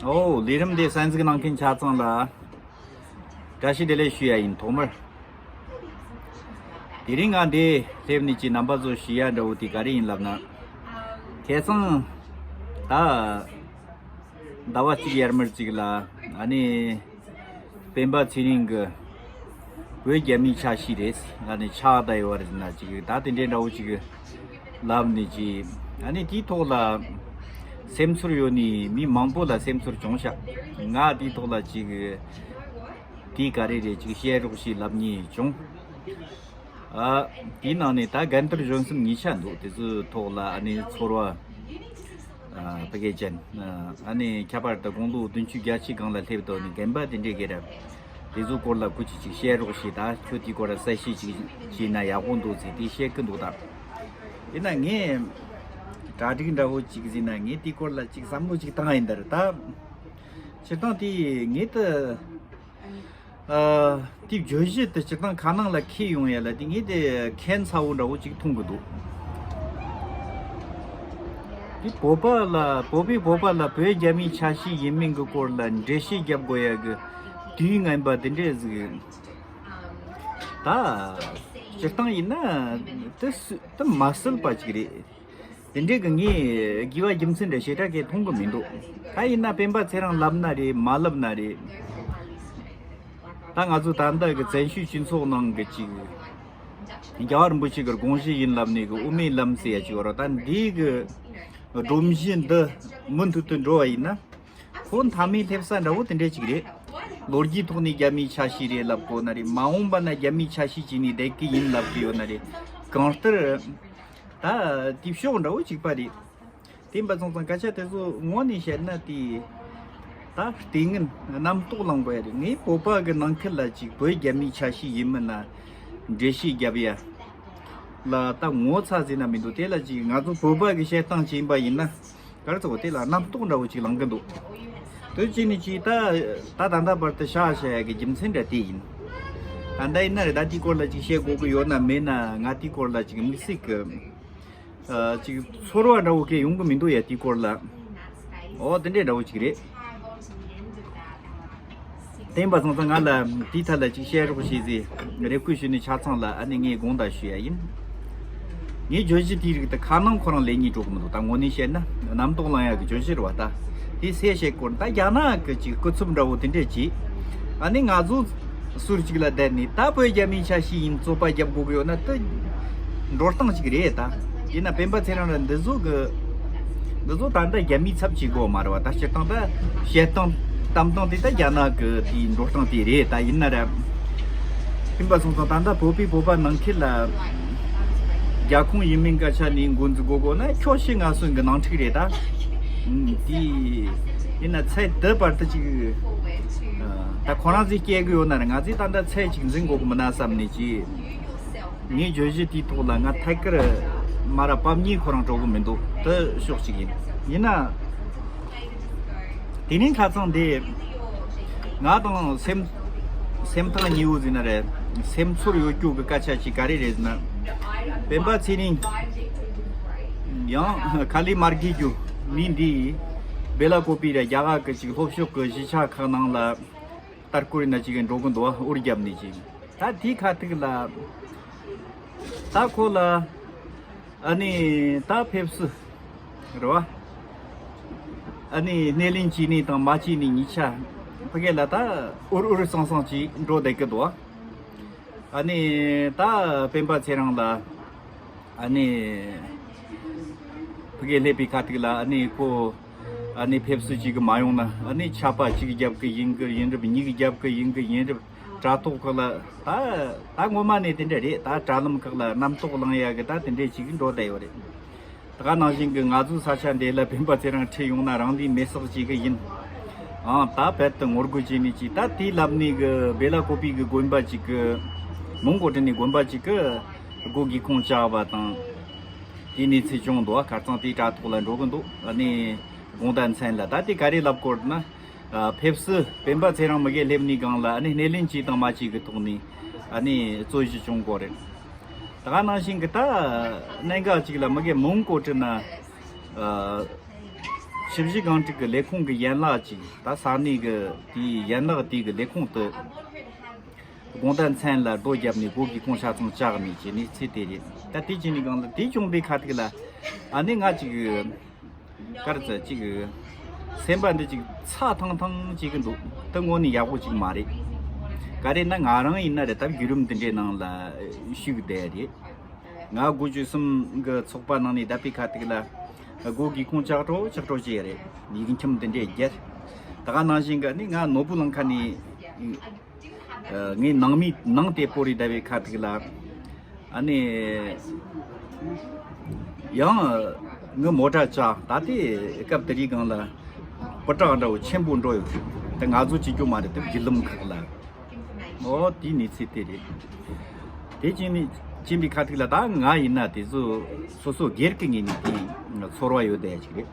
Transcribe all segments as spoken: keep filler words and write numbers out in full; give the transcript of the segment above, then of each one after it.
ཨོ། ལས་རིམ་འདི་གསན་གཟིགས་གནང་མཁན་ཆ་ཚང་ལ་བཀྲ་ཤིས་བདེ་ལེགས་ཞུ་ཡ་ཡིན། ཐོག་མར་དེ་རིང་ང་འདི་སླེབས་ནས་ཀྱི་རྣམ་པ་ཚོ་ཞུ་ཡ་འདྲ་བོ་དེ་ག་རེ་ཡིན་ལབ་ན། ཁ་སང་ད་ཟླ་བ་གཅིག་ཡར་མར་ཅིག་ལ་ཨ་ནི་སྤེན་པ་ཚེ་རིང་གི་བོད་རྒྱ་མིའི་ཆ་ཤས་རེད། ཨ་ནི་ཆགས་བསྡད་ཡོད་རེད་ན་ཅིག་ད་དེ་འདྲའི་འདྲ་བོ་ཅིག་ལབ་ནས་ཅི། ཨ་ནི་དེའི་ཐོག་ལ་སེམས་ཚོར་ཡོད་ནི་མི་མང་པོ་ལ་སེམས་ཚོར་བྱུང་ཤག་ང་དེའི་ཐོག་ལ་ཅིག་དེ་ག་རེ་རེད་ཅིག་བཤད་རོགས་ཞེས་ལབ་ནི་བྱུང་། ཨ། དེའི་ནང་ནས་ད་རྒན་དར་གཞོན་གསུམ་གཉིས་ཆ་འདུག་དེ་ཚོའི་ཐོག་ལ་ཨ་ནི་ཚོར་བ། ཨ། ཕ་གི་ཅན། ཨ་ནི་ཁྱད་པར་དུ་དགུང་ལོ་བདུན་ཅུ་གྱ་གཅིག་སྒང་ལ་སླེབས་དོ་ནི་རྒན་པ་དེ་འདྲས་གེ་ར། དེ་ཚོའི་སྐོར་ལ་ཁུ་ཅི་ཅིག་བཤད་རོགས་ཞེས་ད་ཁྱོད་དེའི་སྐོར་ལ་གསལ་བཤད་ཅིག་བྱས་ན་ཡག་པོ་འདུག་ཟེར་དེ་བཤད་གི་འདུག་ད། དེ་ན་ངས་གྲ་སྒྲིག་འདྲ་བོ་ཅིག་ཟིན་ན་ངས་དེའི་སྐོར་ལ་ཅིག་བསམ་བློ་ཅིག་བཏང་ཡིན་ད་ར་ད། སྤྱིར་བཏང་དེ་ངས་ད། ཨ། དེ་བརྗོད་གཞི་དེ་སྤྱིར་བཏང་ཁ་ནང་ལ་འཁྱེར་ཡོང་ཡ་ལ་དེ་ངས་དེ་ཁྱད་མཚར་བོ་འདྲ་བོ་ཅིག་མཐོང་གི་འདུག་དེ་བོད་པ་ལ་བོད་པས་བོད་པ་ལ་བོད་རྒྱ་མིའི་ཆ་ཤས་ཡིན་མིན་གྱི་སྐོར་ལ་འགྲེལ་བཤད་རྒྱབ་དགོས་ཡ་གི་དུས་ངན་པ་དེ་འདྲས་ཟིག་ད་སྤྱིར་བཏང་ཡིན་ན་དེ་སུ་དེ་མ་སྲིད་པ་ཅིག་རེད། དེ་འདྲས་གི་ངས་དགེ་བ་རྒྱུ་མཚན་འདྲ་ཞེ་དྲག་གི་མཐོང་གི་མི་འདུག་ད་ཡིན་ན་སྤེན་པ་ཚེ་རིང་ལབ་ན་རེད་མ་ལབ་ན་རེད། ད་ང་ཚོ་ད་ལྟ་གི་བཙན་བྱོལ་སྤྱི་ཚོགས་ནང་གི་ཅིག་རྒྱལ་བ་རིན་པོ་ཆེ་གི་དགོངས་གཞི་ཡིན་ལབ་ནས་གི་དབུ་མའི་ལམ་ཟེར་ཡ་ཅིག་ཡོད་ར། ད་འདི་གི་སྒྲོམ་གཞི་འདི་མུ་མཐུད་དུ་འགྲོ་བ་ཡིན་ན། ཁོ་མཐའ་མའི་སླེབས་ས་འདྲ་བོ་དེ་འདྲས་ཅིག་རེད། ལོ་རྒྱུས་ཐོག་ནས་རྒྱ་མིའི་ཆ་ཤས་རེད་ལབ་དགོས་ན་རེད། མ་འོངས་པ་ན་རྒྱ་མིའི་ཆ་ཤས་ཅིག་ནས་བསྡད་གི་ཡིན་ལབ་གི་ཡོད་ན་རེད། གང་ལྟར། ད་དེབ་ཤོག་འདྲ་བོ་གཅིག་པ་རེད། དེ་ཡིན་པ་སོང་ཙང་སྐད་ཆ་དེ་ཚོ་དངོས་ནས་བཤད་ན་དེ་ད་ལྟས་ངན་རྣམ་རྟོག་ལངས་དགོས་ཡ་རེད། ངས་བོད་པ་གི་ནང་ཁུལ་ལ་ཅིག་བོད་རྒྱ་མིའི་ཆ་ཤས་ཡིན་མིན་ན་འགྲེལ་བཤད་རྒྱབ་ཡ་ལ་ད་ངོ་ཚ་ཟེར་ན་མི་འདུག་དེ་ལ་ཅིག་ང་ཚོ་བོད་པ་གི་བཤད་སྟངས་ཅིག་ཡིན་པ་ཡིན་ན་ག་རེ་ཚོ་དེ་ལ་རྣམ་རྟོག་འདྲ་བོ་ཅིག་ལངས་གི་འདུག་དེ་ཅི་ནས་ཅིག་ད་ད་ད་ལྟ་བར་དུ་བཤད་བཤད་ཡ་གི་རྒྱུ་མཚན་འདྲ་དེ་ཡིན། ད་ད་ཡིན་ན་རེད། ད་དེའི་སྐོར་ལ་ཅིག་བཤད་དགོས་གི་ཡོད་ན་མེད་ན་ང་དེའི་སྐོར་ལ་ཅིག་དམིགས་བསལ་གི་ཨ། ཅིག་ཚོར་བ་འདྲ་བོ་གས་ཡོང་གི་མི་འདུག་ཡ་དེའི་སྐོར་ལ། ཨོ་དེ་འདྲའི་འདྲ་བོ་ཅིག་རེད། དེ་ཡིན་པ་སོང་ཙང་ང་ལ་དེའི་ཐད་ལ་ཅིག་བཤད་རོགས་བྱེད་ཟེར་རེ་སྐུལ་ཞུས་ནས་ཆ་ཚང་ལ་ཨ་ནི་ངས་དགོངས་དག་ཞུ་ཡ་ཡིན། ངའི་བརྗོད་གཞི་དེའི་རིགས་དེ་ཁ་ནང་ཁོ་རང་ལེན་ཉེས་འགྲོ་གི་མི་འདུག་ད་དངོས་གནས་བཤད་ན་རྣམ་རྟོག་ལངས་ཡ་གི་བརྗོད་གཞི་རེད་བ་ད། དེ་སེ་བཤད་སྐོར་ད་རྒྱ་ནག་གི་ཅིག་སྐུ་ཚབ་འདྲ་བོ་དེ་འདྲས་ཀྱིས་ཨ་ནི་ང་ཚོ་ཟུར་གཅིག་ལ་བསྡད་ནས་ད་བོད་རྒྱ་མིའི་ཆ་ཤས་ཡིན་རྩོད་པ་རྒྱབ་དགོས་ཀྱི་ཡོད་ན་ད་འགྲོ་སྟངས་ཅིག་རེད་ད། ཡིན་ན་སྤེན་པ་ཚེ་རིང་ལ་འདི་ཚོ་གི་འདི་ཚོ་ད་ལྟ་རྒྱ་མིའི་ཚབ་བྱེད་དགོས་མ་རེད་བ། ད་སྤྱིར་བཏང་ད་བཤད་སྟངས་གཏམ་སྟངས་དེ་ད་རྒྱ་ནག་གི་དེའི་འགྲོ་སྟངས་དེ་རེད་ད། ཡིན་ན་ར་སྤེན་པ་སོང་ཙང་ད་ལྟ་བོད་པས་བོད་པ་ནང་ཁུལ་ལ་རྒྱལ་ཁོངས་ཡིན་མིན་སྐད་ཆ་ནས་འགོ་འཛུགས་དགོས་དགོས་ན་ཁྱོད་ཤི་ང་གསོན་གི་ནང་འཁྲིག་རེད་ད། དེ་ཡིན་ན་ཚད་འདི་བར་དུ་ཅིག་ད་ཁོ་རང་ཚོས་སྐྱེལ་གི་ཡོད་ན་ར་ང་ཚོས་ད་ལྟ་ཚད་ཅིག་འཛིན་དགོས་གི་མིན་ན་བསམ་ནས་ཅི། ངའི་བརྗོད་གཞི་དེའི་ཐོག་ལ་ང་ཐད་ཀར་མ་ར་པབ་གཉིས་ཁོ་རང་འགྲོ་གི་མི་འདུག་དེ་ཕྱོགས་གཅིག་ཡིན། ཡིན་ན། དེ་ནས་ཁ་སང་དེ་ང་དང་སེམས་སེམས་ཐག་ཉེ་བོ་ཟིན་ན་རེད། སེམས་ཚོར་ཡོད་རྒྱུ་གི་སྐད་ཆ་ཅིག་ག་རེ་རེད་ཟེར་ན། སྤེན་པ་ཚེ་རིང་ཡང་ཁ་ལས་མ་རྒས་རྒྱུ་མི་འདི་སྦེ་ལ་ཀོ་པི་ར་རྒྱ་གར་གི་ཅིག་ལྷོ་ཕྱོགས་གི་གཞིས་ཆགས་ཁག་ནང་ལ། ལྟ་སྐོར་ཡིན་ན་ཅིག་འགྲོ་གི་འདུག་འུར་བརྒྱབ་ནས་ཅིག་ད་དེའི་ཁ་ཐུག་ལ་ད་ཁོ་ལ་ཨ་ནི་ད་ཕེབས་བསུ་རེད་བ། ཨ་ནི་སྣེ་ལེན་བྱས་ནས་དང་མ་བྱས་ནས་གཉིས་ཆ་ཕ་གི་ལ་ད་འུར་འུར་ཟང་ཟང་ཅིག་འགྲོ་བསྡད་གི་འདུག་ཨ་ནི་ད་སྤེན་པ་ཚེ་རིང་ལ་ཨ་ནི་ཕ་གི་སླེབས་པའི་ཁ་ཐུག་ལ་ཨ་ནི་ཁོ། ཨ་ནི་ཕེབས་བསུ་གཅིག་གི་མ་ཡོང་ན་ཨ་ནི་ཆད་པ་གཅིག་རྒྱབ་གི་ཡིན་གི་ཡིན་རབས། གཉིས་རྒྱབ་གི་ཡིན་གི་ཡིན་རབས། དྲ་ཐོག་ཁག་ལ་ད་ད་ངོ་མ་ནས་དེ་འདྲ་རེད། ད་དྲ་ལམ་ཁག་ལ་རྣམ་རྟོག་ལངས་ཡ་གི་ད་དེ་འདྲས་ཅིག་འགྲོ་བསྡད་ཡོད་རེད། ད་ག་ནང་བཞིན་གི་ང་ཚོའི་ས་ཆ་འདི་ལ་སྤེན་པ་ཚེ་རིང་ཁྲིད་ཡོང་ན་རང་ལུས་མེར་སྲེག་བྱེད་གི་ཡིན། ཨང་ད་བལ་དུ་ངོ་རྒོལ་བྱས་ནས་ཅིག་ད་དེའི་ལབ་ནས་གི་སྦེ་ལ་ཀོ་པི་གི་དགོན་པ་ཅིག་གི་མོན་གོ་ཊི་ནས་དགོན་པ་ཅིག་གི་སྒོ་སྒེའུ་ཁུང་བཅག་པ་དང་། དེའི་གནས་ཚུལ་བྱུང་འདུག་ཁ་སང་དེའི་དྲ་ཐོག་ལ་འགྲོ་གི་འདུག་ཨ་ནི་དགོང་དག་མཚན་ལ་ད་དེ་ག་རེ་ལབ་སྐོར་ན། ཨ། ཕེབས་བསུ་སྤེན་པ་ཚེ་རིང་མི་གེ་སླེབས་ནི་སྒང་ལ་ཨ་ནི་སྣེ་ལེན་གྱིས་དང་མ་གྱིས་ཀྱི་ཐོག་ནས་ཨ་ནི་རྩོད་གཞི་བྱུང་གོ་རེད། ད་ག་ནང་བཞིན་གྱི་ད་གནད་འགག་ཅིག་ལ་མི་གེ་མོན་གོ་ཊི་ན། ཨ། ཆུ་བཞི་སྒང་དྲུག་གི་ལས་ཁུངས་ཀྱི་ཡན་ལག་ཅིག་ད་ས་གནས་ཀྱི་དེའི་ཡན་ལག་དེ་གི་ལས་ཁུངས་དུ་དགོང་དག་མཚན་ལ་རྡོ་བརྒྱབ་ནས་སྒོ་སྒེའུ་ཁུང་ཆ་ཚང་བཅག་ནས་བྱས་ནས་ཚེ་དེ་རེད། ད་དེ་བྱས་ནས་སྒང་ལ་དེ་བྱུང་པའི་ཁ་ཐུག་ལ་ཨ་ནི་ང་ཅིག་ག་རེ་ཟེར་ཅིག་སེམས་པ་འདི་ཅིག་ཚ་ཐང་ཐང་བྱེད་གི་འདུག་དེ་དངོས་གནས་ཡག་པོ་ཅིག་མ་རེད། ག་རེ་ན་ང་རང་ཡིན་ན་རེད། ད་བརྒྱུད་རིམ་འདི་འདྲའི་ནང་ལ་ཞུགས་བསྡད་རེད། ང་དགུ་བཅུ་གསུམ་གི་ཚོགས་པ་ནང་ནས་བསྡད་པའི་ཁ་ཐུག་ལ་སྒོ་སྒེའུ་ཁུང་ལྕགས་སྒྲོག་ལྕགས་སྒྲོག་བྱས་རེད། ཡིག་ཁྱིམ་འདི་འདྲའི་རྒྱལ། ད་ག་ནང་བཞིན་གི་ནི་ང་ནོར་བུ་གླིང་ཁ་ནས་ངའི་ནང་མི་ནང་དེ་སྤོ་རེ་བསྡད་པའི་ཁ་ཐུག་ལ་ཨ་ནི་ཡང་ངའི་མོ་ཊ་བཅག་ད་ལྟའི་སྐབས་དེ་རིང་སྒང་ལ་སྤུ་ཊ་འདྲ་བོ་ཆེན་པོ་འགྲོ་ཡོད། དེ་ང་ཚོ་བྱེད་རྒྱུ་མ་རེད། དེ་བརྒྱུད་ལམ་ཁག་ལ། ཨོ་དེའི་གནས་ཚུལ་དེ་རེད། དེ་ཕྱིན་ནས་ཕྱིན་པའི་ཁ་ཐུག་ལ་ད་ང་ཡིན་ན་དེ་ཚོ་སོ་སོ་སྒེར་གྱི་ངོས་ནས་དེ་ཚོར་བ་ཡོད་བསྡད་ཅིག་རེད།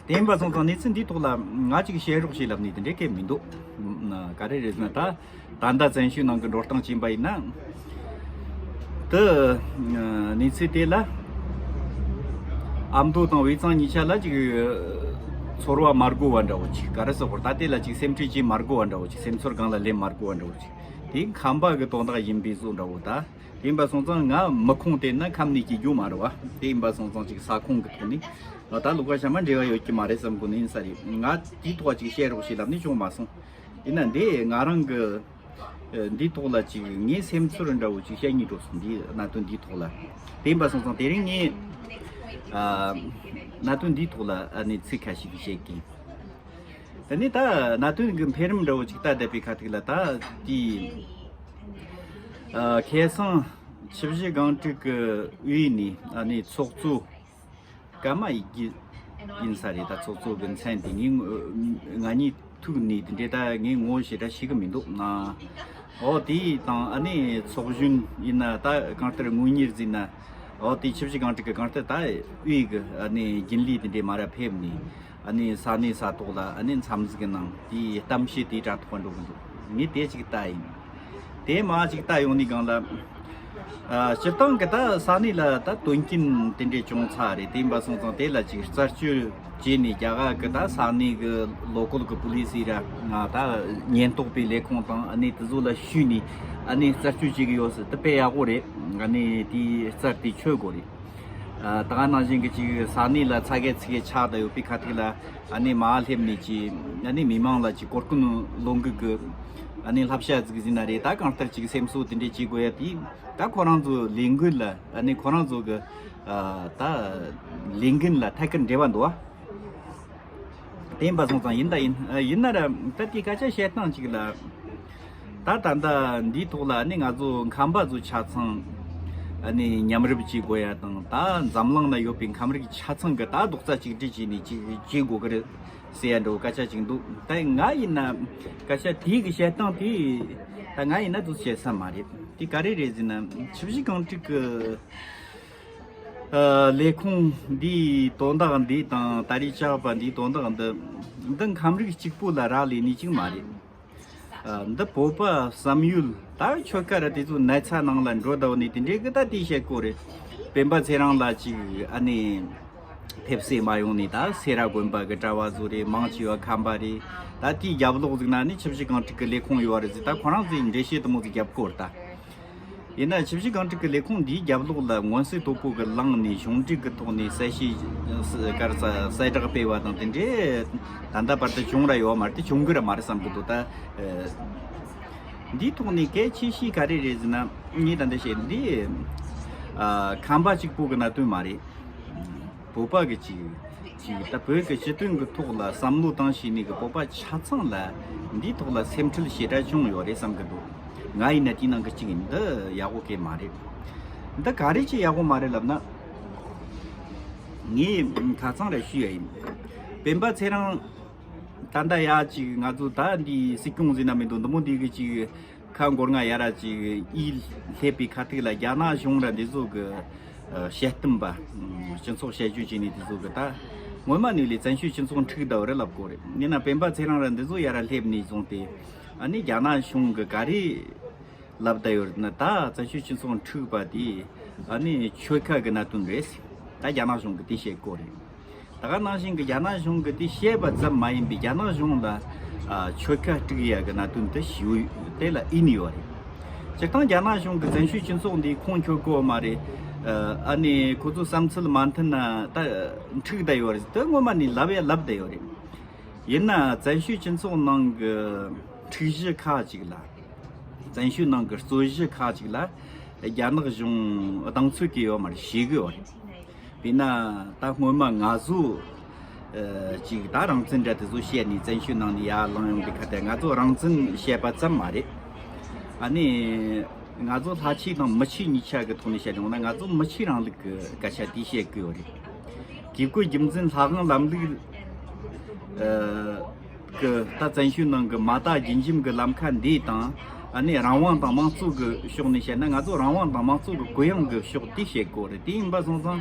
དེ་ཡིན་པ་སོང་ཙང་གནས་ཚུལ་འདིའི་ཐོག་ལ་ང་ཅིག་བཤད་རོགས་བྱེད་ལབ་ནས་དེ་འདྲའི་སྐད་མི་འདུག་ག་རེ་རེད་ཟེར་ན་ད་ད་ལྟ་བཙན་བྱོལ་ནང་གི་འགྲོ་སྟངས་ཕྱིན་པ་ཡིན་ན། དེ་གནས་ཚུལ་དེ་ལ་ཨ་མདོ་དང་དབུས་གཙང་གཉིས་ཆ་ལ་ཅིག་ཚོར་བ་མ་དགོས་པ་འདྲ་བོ་ཅིག་ག་རེ་ཟེར་དགོས་རེད། ད་དེ་ལ་ཅིག་སེམས་ཁྲལ་བྱེད་མ་དགོས་པ་འདྲ་བོ་ཅིག་སེམས་ཚོར་སྒང་ལ་ལེན་མ་དགོས་པ་འདྲ་བོ་ཅིག་དེ་ཁམས་པ་གི་དོན་དག་ཡིན་པའི་བཟོ་འདྲ་བོ། ད་དེ་ཡིན་པ་སོང་ཙང་ང་མི་ཁོངས་དེ་ན་ཁམས་ནས་སྐྱེས་རྒྱུ་མ་རེད་བ། དེ་ཡིན་པ་སོང་ཙང་ཅིག་ས་ཁོངས་ཀྱི་ཐོག་ནས་ད་ལོ་ཀ་ཤ་མ་འབྲེལ་བ་ཡོད་ཀྱི་མ་རེད་བསམ་གོ་ནས་ཡིན་ས་རེད། ང་དེའི་ཐོག་ཅིག་བཤད་རོགས་བྱེད་ལབ་ནས་བྱུང་མ་སོང་། ཡིན་ན་འདི་ང་རང་གི་འདིའི་ཐོག་ལ་ཅིག་ངའི་སེམས་ཚོར་འདྲ་བོ་ཅིག་བཤད་སྙིང་འདོད་སོང་། འདི་གནད་དོན་འདིའི་ཐོག་ལ། དེ་ཡིན་པ་སོང་ཙང་དེ་རིང་ངས་ཨ་གནད་དོན་འདིའི་ཐོག་ལ་ཨ་ནི་ཚིག་ཁ་ཤས་ཤིག་བཤད་ཀྱིན། དེ་ནས་ད་གནད་དོན་གྱི་འཕེལ་རིམ་འདྲ་བོ་ཅིག་ལྟ་བསྡད་པའི་ཁ་ཐུག་ལ་ད་དེའི་ཨ་ཁ་སང་ཆུ་བཞི་སྒང་དྲུག་གི་དབུས་ནས་ཨ་ནི་ཚོགས་གཙོ་ཀརྨ་ཡེ་རྒྱལ་ཡིན་ས་རེད། ད་ཚོགས་གཙོ་གི་མཚན་དེ་ངས་ང་གཉིས་ཐུག་ནས་དེ་འདྲའི་ད་ངས་ངོ་ཤེས་འདྲ་ཤེས་གི་མི་འདུག་ན། འོ་དེ་དང་ཨ་ནི་ཚོགས་གཞོན་ཡིན་ན་ད་གང་ལྟར་དངུལ་གཉེར་ཟིན་ན། འོ་དེ་ཆུ་བཞི་སྒང་དྲུག་གི་གང་ལྟར་ད་དབུས་གི་ཨ་ནི་རྒྱུན་ལས་དེ་འདྲའི་མ་ར་ཕེབས་ནས་ཨ་ནི་ས་གནས་ས་ཐོག་ལ་ཨ་ནི་འཚམས་གཟིགས་གནང་། དེའི་གཏམ་བཤད་དེའི་དྲ་ཐོག་འགྲོ་གི་འདུག་ངས་དེ་ཅིག་ལྟ་ཡིན། དེ་མ་ཅིག་ལྟ་ཡོང་ནི་སྒང་ལ། ཨ་སྤྱིར་བཏང་གི་ད་ས་གནས་ལ་ད་དོན་རྐྱེན་དེ་འདྲས་བྱུང་ཚར་རེད། དེ་ཡིན་པ་སོང་ཙང་དེ་ལ་ཅིག་རྩད་གཅོད་བྱས་ནས་རྒྱ་གར་གི་ད་ས་གནས་གི་ལོ་ཀལ་གི་པུ་ལི་སི་ར་ང་ད་ཉེན་རྟོག་པའི་ལས་ཁུངས་དང་ཨ་ནི་དེ་ཚོ་ལ་ཞུས་ནས་ཨ་ནི་རྩད་གཅོད་བྱེད་གི་ཡོད་ཟེར། དེ་དཔེ་ཡག་པོ་རེད། ཨ་ནི་དེའི་རྩད་དེ་ཆོད་དགོས་རེད། ཨ་ད་ག་ནང་བཞིན་གི་ཅིག་ས་གནས་ལ་ཚ་གས་ཚི་གས་ཆགས་བསྡད་ཡོད་པའི་ཁ་ཐུག་ལ་ཨ་ནི་མ་སླེབས་ནས་ཅིག་ཨ་ནི་མི་མང་ལ་ཅིག་གོ་སྐོན་སློང་གི་གི་ཨ་ནི་བསླབ་བྱ་ཟིག་ཟིན་ན་རེད། ད་གང་ལྟར་ཅིག་སེམས་གསོ་དེ་འདྲས་བྱེད་དགོས་ཡ་དེ་ད་ཁོ་རང་ཚོ་ལས་འགུལ་ལ་ཨ་ནི་ཁོ་རང་ཚོ་གི་ཨ་ད་ལས་འགུལ་ལ་ཐད་ཀར་འབྲེལ་བ་འདུག་བ། དེ་ཡིན་པ་སོང་ཙང་ཡིན་ད་ཡིན། ཡིན་ན་ར་ད་དེ་སྐད་ཆ་བཤད་སྟངས་ཅིག་ལ། ད་ད་ལྟ་འདིའི་ཐོག་ལ་ནི་ང་ཚོ་ཁམས་པ་ཚོ་ཆ་ཚང་ནི་མཉམ་རུབ་བྱེད་དགོས་ཡ་དང་། ད་འཛམ་གླིང་ན་ཡོད་པའི་ཁམས་རིགས་ཆ་ཚང་གི་ད་རྡོག་རྩ་གཅིག་སྒྲིལ་བྱས་ནས་ཅིག་བྱེད་དགོས་གི་རེད་ཟེར་ཡ་འདྲ་བོ་སྐད་ཆ་ཅིག་འདུག་ད་ང་ཡིན་ན་སྐད་ཆ་དེའི་གི་བཤད་སྟངས་དེ་ད་ང་ཡིན་ན་དུ་བཤད་ས་མ་རེད། དེ་ག་རེ་རེད་ཟེར་ན་ཆུ་བཞི་སྒང་དྲུག་གི་ཨ་ལས་ཁུངས་འདིའི་དོན་དག་འདི་དང་ད་རེས་བཅར་བ་འདིའི་དོན་དག་འདི་འདི་ཁམས་རིགས་གཅིག་པུ་ལ་རག་ལས་ནི་གཅིག་མ་རེད། ཨ་འདི་བོད་པ་བསམ་ཡུལ་ད་ཆོལ་ཁ་ར་དེ་ཚོ་ན་ཚ་ནང་ལ་འགྲོ་ད་བ་ནི་དེ་འདྲའི་གི་ད་དེ་བཤད་དགོས་རེད། སྤེན་པ་ཚེ་རིང་ལ་ཅིག་ཨ་ནི་ཕེབས་སེ་མ་ཡོང་ནི་ད་སེ་ར་དགོན་པ་གི་གྲྭ་བ་ཚོ་རེད། མང་ཆེ་བ་ཁམས་པ་རེད། ད་དེའི་རྒྱབ་ལོགས་ཟིག་ན་ནི་ཆུ་བཞི་སྒང་དྲུག་གི་ལས་ཁུངས་ཡོད་རེད་ཟིག་ད་ཁོ་རང་ཚོས་འགྲེལ་བཤད་དུ་མོ་ཟིག་རྒྱབ་དགོས་རེད་ད། ཡིན་ན་ཆུ་བཞི་སྒང་དྲུག་གི་ལས་ཁུངས་འདིའི་རྒྱབ་ལོགས་ལ་མངོན་གསལ་དོད་པོ་གི་ལངས་ནས་གཞུང་འབྲེལ་གི་ཐོག་ནས་གསལ་བཤད་གར་ས་གསལ་བསྒྲགས་སྤེལ་བ་དང་དེ་འདྲའི་ད་ལྟ་བར་དུ་བྱུང་ར་ཡོད་མ་རེད། དེ་བྱུང་གི་ར་མ་རེད་བསམ་གི་འདུག་ད་འདིའི་ཐོག་ནས་གལ་ཆེ་ཤོས་ག་རེ་རེད་ཟེར་ན་ངས་ད་འདི་བཤད་འདི་ཁམས་པ་གཅིག་པུ་གི་གནད་དོན་མ་རེད། བོད་པ་གི་ཅིག་ཅིག་ད་བོད་ཀྱི་སྤྱི་དོན་གྱི་ཐོག་ལ་བསམ་བློ་བཏང་ཤེས་ནི་གི་བོད་པ་ཆ་ཚང་ལ་འདིའི་ཐོག་ལ་སེམས་ཁྲལ་ཞེ་དྲག་བྱུང་ཡོད་རེད་བསམ་གི་འདུག་ང་ཡིན་ན་དེའི་ནང་གི་གཅིག་ཡིན། འདི་ཡག་པོ་གི་མ་རེད། འདི་ག་རེ་ཅིག་ཡག་པོ་མ་རེད་ལབ་ན། ངས་ཁ་ཚང་ར་ཞུ་ཡ་ཡིན། སྤེན་པ་ཚེ་རིང་ད་ལྟ་ཡ་ཅིག་ང་ཚོ་ད་འདི་སྲིད་སྐྱོང་ཟིན་ན་མི་འདུག་འདི་མོ་འདི་གི་ཅིག་ཁ་འགོར་ང་ཡ་ར་ཅིག་ཡིད་སླེབས་པའི་ཁ་ཐུག་ལ་རྒྱ་ནག་གཞུང་ར་འདི་ཚོ་གི་ཨ་དཔྱད་གཏམ་པ། ཨ་སྤྱི་ཚོགས་དཔྱད་བརྗོད་བྱས་ནས་འདི་ཚོ་གི་ད་སྔོན་མ་ནས་ལས་བཙན་བྱོལ་སྤྱི་ཚོགས་འཁྲུག་བསྡད་པ་རེད་ལབ་དགོས་རེད། ཡིན་ན་སྤེན་པ་ཚེ་རིང་ར་འདི་ཚོ་ཡ་ར་སླེབས་ནས་བཟུང་སྟེ་ཨ་ནི་རྒྱ་ནག་གཞུང་གི་ག་རེ་ལབ་བསྡད་ཡོད་རེད་ན། ད་བཙན་བྱོལ་སྤྱི་ཚོགས་འཁྲུག་པ་དེ་ཨ་ནི་ཆོལ་ཁ་གི་གནད་དོན་རེད། ད་རྒྱ་ནག་གཞུང་གི་དེ་བཤད་དགོས་རེད། ད་ག་ནང་བཞིན་གྱི་རྒྱ་ནག་གཞུང་གི་དེ་བཤད་པ་ཙམ་མ་ཡིན་པའི་རྒྱ་ནག་གཞུང་ལ་ཨ་ཆོལ་ཁ་དཀྲུག་ཡ་གི་གནད་དོན་དེ་ཞུ་དེ་ལ་ཨིན་ཡོད་རེད། སྤྱིར་བཏང་རྒྱ་ནག་གཞུང་གི་བཙན་བྱོལ་སྤྱི་ཚོགས་འདི་ཁུངས་འཁྱོལ་གོ་མ་རེད། ཨ་ནི་ཁོ་ཚོ་བསམ་ཚུལ་མ་མཐུན་ན་ད་འཁྲུག་བསྡད་ཡོད་རེད། དེ་སྔོན་མ་ནས་ལབ་ཡ་ལབ་བསྡད་ཡོད་རེད། ཡིན་ན་བཙན་བྱོལ་སྤྱི་ཚོགས་ནང་གི་འཁྲུག་གཞི་ཁག་ཅིག་ལ། བཙན་བྱོལ་ནང་གི་རྩོད་གཞི་ཁག་ཅིག་ལ་རྒྱ་ནག་གཞུང་གདེང་ཚོད་ཀྱི་ཡོད་མ་རེད། ཤེས་གི་ཡོད་རེད། དཔེར་ན་ད་སྔོན་མ་ང་ཚོ་ཨ་ཅིག་ད་རང་བཙན་འདྲ་དེ་ཚོ་བཤད་ནས་བཙན་བྱོལ་ནང་ནས་ཡར་ལངས་ཡོང་གི་ཁ་ཐད་ང་ཚོ་རང་བཙན་བཤད་པ་ཙམ་མ་རེད། ཨ་ནི་ང་ཚོ་ལྷ་ཆོས་དང་མི་ཆོས་གཉིས་ཆ་གི་ཐོག་ནས་བཤད་ཡོང་ན་ང་ཚོ་མི་ཆོས་རིང་ལུགས་ཀྱི་སྐད་ཆ་དེ་བཤད་གི་ཡོད་རེད། བཀས་བཀོད་རྒྱུད་འཛིན་ལྷ་ཁང་ལམ་ལུགས་ཨ་གི་ད་བཙན་བྱོལ་ནང་གི་མ་དག་རྒྱུན་འབྱམས་ཀྱི་ལམ་ཁ་འདི་དང་ཨ་ནི་རང་དབང་དང་དམངས་གཙོ་གི་ཕྱོགས་ནས་བཤད་ན་ང་ཚོ་རང་དབང་དང་དམངས་གཙོ་གི་གུ་ཡངས་ཀྱི་ཕྱོགས་དེ་བཤད་དགོས་རེད། དེ་ཡིན་པ་སོང་ཙང་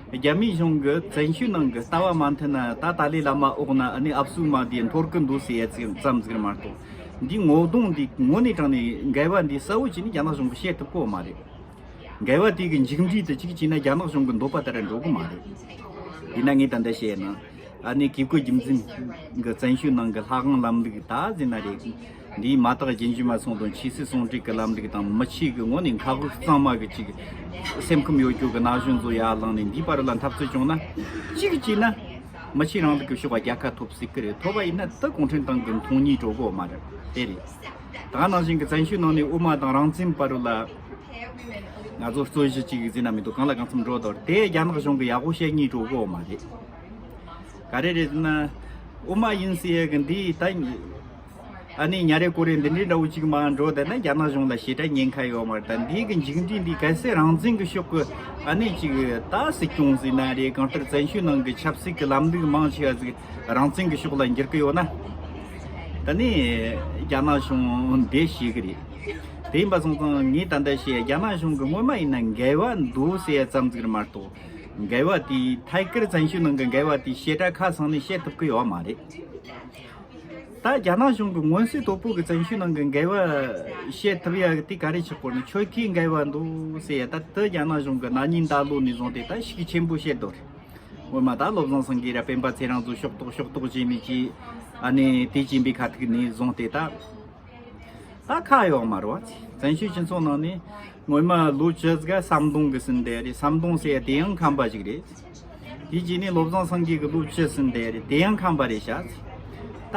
རྒྱ་མིའི་གཞུང་གི་བཙན་བྱོལ་ནང་གི་ལྟ་བ་མ་མཐུན་ན་ད་ཏཱ་ལའི་བླ་མ་འོག་ན་ཨ་ནི་ཨབ་སུའུ་མ་དེ་འཐོར་གི་འདུག་ཟེར་ཡ་ཙམ་ཙམ་ཟིག་མ་གཏོགས་འདི་ངོ་གདོང་འདི་ངོ་ནས་དྲངས་ནས་འགལ་བ་འདི་གསལ་བོ་བྱས་ནས་རྒྱ་ནག་གཞུང་གིས་བཤད་ཐུབ་ཀྱི་ཡོད་མ་རེད། འགལ་བ་དེ་གི་མཇུག་འབྲས་དེ་གཅིག་བྱས་ན་རྒྱ་ནག་གཞུང་གི་འདོད་པ་ལྟར་འགྲོ་གི་མ་རེད། ཡིན་ན་ངས་ད་ལྟ་བཤད་ན་ཨ་ནི་བཀས་བཀོད་རྒྱུད་འཛིན་གྱི་བཙན་བྱོལ་ནང་གི་ལྷ་ཁང་ལམ་ལུགས་ད་ཟེར་ན་རེད། འདིའི་མ་དག་རྒྱུན་འབྱམས་མ་སོང་དང་ཆོས་སྲིད་ཟུང་འབྲེལ་གྱི་ལམ་ལུགས་དང་མི་ཆོས་ཀྱི་ངོ་ནས་མཁའ་དབུགས་གཙང་མ་གི་ཅིག་སེམས་ཁམས་ཡོད་རྒྱུ་གི་ན་གཞོན་ཚོ་ཡར་ལངས་ནས་འདིའི་བར་ལ་འཐབ་རྩོད་བྱུང་ན་གཅིག་བྱས་ན་མི་ཆོས་རིང་ལུགས་ཀྱི་ཕྱོགས་ལ་རྒྱལ་ཁ་ཐོབ་སྲིད་ཀྱི་རེད། ཐོབ་པ་ཡིན་ན་ད་གུང་ཁྲན་ཏང་གི་མཐོང་སྙིང་འགྲོ་གི་ཡོད་མ་རེད། དེ་རེད། ད་ག་ནང་བཞིན་གྱི་བཙན་བྱོལ་ནང་ནས་དབུ་མ་དང་རང་བཙན་བར་ལ་ང་ཚོ་རྩོད་གཞི་གཅིག་ཟེར་ན་མི་འདུག་གང་ལ་གང་འཚམ་འགྲོ་དོར་དེ་རྒྱ་ནག་གཞུང་གི་ཡག་པོ་བཤད་སྙིང་འགྲོ་གི་ཡོད་མ་རེད། ག་རེ་རེད་ཟེར་ན་དབུ་མ་ཡིན་ཟེར་ཡ་གི་འདི་ད་ཨ་ནི་ཉ་རེ་ཀོ་རེ་འདི་འདྲའི་འདྲ་བོ་གཅིག་མ་འགྲོ་བསྡད་ན་རྒྱ་ནག་གཞུང་ལ་ཞེ་དྲག་ཉེན་ཁ་ཡོད་མ་རེད། ད་འདི་གི་མཇུག་འབྲས་འདི་གལ་སྲིད་རང་བཙན་གི་ཕྱོགས་གི་ཨ་ནི་གཅིག་ད་སྲིད་སྐྱོང་ཟེར་ན་རེད། གང་ལྟར་བཙན་བྱོལ་ནང་གི་ཆབ་སྲིད་གི་ལམ་ལུགས་མང་ཆེ་བ་ཟིག་རང་བཙན་གི་ཕྱོགས་ལ་འགྱུར་གི་ཡོད་ན་ད་ནི་རྒྱ་ནག་གཞུང་འདི་ཤེས་གི་རེད། དེ་ཡིན་པ་སོང་ཙང་ངས་ད་ལྟ་བཤད་རྒྱ་ནག་གཞུང་གི་སྔོན་མ་ཡིན་ན་འགལ་བ་འདུག་ཟེར་ཡ་ཙམ་ཟིག་རེད་མ་གཏོགས་འགལ་བ་དེ་ཐད་ཀར་བཙན་བྱོལ་ནང་གི་འགལ་བ་དེ་ཞེ་དྲག་ཁ་སང་ནས་བཤད་ཐུབ་ཀྱི་ཡོད་མ་རེད། ད་རྒྱ་ནག་གཞུང་གི་མངོན་གསལ་དོད་པོ་གི་བཙན་བྱོལ་ནང་གི་འགལ་བ་བཤད་ཐུབ་ཡ་གི་དེ་ག་རེ་ཆགས་གོ་ན་ཆོལ་ཁའི་འགལ་བ་འདུག་ཟེར་ཡ། ད་དེ་རྒྱ་ནག་གཞུང་གི་ན་ནིང་ད་ལོ་ནས་བཟུང་སྟེ་ད་ཤུགས་ཆེན་པོ་བཤད་དོ་རེད། སྔོན་མ་ད་བློ་བཟང་སེང་གེ་ར་སྤེན་པ་ཚེ་རིང་ཚོ་ཤོག་ཏོག་ཤོག་ཏོག་བྱས་ནས་ཀྱི་ཨ་ནི་དེ་བྱིན་པའི་ཁ་ཐུག་ནས་བཟུང་སྟེ་ད། ད་ཁ་ཡོག་མ་རོ། བཙན་བྱོལ་སྤྱི་ཚོགས་ནང་ནས་སྔོན་མ་ལོ་བཅུ་ཟིག་ཟམ་གདོང་གི་ཟིན་བསྡད་རེད། ཟམ་གདོང་ཟེར་ཡ་དེ་ཡང་ཁམས་པ་ཞིག་རེད། དེ་རྗེས་ནས་བློ་བཟང་སེང་གེ་གི་ལོ་བཅུ་ཟིན་བསྡད་རེད། དེ་ཡང་ཁམས་པ་རེད་ཤག་ད་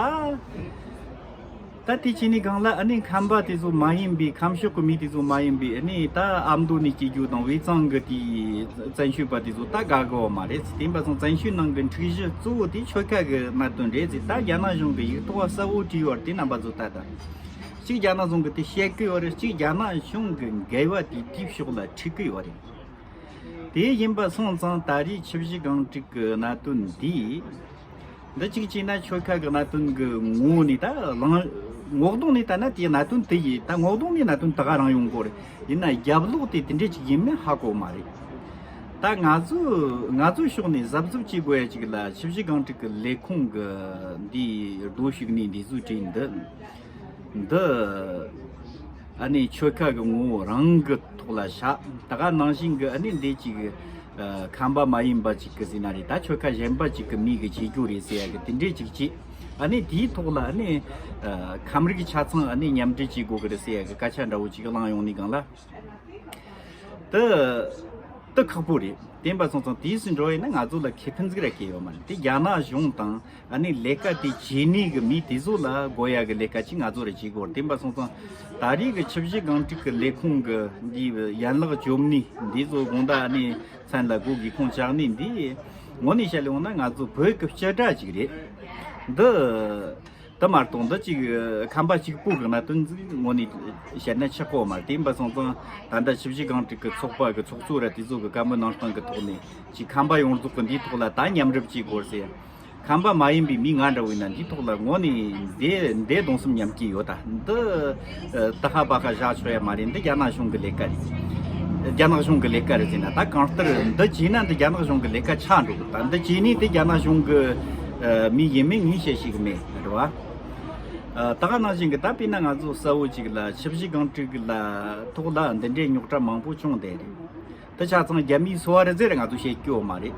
ད་དེ་རྗེས་ནས་གང་ལ་ཨ་ནི་ཁམས་པ་དེ་ཚོ་མ་ཡིན་པའི་ཁམས་ཕྱོགས་ཀྱི་མི་དེ་ཚོ་མ་ཡིན་པའི་ཨ་ནི་ད་ཨ་མདོ་ནས་སྐྱེས་རྒྱུ་དང་དབུས་གཙང་གི་དེའི་བཙན་བྱོལ་པ་དེ་ཚོ་ད་དགའ་གི་ཡོད་མ་རེད། དེ་ཡིན་པ་སོང་བཙན་བྱོལ་ནང་གི་འཁྲུག་གཞི་གཙོ་བོ་དེ་ཆོལ་ཁ་གི་གནད་དོན་རེད་ཟེར། ད་རྒྱ་ནག་གཞུང་གི་ཡིག་ཐོག་གསལ་བོ་བྲིས་ཡོད་རེད། དེ་རྣམ་པ་ཚོ་ལྟ་དང་། གཅིག་རྒྱ་ནག་གཞུང་གི་དེ་བཤད་གི་ཡོད་རེད། གཅིག་རྒྱ་ནག་གཞུང་གི་འགལ་བ་དེ་དེའི་ཕྱོགས་ལ་ཁྲིད་གི་ཡོད་རེད། དེ་ཡིན་པ་སོང་ཙང་ད་རེས་ཆུ་བཞི་སྒང་དྲུག་གི་གནད་དོན་འདི། འདི་གཅིག་བྱས་ན་ཆོལ་ཁ་གི་གནད་དོན་གི་ངོ་བོ་ནས་ད་ལངས། ངོ་གདོང་ནས་ལྟ་ན་དེའི་གནད་དོན་དེ་ཡིན། ད་ངོ་གདོང་ནས་གནད་དོན་ད་ག་རང་ཡོང་གི་རེད། ཡིན་ན་རྒྱབ་ལོགས་དེ་དེ་འདྲས་ཅིག་ཡིན་མིན་ཧ་གོ་མ་རེད། ད་ང་ཚོ་ང་ཚོའི་ཕྱོགས་ནས་གཟབ་གཟབ་བྱེད་དགོས་ཡ་ཅིག་ལ་ཆུ་བཞི་སྒང་དྲུག་གི་ལས་ཁུངས་གི་འདི་རྡོ་ཞུགས་ནས་འདི་བཟོས་བྲིས་འདི། འདི་ཨ་ནི་ཆོལ་ཁ་གི་ངོ་བོ་རང་གི་ཐོག་ལ་བཞག་ད་ག་ནང་བཞིན་གི་ཨ་ནི་འདི་ཅིག་ཨ་ཁམས་པ་མ་ཡིན་པ་ཅིག་གི་ཟེར་ན་རེད། ད་ཆོལ་ཁ་གཞན་པ་ཅིག་གི་མི་གི་བྱེད་རྒྱུ་རེད་ཟེར་ཡ་གི་དེ་འདྲས་ཅིག་བྱེད། ཨ་ནི་དེའི་ཐོག་ལ་ཨ་ནི་ཨ་ཁམས་རིགས་ཆ་ཚང་ཨ་ནི་མཉམ་འབྲེལ་བྱེད་དགོས་གི་རེད་ཟེར་ཡ་གི་སྐད་ཆ་འདྲ་བོ་ཅིག་གླེང་ཡོང་ནི་གང་ལ། དེ་དེ་ཁག་པོ་རེད། དེ་ཡིན་པ་སོང་ཙང་དུས་སུ་འགྲོ་ཡིན་ན་ང་ཚོ་ལ་ཁེ་ཕན་ཟིག་ར་སྐྱེ་ཡོད་མ་རེད། དེ་རྒྱ་ནག་གཞུང་དང་ཨ་ནི་ལས་ཀ་དེ་བྱེད་ནི་གི་མི་དེ་ཚོ་ལ་དགོས་ཡ་གི་ལས་ཀ་ཅིག་ང་ཚོ་ར་བྱེད་དགོས་རེད། དེ་ཡིན་པ་སོང་ཙང་ད་རེས་གི་ཆུ་བཞི་སྒང་དྲུག་གི་ལས་ཁུངས་གི་འདི་ཡན་ལག་བཅོམ་ནི་འདི་ཚོ་དགོང་དག་ཨ་ནི་མཚན་ལ་སྒོ་སྒེའུ་ཁུང་བཅག་ནི་འདི་ངོ་ནས་བཤད་ཡོང་ན་ང་ཚོ་བོད་ཀྱི་སྤྱི་སྒྲ་ཅིག་རེད། འདི། དེ་མ་གཏོགས་འདི་ཅིག་ཁམས་པ་གཅིག་པུ་གི་གནད་དོན་ཟིག་ངོ་ནས་བཤད་ན་ཆགས་གོ་མ་རེད། དེ་ཡིན་པ་སོང་ཙང་ད་ལྟ་ཆུ་བཞི་སྒང་དྲུག་གི་ཚོགས་པ་གི་ཚོགས་གཙོ་ར་དེ་ཚོ་གི་བཀའ་མོལ་གནང་སྟངས་གི་ཐོག་ནས་ཅིག་ཁམས་པ་ཡོངས་རྫོགས་གི་འདིའི་ཐོག་ལ་ད་མཉམ་རུབ་ཅིག་དགོས་ཟེར། ཁམས་པ་མ་ཡིན་པའི་མི་ང་འདྲ་བོ་ཡིན་ན་འདིའི་ཐོག་ལ་ངོ་ནས་འདས་འདས་གདོང་གསུམ་མཉམ་སྐྱེས་ཡོད། ད་འདི་ད་ཧ་པ་ཁ་བཞག་ཆོག་ཡ་མ་རེད། འདི་རྒྱ་ནག་གཞུང་གི་ལས་ཀ་རེད། རྒྱ་ནག་གཞུང་གི་ལས་ཀ་རེད་ཟེར་ན་ད་གང་ལྟར་འདི་བྱས་ན་འདི་རྒྱ་ནག་གཞུང་གི་ལས་ཀ་ཆགས་འགྲོ་གི། ད་འདི་བྱས་ནས་དེ་རྒྱ་ནག་གཞུང་གི་ཨ་མི་ཡིན་མིན་ངས་བཤད་ཤེས་གི་མེད་རེད་བ། ཨ་ད་ག་ནང་བཞིན་གི་ད་དཔེར་ན་ང་ཚོ་གསལ་བོ་ཅིག་ལ་ཆུ་བཞི་སྒང་དྲུག་གི་ལ་ཐོག་ལ་འདི་འདྲའི་རྙོག་དྲ་མང་པོ་བྱུང་བསྡད་རེད། དེ་ཆ་ཚང་རྒྱ་མིའི་སོ་བ་རེད་ཟེར་ང་ཚོ་བཤད་རྒྱུ་ཡོད་མ་རེད།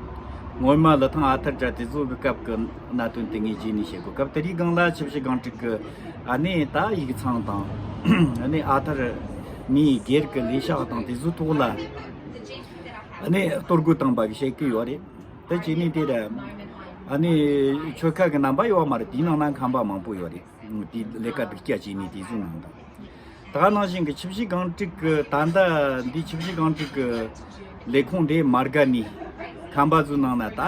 སྔོན་མ་ལི་ཐང་ཨ་ཐར་དྲ་དེ་ཚོ་གི་སྐབས་ཀྱི་གནད་དོན་དེ་ངས་རྗེས་ནས་བཤད་དགོས། སྐབས་དེ་རིང་སྒང་ལ་ཆུ་བཞི་སྒང་དྲུག་གི་ཨ་ནི་ད་ཡིག་ཚང་དང་ཨ་ནི་ཨ་ཐར་མིའི་སྒེར་གྱི་ལས་ཤག་དང་དེ་ཚོའི་ཐོག་ལ་ཨ་ནི་གཏོར་རྒོལ་བཏང་པ་གི་བཤད་ཀྱི་ཡོད་རེད། དེ་བྱས་ནས་དེ་ར་ཨ་ནི་ཆོལ་ཁ་གི་རྣམ་པ་ཡོད་མ་རེད། དེའི་ནང་ན་ཁམས་པ་མང་པོ་ཡོད་རེད། དེ་ལས་ཀ་སྡུག་སྐྱ་བྱས་ནས་དེ་ཚོའི་ནང་དང་། ད་ག་ནང་བཞིན་གྱི་ཆུ་བཞི་སྒང་དྲུག་གི་ད་ལྟ་འདི་ཆུ་བཞི་སྒང་དྲུག་གི་ལས་ཁུངས་འདི་མ་དགའ་ནི་ཁམས་པ་ཚོའི་ནང་ན་ད་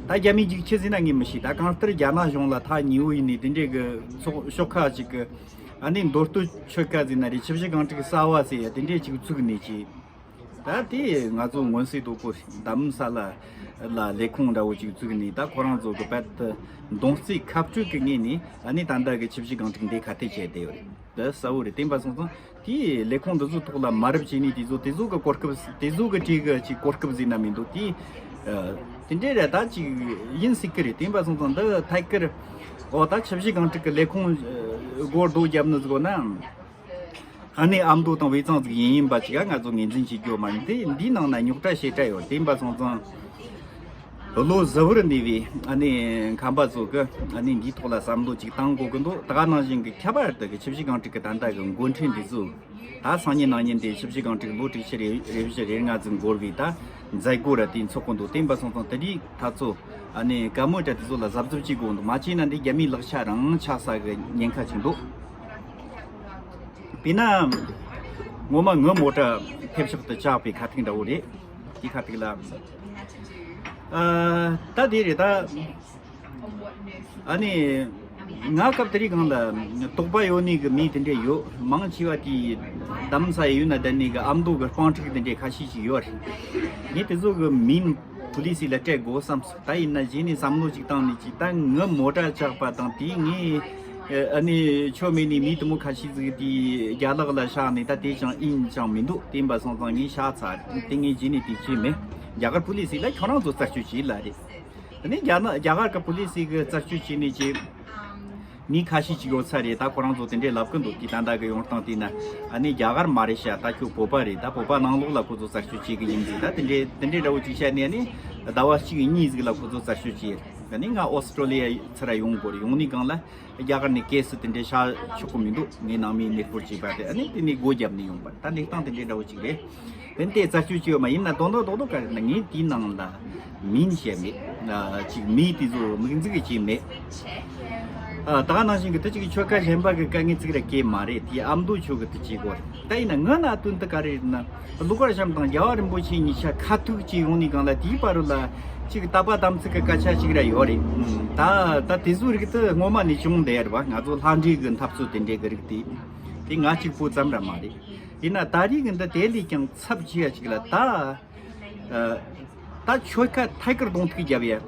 ད་རྒྱ་མིའི་རྒྱུག་ཁྱི་ཟེར་ན་ངས་མི་ཤེས། ད་གང་ལྟར་རྒྱ་ནག་གཞུང་ལ་ཐག་ཉེ་བོ་ཡིན་ནི་དེ་འདྲའི་གི་ཚོགས་ཤོག་ཁག་ཅིག་གི་ཨ་ནི་མདོ་སྟོད་ཆོལ་ཁ་ཟེར་ན་རེད། ཆུ་བཞི་སྒང་དྲུག་གསར་བ་ཟེར་ཡ་དེ་འདྲའི་ཅིག་བཙུགས་ནི་ཅིག་ད་དེ་ང་ཚོ་མངོན་གསལ་དོད་པོ་རེད། རྡ་རམ་ས་ལ་ལ་ལས་ཁུངས་འདྲ་བོ་ཅིག་བཙུགས་ནས་ད་ཁོ་རང་ཚོ་གི་རྦད་དེ་མདུང་རྩེ་ཁ་སྤྲོད་ཀྱི་ངོས་ནས་ཨ་ནི་ད་ལྟ་གི་ཆུ་བཞི་སྒང་དྲུག་འདི་ཁ་གཏད་བྱས་བསྡད་ཡོད་རེད། འདི་གསལ་བོ་རེད། བསྟན་པ་སོང་ཙང་དེའི་ལས་ཁུངས་འདི་ཚོ་ཐོག་ལ་མ་རབས་བྱས་ནས་དེ་ཚོ་དེ་ཚོ་གི་གོ་སྐབས་དེ་ཚོ་གི་གྲས་གི་ཅིག་གོ་སྐབས་ཟེར་ན་མི་འདུག་དེ་དེ་འདྲའི་ར་ད་ཅིག་ཡིན་སྲིད་ཀྱི་རེད། བསྟན་པ་སོང་ཙང་འདི་ཐད་ཀར་འོ་ད་ཆུ་བཞི་སྒང་དྲུག་གི་ལས་ཁུངས་སྒོར་རྡོ་བརྒྱབ་ནི་ཟིག་ན། ཨ་ནི་ཨ་མདོ་དང་དབུས་གཙང་ཟིག་ཡིན་ཡིན་པ་ཅིག་ང་ཚོ་ངོས་འཛིན་བྱེད་རྒྱུ་མ་ཡིན་ཏེ། འདིའི་ནང་ན་རྙོག་དྲ་ཞེ་དྲག་ཡོད། བསྟན་པ་སོང་ཙང་ལོ་གཞོན་པ་འདི་བས་ཨ་ནི་ཁམས་པ་ཚོ་གི་ཨ་ནི་འདིའི་ཐོག་ལ་བསམ་བློ་ཅིག་བཏང་དགོས་ཀྱི་འདུག་ད་ག་ནང་བཞིན་གྱི་ཁྱད་པར་དུ་གི་ཆུ་བཞི་སྒང་དྲུག་གི་ད་ལྟ་གི་འགོ་ཁྲིད་འདི་ཚོ་ད་སང་ཉིན་གནངས་ཉིན་དེ་ཆུ་བཞི་སྒང་དྲུག་ལོ་དྲུག་ཅུ་རེ་རེ་བཞི་རེ་ལྔ་ཙམ་འགོར་བའི་ད་མཛད་སྒོ་ར་དེ་འཚོགས་ཀྱི་འདུག་བསྟན་པ་སོང་ཙང་དེ་རིགས་ད་ཚོ་ཨ་ནི་བཀའ་མོལ་དྲ་དེ་ཚོ་ལ་གཟབ་གཟབ་བྱེད་དགོས་འདུག་མ་བྱས་ན་འདི་རྒྱ་མིའི་ལག་ཆ་རང་ཆགས་ས་གི་ཉེན་ཁ་ཅིག་འདུག་དཔེར་ན་ངོ་མ་ངའི་མོ་ཊ་ཐེབས་ཤག་ཏུ་བཅག་པའི་ཁ་ཐུག་འདྲ་བོ་རེད། དེའི་ཁ་ཐུག་ལ་ཨ་ད་དེ་རེད་ད། ཨ་ནི་ང་སྐབས་དེ་རིང་སྒང་ལ་དོགས་པ་ཡོད་ནི་གི་མི་དེ་འདྲས་ཡོད། མང་ཆེ་བ་དེ་རྡ་རམ་ས་ཡི་ཡུལ་ན་བསྡད་ནི་གི་ཨ་མདོ་གི་སྤང་ཕྲུག་དེ་འདྲས་ཁ་ཤས་ཤིག་ཡོད་རེད། ངས་དེ་ཚོ་གི་མིང་པུ་ལི་སི་ལ་སྤྲད་དགོས་བསམ་སོང་། ད་ཡིན་ན་གཞི་ནས་བསམ་བློ་ཅིག་བཏང་ནས་ཅིག་ད་ངའི་མོ་ཊ་བཅག་པ་དང་དེ་ངས་ཨ་ནི་ཆོ་མེད་ནས་མི་དེ་མོ་ཁ་ཤས་ཟིག་དེ་རྒྱ་ལག་ལ་བཞག་ནས་ད་དེ་ཅང་ཡིན་ཅང་མི་འདུག་བསྟན་པ་སོང་ཙང་ངས་ཤ་ཚ་དེ་ངས་གཞི་ནས་དེ་བྱས་མེད། རྒྱ་གར་པུ་ལི་སི་ལ་ཁྱོད་རང་ཚོ་རྩད་གཅོད་བྱས་ལ་རེད། དེ་ནས་རྒྱ་ནག་རྒྱ་གར་གི་པུ་ལི་སི་གི་རྩད་གཅོད་བྱས་ནས་ཀྱི་མི་ཁ་ཤས་ཅིག་ཡོད་ས་རེད། ད་ཁོ་རང་ཚོ་དེ་འདྲས་ལབ་གི་འདུག་དེ་ད་ལྟ་གི་ཡོང་སྟངས་དེ་ན་ཨ་ནི་རྒྱ་གར་མ་རེད་ཤག་ད་ཁྱོད་བོད་པ་རེད། ད་བོད་པ་ནང་ལོགས་ལ་ཁོ་ཚོ་རྩད་གཅོད་བྱེད་གི་ཡིན་ཟིག་ད་དེ་འདྲས་དེ་འདྲས་འདྲ་བོ་ཅིག་བཤད་ནས་ཨ་ནི་ཟླ་བ་གཅིག་གཉིས་ཟིག་ལ་ཁོ་ཚོ་རྩད་གཅོད་བྱས། ཨ་ནི་ང་ཨོ་སི་ཀྲོ་ལི་ཡ་ཚུར་ར་ཡོང་དགོས་རེད། ཡོང་ནས་སྒང་ལ་རྒྱ་གར་ནས་གེ་སི་དེ་འདྲས་བཞག་ཆོག་གི་མི་འདུག་ངའི་ནང་མིའི་གནས་སྐོར་བྱས་པ་དེ་ཨ་ནི་དེ་ནས་སྒོ་བརྒྱབ་ནས་ཡོང་པ་ད་གནས་སྟངས་དེ་འདྲས་འདྲ་བོ་ཅིག་རེད། དེ་ནས་དེ་རྩད་གཅོད་བྱས་ཡོད་མ་ཡིན་ན་དོན་དག་རྡོག་རྡོག་ག་རེ་ན་ངས་དེའི་ནང་ལ་མིང་བཤད་མེད། ཅིག་མིའི་དེ་ཚོ་མིག་འཛུགས་བྱས་མེད། ད་ག་ནང་བཞིན་གྱི་དེ་ཅིག་ཆོལ་ཁ་གཞན་པ་གི་དཀའ་ངལ་ཅིག་ར་སྐྱེས་མ་རེད། དེ་ཨ་མདོ་ཆོལ་གི་དེ་བྱེད་དགོས་རེད། ད་ཡིན་ན་ངའི་གནད་དོན་དེ་ག་རེ་རེད་ན་ཀླུ་མཁར་བྱམས་དང་རྒྱལ་བ་རིན་པོ་ཆེ་གཉིས་ཆ་ཁ་ཐུག་བྱས་ཡོང་ནས་སྒང་ལ་དེའི་བར་ལ་ཅིག་དད་པ་དམ་ཚིག་གི་སྐད་ཆ་ཅིག་ར་ཡོད་རེད། ད་ད་དེ་ཚོའི་རིགས་དེ་སྔོན་མ་ནས་བྱུང་བསྡད་རེད་བ། ང་ཚོ་ལྷ་འདྲེ་གི་འཐབ་རྩོད་དེ་འདྲའི་གི་རིགས་དེ་དེ་ང་གཅིག་པོ་ཙམ་ར་མ་རེད། ཡིན་ན་ད་རེས་ཀྱི་འདི་དེ་ལས་ཀྱང་ཚབས་ཆེ་ཡ་ཅིག་ལ་ད། ད་ཆོལ་ཁ་ཐད་ཀར་གདོང་ཐུག་རྒྱབ་ཡ།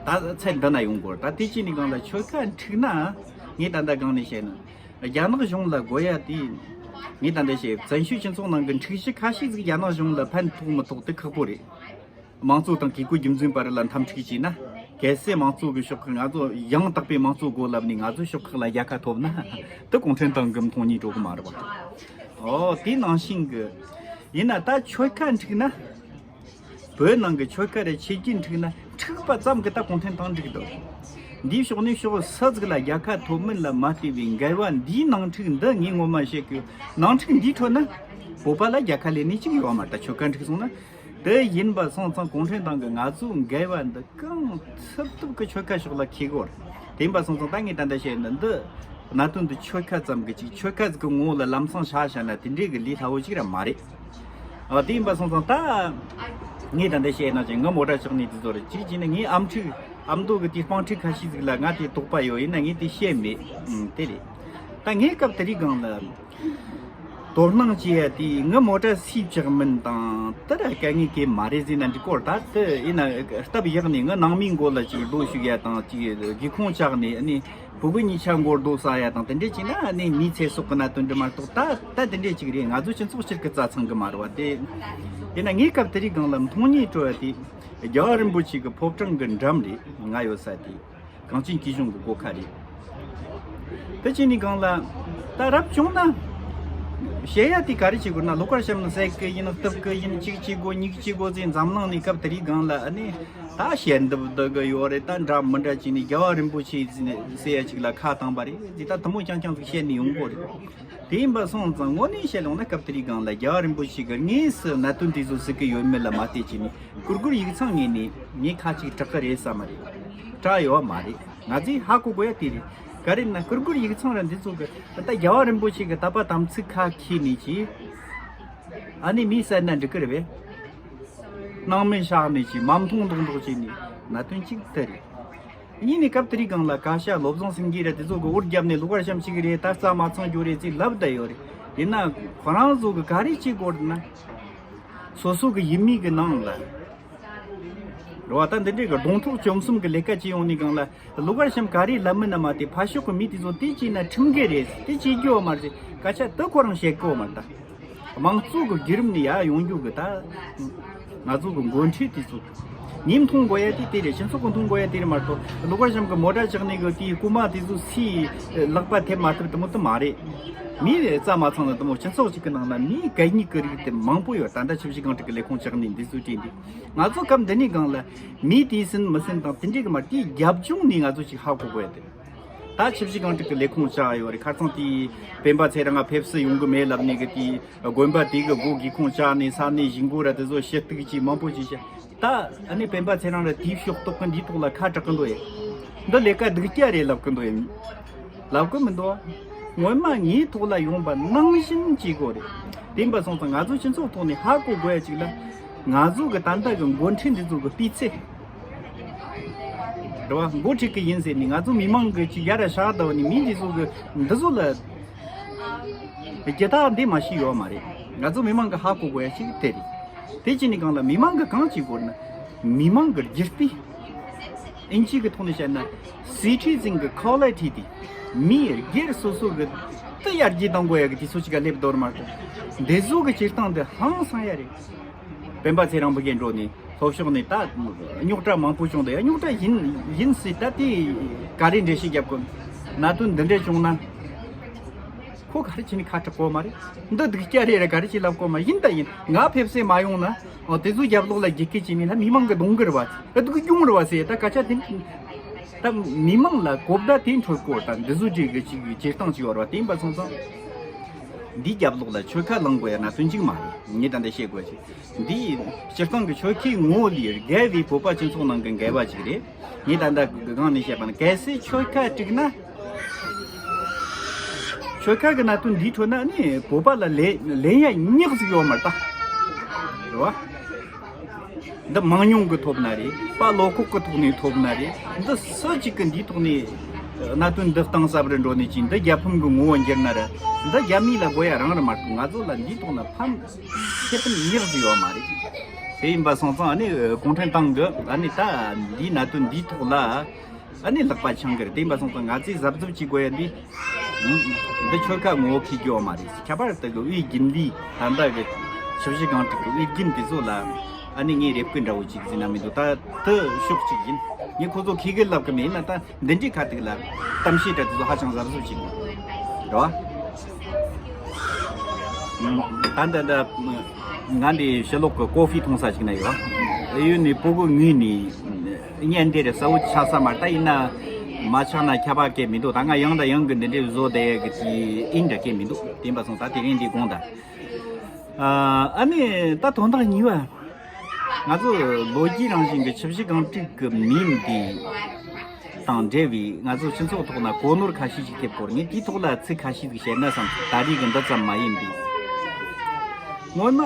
ད་ཚད་འདི་ན་ཡོང་དགོས། ད་དེ་ཅི་ནས་གང་ལ་ཆོལ་ཁ་འཁྲུག་ན་ངས་ད་ལྟ་གང་ནས་བཤད་ན། རྒྱ་ནག་གཞུང་ལ་དགོས་ཡ་དེ། ངས་ད་ལྟ་བཤད་བཙན་བྱོལ་སྤྱི་ཚོགས་ནང་གི་འཁྲུག་གཞི་ཁ་ཤས་ཟིག་རྒྱ་ནག་གཞུང་ལ་ཕན་ཐོགས་མི་ཐོགས་དེ་ཁག་པོ་རེད། དམངས་གཙོ་དང་བཀས་བཀོད་རྒྱུད་འཛིན་བར་ལ་འཐབ་འཁྲུག་བྱས་ན། གལ་སྲིད་དམངས་གཙོ་གི་ཕྱོགས་ཁག་ང་ཚོ་ཡང་དག་པའི་དམངས་གཙོ་དགོས་ལབ་ནས་ང་ཚོའི་ཕྱོགས་ཁག་ལ་རྒྱལ་ཁ་ཐོབ་ན། དེ་གུང་ཁྲན་ཏང་གི་མཐོང་སྙིང་བྲོ་གི་མ་རེད་བ། ཨོ་དེ་ནང་བཞིན་གི། ཡིན་ན་ད་ཆོལ་ཁ་འཁྲུག་ན། བོད་ནང་གི་ཆོལ་ཁ་རེ་ཆོས་བརྒྱུད་འཁྲུག་ན་འཁྲུག་པ་ཙམ་གི་ད་གུང་ཁྲན་ཏང་འགྲིག་འདུག་འདིའི་ཕྱོགས་ནས་ཕྱོགས་སུ་ཟིག་ལ་རྒྱལ་ཁ་ཐོབ་མིན་ལ་མ་ལྟོས་པའི་འགལ་བ་འདིའི་ནང་འཁྲུག་འདི་ངས་ངོ་མ་བཤད་གི། ནང་འཁྲུག་འདིའི་ཁྲོད་ན་བོད་པ་ལ་རྒྱལ་ཁ་ལེན་ནི་གཅིག་ཡོད་མ་རེད། ད་ཆོལ་ཁ་འཁྲུག་སོང་ན། དེ་ཡིན་པ་སོང་ཙང་གུང་ཁྲན་ཏང་གི་ང་ཚོའི་འགལ་བ་འདི་གང་ཐུབ་ཐུབ་ཀྱི་ཆོལ་ཁ་ཕྱོགས་ལ་འཁྱེར་དགོས་རེད། དེ་ཡིན་པ་སོང་ཙང་ད་ངས་ད་ལྟ་བཤད་ནི་འདི་གནད་དོན་འདི་ཆོལ་ཁ་ཙམ་གྱི་ཅིག་ཆོལ་ཁ་ཟིག་གི་ངོ་བོ་ལ་ལམ་སང་ཆ་བཞག་ན་དེ་འདྲའི་གི་ལས་སླ་བོ་ཅིག་ར་མ་རེད། ཨ་དེ་ཡིན་པ་སོང་ཙང་ད་ངས་ད་ལྟ་བཤད་ན་ཅིག་ངའི་མོ་ཊ་ཆག་ནས་དེ་ཚོ་རེད། གཅིག་བྱས་ན་ངའི་ཨམ་ཕྲུག་ཨ་མདོ་གི་དེ་སྤང་ཕྲུག་ཁ་ཤས་ཟིག་ལ་ང་དེ་དོགས་པ་ཡོད། ཡིན་ན་ངས་དེ་བཤད་མེད། ཨང་དེ་རེད། ད་ངས་སྐབས་དེ་རིང་སྒང་ལ། དོ་སྣང་བྱེད་ཡ་དེ་ངའི་མོ་ཊ་སུས་བཅག་མིན་དང་དེ་ར་དཀའ་ངལ་གེ་མ་རེད་ཟེར་ན་འགྲིག་གོ། ད་དེ་ཡིན་ན་སྟབས་ཡག་ནས་ངའི་ནང་མིའི་མགོ་ལ་ཅིག་རྡོ་གཞུག་ཡ་དང་ཅིག་སྒེའུ་ཁུང་བཅག་ནས་ཨ་ནི་ཕྲུ་གུ་གཉིས་ཆ་མགོར་རྡོ་ཟ་ཡ་དང་དེ་འདྲས་བྱས་ན་ཨ་ནི་མིའི་ཚེ་སྲོག་གི་གནད་དོན་འདྲ་མ་གཏོགས་ད་ད་དེ་འདྲས་ཅིག་རེད། ང་ཚོ་སྤྱི་ཚོགས་སྤྱིར་གི་རྩ་ཚང་གི་མ་རེད་བ། དེ་ཡིན་ན་ངས་སྐབས་དེ་རིང་སྒང་ལ་མཐོང་སྙིང་བྲོ་བ་དེ་རྒྱལ་བ་རིན་པོ་ཆེ་གི་ཕོ་བྲང་གི་འགྲམ་རེད། ང་ཡོད་ས་དེ། གངས་ཅན་སྐྱིད་གཤོངས་ཀྱི་སྒོ་ཁ་རེད། དེ་བྱས་ནས་སྒང་ལ་ད་རབ་བྱུང་ན་ བཤད་ཡ་དེ་ག་རེ་བྱེད་དགོས་ན། ལོ་ཀར་ཤམ་ནི་ཟེར་གི་ཡིན། གཏུབ་གི་ཡིན། གཅིག་བྱེད་དགོས། གཉིས་བྱེད་དགོས་ཟེར། འཛམ་གླིང་ནས་སྐབས་དེ་རིང་སྒང་ལ་ཨ་ནི་ད་བཤད་འདི་འདི་གི་ཡོད་རེད། ད་འདྲ་མི་འདྲ་བྱས་ནས་རྒྱལ་བ་རིན་པོ་ཆེ་ཟེར་ཡ་ཅིག་ལ་ཁ་བཏང་པ་རེད། དེ་ད་དུ་མོ་རྐྱང་རྐྱང་ཟིག་བཤད་ནས་ཡོང་གོ་རེད། དེ་ཡིན་པ་སོང་ཙང་དངོས་གནས་བཤད་ཡོང་ན་སྐབས་དེ་རིང་སྒང་ལ་རྒྱལ་བ་རིན་པོ་ཆེ་གི་དངོས་སུ་གནད་དོན་དེ་ཚོ་ཟིག་གི་ཡོད་མེད་ལ་མ་བལྟས་བྱས་ནས་ཀུར་ཀུར་ཡིག་ཚང་ངོས་ནས་ངས་ཁ་ཅིག་གྲག་གི་རེད་བསམ་མ་རེད། གྲག་ཡོད་མ་རེད། ང་ཚོས་ཧ་གོ་དགོས་ཡ་དེ་རེད། ག་རེ་ན་ཀུར་ཀུར་ཡིག་ཚང་ར་འདི་ཚོ་གི་ད་ལྟ་རྒྱལ་བ་རིན་པོ་ཆེ་གི་དད་པ་དམ་ཚིག་ཁ་ཁྱེར་ནས་ཀྱིས་ཨ་ནི་མི་བསད་ན་འགྲིག་གི་རེད་པས། སྣང་མེད་བཞག་ནས་ཀྱིས་མ་མཐོང་མདོག་མདོག་བྱས་ནས་གནད་དོན་གཅིག་དེ་རེད། གཉིས་ནས་སྐབས་དེ་རིང་སྒང་ལ་བཀའ་ཤག་བློ་བཟང་སེང་གེ་ར་དེ་ཚོ་གི་འུར་བརྒྱབ་ནས་ལོ་ཀར་ཤམ་གཅིག་རེད། ད་རྩ་མ་ཚང་རྒྱུ་རེད་ཅེས་ལབ་བསྡད་ཡོད་རེད། ཡིན་ན་ཁོ་རང་ཚོ་གི་ག་རེ་བྱེད་དགོས་རེད་ན། སོ་སོ་གི་ཡུལ་མི་གི་ནང་ལ། རེད་བ། ད་འདི་འདྲའི་གི་གདོང་ཐོག་བཅོམ་གསུམ་གི་ལས་ཀ་བྱེད་ཡོང་ནས་སྒང་ལ་ལོ་ཀར་ཤམ་ག་རེ་ལབ་མིན་ན་མ་དེ་ཕར་ཕྱོགས་གི་མི་དེ་ཚོ་དེ་བྱས་ན་ཁྲིམས་འགལ་རེད། དེ་བྱེད་རྒྱུ་ཡོད་མ་རེད། སྐད་ཆ་དེ་ཁོ་རང་བཤད་གོ་མ་རེད་ད། དམངས་གཙོ་གི་བརྒྱུད་རིམ་ནས་ཡར་ཡོང་རྒྱུ་གི་ད། ང་ཚོ་གི་འགོ་ཁྲིད་དེ་ཚོ། ངས་མཐོང་དགོས་ཡ་དེ་དེ་རེད། སྤྱི་ཚོགས་གི་མཐོང་དགོས་ཡ་དེ་རེད་མ་གཏོགས་ལོ་ཀར་ཤམ་གི་མོ་ཊ་བཅག་ནས་གི་དེའི་རྐུ་མ་དེ་ཚོ་སུའི་ལག་པ་ཐེབས་མ་ཐེབས་དེ་མོ་དེ་མ་རེད། མིའི་རྩ་མ་ཚང་ན་དེ་མོ་སྤྱི་ཚོགས་གཅིག་གི་ནང་ན་མིའི་གད་སྙིགས་གི་རིགས་དེ་མང་པོ་ཡོད། ད་ལྟ་ཆབ་སྲིད་རྐང་དྲུག་གི་ལས་ཁུངས་བཅག་ནས་འདི་ཚོའི་གྲས་འདི། ང་ཚོ་སྐབས་འདི་ནས་སྒང་ལ་མི་དེའི་སུན་མི་སུན་དང་དེ་འདྲའི་གི་མ་དེའི་རྒྱབ་ལྗོངས་ནས་ང་ཚོ་ཅིག་ཧ་གོ་དགོས་ཡ་དེ། ད་ཆབ་སྲིད་རྐང་དྲུག་གི་ལས་ཁུངས་བཅག་ཡོད་རེད། ཁ་སང་དེའི་སྤེན་པ་ཚེ་རིང་ང་ཕེབས་བསུ་ཡོང་གི་མེད་ལབ་ནས་གི་དེའི་དགོན་པ་དེ་གི་སྒོ་སྒེའུ་ཁུང་བཅག་ནས་ས་གནས་གཞིས་འགོ་ར་དེ་ཚོ་ཞུ་གཏུག་ཅིག་མང་པོ་ཅིག་བྱས། ད་ཨ་ནི་སྤེན་པ་ཚེ་རིང་ར་དེའི་ཕྱོགས་གཏོགས་གི་འདིའི་ཐོག་ལ་ཁ་གྲག་གི་འདུག་ཡེ། འདི་ལས་ཀ་སྡུག་ཅག་རེད་ལབ་གི་འདུག་ཡེ། ལབ་གི་མི་འདུག། སྔོན་མ་ངའི་ཐོག་ལ་ཡོང་པ་ནང་བཞིན་བྱེད་དགོས་རེད། དེ་ཡིན་པ་སོང་ཙང་ང་ཚོ་སྤྱི་ཚོགས་ཐོག་ནས་ཧ་གོ་དགོས་ཡ་ཅིག་ལ། ང་ཚོ་གི་ད་ལྟ་གི་འགོ་ཁྲིད་འདི་ཚོ་གི་སྤུས་ཚད། རེད་བ། འགོ་ཁྲིད་གི་ཡིན་ཟེར་ནས་ང་ཚོ་མི་མང་གི་ཅིག་ཡར་ལ་ཤག་བསྡད་ནས་མི་འདི་ཚོ་གི་འདི་ཚོ་ལ་རྒྱུ་དག་འདི་མ་ཤེས་ཡོད་མ་རེད། ང་ཚོ་མི་མང་གི་ཧ་གོ་དགོས་ཡ་ཞིག་དེ་རེད། དེ་བྱས་ནས་གང་ལ་མི་མང་གི་གང་བྱེད་དགོས་ན། མི་མང་གི་རྒྱུ་སྤུས། ཨིན་ཇི་གི་ཐོག་ནས་བཤད་ན། སི་ཊི་ཟན་གི་ཁོ་ལི་ཊི་དེ། མིའི་སྒེར་སོ་སོ་གི་དེ་ཡར་རྒྱས་གཏོང་དགོས་ཡ་གི་དུས་ཚོད་ཅིག་ག་སླེབས་འདུག་མ་གཏོགས། འདི་ཚོ་གི་སྤྱིར་བཏང་དེ་ཧང་སང་ཡ་རེད། སྤེན་པ་ཚེ་རིང་ཕ་གིར་འགྲོ་ནས་ལྷོ་ཕྱོགས་ནས་ད་རྙོག་དྲ་མང་པོ་བྱུང་། ད་ཡ་རྙོག་དྲ་ཡིན་ཡིན་སྲིད། ད་དེ་ག་རེ་འགྲེལ་བཤད་རྒྱབ་དགོས། གནད་དོན་འདི་འདྲ་བྱུང་ན་ཁོ་ག་རེ་བྱས་ནས་ཁ་གྲག་གོ་མ་རེད། འདི་སྡུག་ཅག་རེད་ར་ག་རེ་བྱས་ལབ་གོ་མ། ཡིན་ད་ཡིན། ང་ཕེབས་སེ་མ་ཡོང་ན། ཨོ་དེ་ཚོའི་རྒྱབ་ལོགས་ལ་རྒྱུག་སྐད་བྱས་ནས་ད་མི་མང་གི་གདོང་གི་རེད་བ། ཨ་སྡུག་གྱོང་རེད་བ་ཟེར། ད་སྐད་ཆ་དེ་ད་མི་མང་ལ་གོ་བརྡ་དེ་འཕྲོད་གོ། ད་འདི་ཚོ་འདྲའི་གི་ཅིག་བྱེད་སྟངས་ཅིག་ཡོད་རེད་བ། དེ་ཡིན་པ་སོང་ཙང་འདིའི་རྒྱབ་ལོགས་ལ་ཆོལ་ཁ་ལངས་དགོས་ཡ་གནད་དོན་ཅིག་མ་རེད། ངས་ད་འདི་བཤད་དགོས་ཅིག། འདི་སྤྱིར་བཏང་གི་ཆོལ་ཁའི་ངོ་བོ་ལས་བརྒལ་བའི་བོད་པ་སྤྱི་ཚོགས་ནང་གི་འགལ་བ་ཅིག་རེད། ངས་ད་ལྟ་སྒང་ནས་བཤད་པ་ན་གལ་སྲིད་ཆོལ་ཁ་དཀྲུགས་ན། ཆོལ་ཁ་གི་གནད་དོན་འདིའི་ཁྲོད་ན་ནི་བོད་པ་ལ་ལེན་ལེན་ཡ་ཉག་ཟིག་ཡོད་མ་རེད་ད། རེད་བ། འདི་མང་ཉུང་གི་ཐོབ་ན་རེད། པ་བློ་ཁོག་གི་ཐོག་ནས་ཐོབ་ན་རེད། འདི་སུ་གཅིག་གི་འདིའི་ཐོག་ནས་གནད་དོན་འདི་གཏིང་ཟབ་རུ་འགྲོ་ནས་ཅིག་འདི་རྒྱལ་ཕམ་གི་ངོ་བོ་འགྱུར་ན་ར། འདི་རྒྱ་མི་ལ་དགོས་ཡ་རང་རེད་མ་གཏོགས་ང་ཚོ་ལ་འདིའི་ཐོག་ན་ཕམ་ཁེ་ཕན་ཉག་ཟིག་ཡོད་མ་རེད། དེ་ཡིན་པ་སོང་ཙང་ཨ་ནི་གུང་ཁྲན་ཏང་གི་ཨ་ནི་ད་འདིའི་གནད་དོན་འདིའི་ཐོག་ལ་ཨ་ནི་ལག་པ་འཆང་གི་རེད། དེ་ཡིན་པ་སོང་ཙང་ང་ཚོས་གཟབ་གཟབ་བྱེད་དགོས་ཡ་འདི། འདི་ཆོལ་ཁ་ངོ་བོ་འཁྱེར་རྒྱུ་ཡོད་མ་རེད། ཁྱད་པར་དུ་གི་དབུས་དགུན་ལས་ད་ལྟ་གི་ཆབ་སྲིད་རྐང་དྲུག་གི་དབུས་དགུན་དེ་ཚོ་ལ་ཨ་ནི་ངས་རེ་སྐུལ་འདྲ་བོ་ཅིག་ཟེར་ན་མི་འདུག། ད་དེ་ཕྱོགས་གཅིག་ཡིན། ངས་ཁོ་ཚོ་ཁེ་གི་ལབ་གི་མེད་ན་ད། འདི་འདྲའི་ཁ་ཐུག་ལ་གཏམ་བཤད་འདྲ་དེ་ཚོ་ཧ་ཅང་གཟབ་གཟབ་བྱེད་དགོས་རེད་བ། ད་ལྟ་ད་ང་འདི་ཕྱི་ལོགས་ཀྱི་ཀོ་ཧྥི་འཐུང་ས་ཞིག་ན་ཡོད། ཨེ་ཡོད་ནི་སྤུ་གུ་ངུས་ནི་བརྙན་འདི་རེད་གསལ་བོ་ཆགས་ས་མ་རེད། ད་ཡིན་ན་མ་ཆགས་ན་ཁྱད་པར་གས་མི་འདུག། ད་ང་ཡང་དང་ཡང་གི་འདི་འདྲའི་བཟོ་བསྡད་ཡ་གི་དེ་ཨིན་འདྲ་གས་མི་འདུག། དེ་ཡིན་པ་སོང་ད་དེ་རིང་འདི་དགོངས་དག། ཨ་ནི་ད་དོན་དག་གཉིས་པ། ང་ཚོ་ལོ་རྒྱུས་རང་བཞིན་གྱི་ཆབ་སྲིད་རྐང་དྲུག་གི་མིང་འདི་དང་འབྲེལ་བའི་ང་ཚོ་སྤྱི་ཚོགས་ཐོག་ན་གོ་ནོར་ཁ་ཤས་ཤིག་ཐེབས་སྐོར་ངས་དེའི་ཐོག་ལ་ཚིག་ཁ་ཤས་ཤིག་བཤད་ན་བསམ། ད་རེས་ཀྱི་འདི་ཙམ་མ་ཡིན་པའི། སྔོན་མ་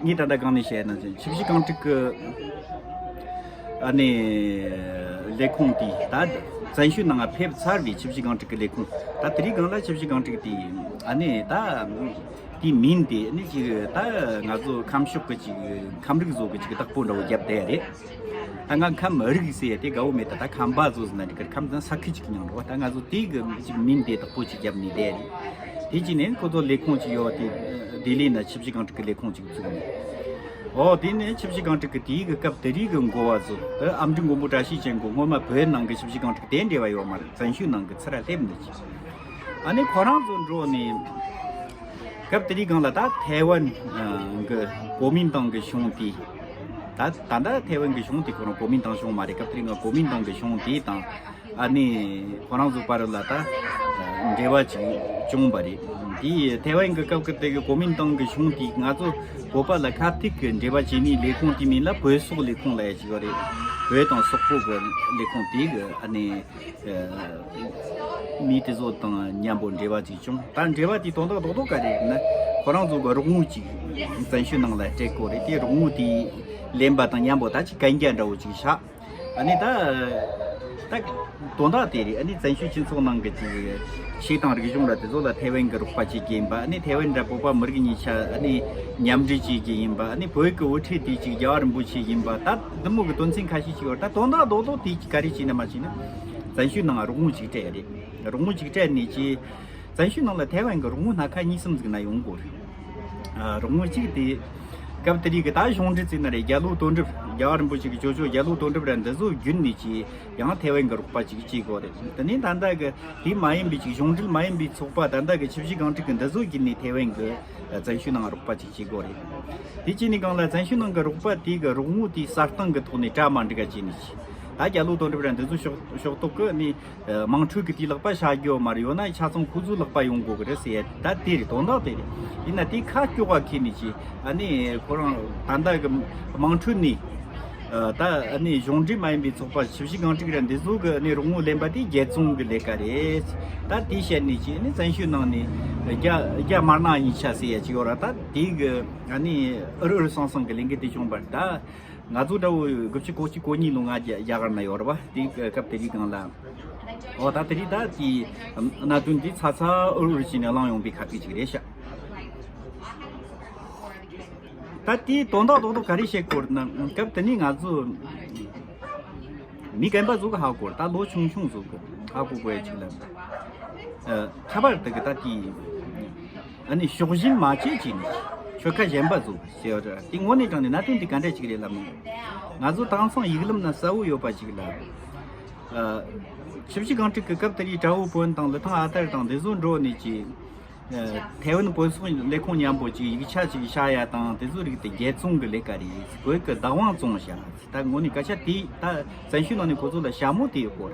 ངས་ད་ལྟ་གང་ནས་བཤད་ན་ཆབ་སྲིད་རྐང་དྲུག་གི་ཨ་ནི་ལས་ཁུངས་དེ་ད་བཙན་བྱོལ་ནང་ཕེབས་ཚར་བའི་ཆབ་སྲིད་རྐང་དྲུག་གི་ལས་ཁུངས། ད་དེ་རིང་སྒང་ལ་ཆབ་སྲིད་རྐང་དྲུག་དེ་ཨ་ནི་ད། དེའི་མིང་དེ་ནི་ཅིག་ད་ང་ཚོ་ཁམས་ཕྱོགས་ཀྱི་ཅིག་ཁམས་རིགས་བཟོ་གི་ཅིག་བདག་པོ་འདྲ་བོ་བརྒྱབ་བསྡད་རེད། ད་ང་ཁམས་རིགས་ཟེར་ཡ་དེ་དགའ་བོ་མེད། ད་ད་ཁམས་པ་བཟོ་ཟེར་ན་འགྲིག་གི། ཁམས་དང་ས་ཁུལ་ཅིག་གི་མིང་རེད་བ། ད་ང་ཚོ་དེ་གི་ཅིག་མིང་དེ་བདག་པོ་ཅིག་བརྒྱབ་ནས་བསྡད་རེད། དེ་ཅིག་ནས་ཁོ་ཚོ་ལས་ཁུངས་ཅིག་ཡོད་དེ། ལྡི་ལི་ན་ཆབ་སྲིད་རྐང་དྲུག་གི་ལས་ཁུངས་ཅིག་བཙུགས་ནས། ཨོ་དེ་ནས་ཆབ་སྲིད་རྐང་དྲུག་གི་དེའི་གི་སྐབས་དེ་རིང་གི་འགོ་བ་ཚོ་ད་ཨ་མྲུ་མགོན་པོ་བཀྲ་ཤིས་ཅན་གོ་སྔོན་མ་བོད་ནང་གི་ཆབ་སྲིད་རྐང་དྲུག་དེ་འབྲེལ་བ་ཡོད་མ་རེད། བཙན་བྱོལ་ནང་གི་ཚུར་ར་སླེབས་ནས་ཅིག་ཨ་ནི་ཁོ་རང་ཚོ་འགྲོ་ནས། སྐབས་དེ་དུས་སྒང་ལ་ད་ཐའེ་ཝན་ཨ་གི་གོ་མིན་ཏང་གི་གཞུང་དེ། ད་ད་ལྟ་ཐའེ་ཝན་གི་གཞུང་དེ་ཁོ་རང་གོ་མིན་ཏང་གཞུང་མ་རེད། སྐབས་དེ་དུས་སྒང་གོ་མིན་ཏང་གི་གཞུང་དེ་དང་ཨ་ནི་ཁོ་རང་ཚོ་བར་ལ་ད་འབྲེལ་བ་ཅིག་བྱུང་བ་རེད། དེ་ཐའེ་ཝན་གི་སྐབས་ཀྱི་དེ་གི་གོ་མིན་ཏང་གི་གཞུང་དེ་ང་ཚོ་བོད་པ་ལ་ཁ་ཐུག་གི་འབྲེལ་བ་བྱེད་ནི་ལས་ཁུངས་དེ་མིན་ལ་བོད་སོག་ལས་ཁུངས་ལ་ཡ་ཅིག་ཡོད་རེད། བོད་དང་སོག་པོ་གི་ལས་ཁུངས་དེ་གི་ཨ་ནི། མི་དེ་ཚོ་དང་མཉམ་པོ་འབྲེལ་བ་ཅིག་བྱུང་། ད་འབྲེལ་བ་དེ་དོན་དག་རྡོག་རྡོག་ག་རེ་ཡིན་ན། ཁོ་རང་ཚོ་གི་རོགས་དངུལ་ཅིག་བཙན་བྱོལ་ནང་ལ་སྤྲད་དགོས་རེད། དེ་རོགས་དངུལ་དེ་ལེན་པ་དང་མཉམ་པོ་ད་ཅིག་གན་རྒྱ་འདྲ་བོ་ཅིག་བཞག་ཨ་ནི་ད་ད་དོན་དག་དེ་རེད། ཨ་ནི་བཙན་བྱོལ་སྤྱི་ཚོགས་ནང་གི་ཅིག་ཆོས་དང་རིག་གཞུང་ལ་དེ་ཚོ་ལ་ཐའེ་ཝན་གི་རོགས་པ་བྱེད་ཀྱི་ཡིན་པ། ཨ་ནི་ཐའེ་ཝན་འདྲ་བོད་པ་མི་རིགས་གཉིས་ཆ་ཨ་ནི་མཉམ་འབྲེལ་བྱེད་ཀྱི་ཡིན་པ། ཨ་ནི་བོད་ཀྱི་དབུ་ཁྲིད་དེ་ཅིག་རྒྱལ་བ་རིན་པོ་ཆེ་ཡིན་པ། ད་འདི་མོ་གི་དོན་ཚན་ཁ་ཤས་ཅིག་ཡོད་རེད། ད་དོན་དག་རྡོག་རྡོག་དེ་ག་རེ་བྱས་ན་མ་བྱས་ན། བཙན་བྱོལ་ནང་རོགས་དངུལ་ཅིག་སྤྲད་རེད། རོགས་དངུལ་ཅིག་སྤྲད་ནས་ཀྱི། བཙན་བྱོལ་ནང་ལ་ཐའེ་ཝན་གྱི་རོགས་དངུལ་སྣ་ཁ་གཉིས་གསུམ་ཟིག་ན་ཡོང་གི་རེད། ཨ། རོགས་དངུལ་གཅིག་དེ། སྐབས་དེ་དུས་ཀྱི་ད་གཞུང་འབྲེལ་ཟེར་ན་རེད། རྒྱ་ལོ་དོན་གྲུབ། རྒྱལ་བ་རིན་པོ་ཆེ་གི་ཅོ་ཅོ་རྒྱ་ལོ་དོན་གྲུབ་ར་འདི་ཚོ་བརྒྱུད་ནས་ཀྱི་ཡང་ཐའེ་ཝན་གྱི་རོགས་པ་ཅིག་བྱེད་དགོས་རེད། དེ་ནས་ད་ལྟ་གི་དེ་མ་ཡིན་པའི་ཅིག་གཞུང་འབྲེལ་མ་ཡིན་པའི་ཚོགས་པ་ད་ལྟ་གི་ཆབ་སྲིད་རྐང་གྲུག་གི་འདི་ཚོ་བརྒྱུད་ནས་ཐའེ་ཝན་གྱི་བཙན་བྱོལ་ནང་རོགས་པ་ཅིག་བྱེད་དགོས་རེད། དེ་བྱས་ནས་གང་ལ་བཙན་བྱོལ་ནང་གི་རོགས་པ་དེ་གི་རོགས་དངུལ་དེ་གསར་སྟེང་གི་ཐོག་ནས་གྲ་མ་འགྲིག་ག་བྱས་ནས་ཀྱི། ད་རྒྱ་ལོ་དོན་གྲུབ་ར་འདི་ཚོ་ཕྱོགས་ཕྱོགས་གཏོགས་ཀྱི་ནི། དམངས་ཁྲོད་ཀྱི་དེའི་ལག་པ་བཞག་རྒྱུ་མ་རེད། ཡོད་ན་ཆ་ཚང་ཁོ་ཚོའི་ལག་པ་ཡོང་དགོས་ཀྱི་རེད་ཟེར་ཡ་ད་དེ་རེད། དོན་དག་དེ་རེད། ཡིན་ན་དེ་ཁ་སྐྱོ་བ་ཁེལ་ནས་ཀྱི་ཨ་ནི་ཁོ་རང་ད་ལྟ་གི་དམངས་ཁྲོད་ནས་ད་ཨ་ནི་གཞུང་འབྲེལ་མ་ཡིན་པའི་ཚོགས་པ་ཆབ་སྲིད་རྐང་གྲུག་ར་འདི་ཚོ་གི་ཨ་ནི་རོགས་དངུལ་ལེན་པ་དེ་རྒྱལ་བཙོང་གི་ལས་ཀ་རེད། ད་དེ་བཤད་ནས་ཀྱི་ཨ་ནི་བཙན་བྱོལ་ནང་ནས་རྒྱ་རྒྱ་དམར་ནག་གཉིས་ཆ་ཟེར་ཡ་ཅིག་ཡོད་ར། ད་དེ་གི་ཨ་ནི་ཨུར་ཨུར་སང་སང་གི་ལས་འགུལ་དེ་བྱུང་བར་ད། ང་ཚོ་འདྲ་བོ་དགུ་བཅུ་གོ་གཅིག་གོ་གཉིས་ལོ་ང་རྒྱ་རྒྱ་གར་ན་ཡོད་རེད་པ། དེ་སྐབས་དེ་རིགས་སྒང་ལ། འོ་ད་དེ་རིགས་ད་དེ་གནད་དོན་དེ་ཚ་ཚ་འུར་འུར་བྱས་ནས་གླེང་ཡོང་པའི་ཁ་ཐུག་ཅིག་རེད་ཤག་ད་དེའི་དོན་དག་རྡོག་རྡོག་ག་རེ་བཤད་དགོས་ན། སྐབས་དེ་ནས་ང་ཚོ་མི་རྒན་པ་ཚོ་གི་ཧ་གོ་རེད། ད་ལོ་ཆུང་ཆུང་ཚོ་གི་ཧ་གོ་དགོས་ཡ་ཅིག་ལ། ཨ། ཁྱད་པར་དུ་གི་ད་དེ། ཨ་ནི་ཕྱོགས་ཞེན་མ་བྱེད་ཅིག་ནི་ཆོལ་ཁ་གཞན་པ་ཚོ་ཟེར་བ་དེ་དངོས་གནས་དྲང་ནས་གནད་དོན་དེ་ག་འདྲ་ཅིག་རེད་ལབ་ན། ང་ཚོ་དེང་སང་ཡིག་ལམ་ན་གསལ་བོ་ཡོད་པ་ཅིག་ལ། ཨ། ཆབ་སྲིད་རྐང་གྲུག་གི་སྐབས་དེ་རིགས་དགྲ་བོ་བོན་དང་ལི་ཐང་ཨ་ཐར་དང་དེ་ཚོ་འགྲོ་ནས་ཀྱི། ཨ། ཐའེ་ཝན་བོད་སོག་ལས་ཁུངས་མཉམ་པོ་ཅིག་ཡིག་ཆ་ཅིག་བཞག་ཡ་དང་དེ་ཚོ་རིགས་དེ་རྒྱལ་བཙོང་གི་ལས་ཀ་རེད། བོད་ཀྱི་བདག་དབང་བཙོང་བཞག་ད་དངོས་གནས་སྐད་ཆ་དེ་ད་བཙན་བྱོལ་ནང་ནས་ཁོ་ཚོ་ལ་ཞྭ་མོ་དེ་ཡོད་སྐོར།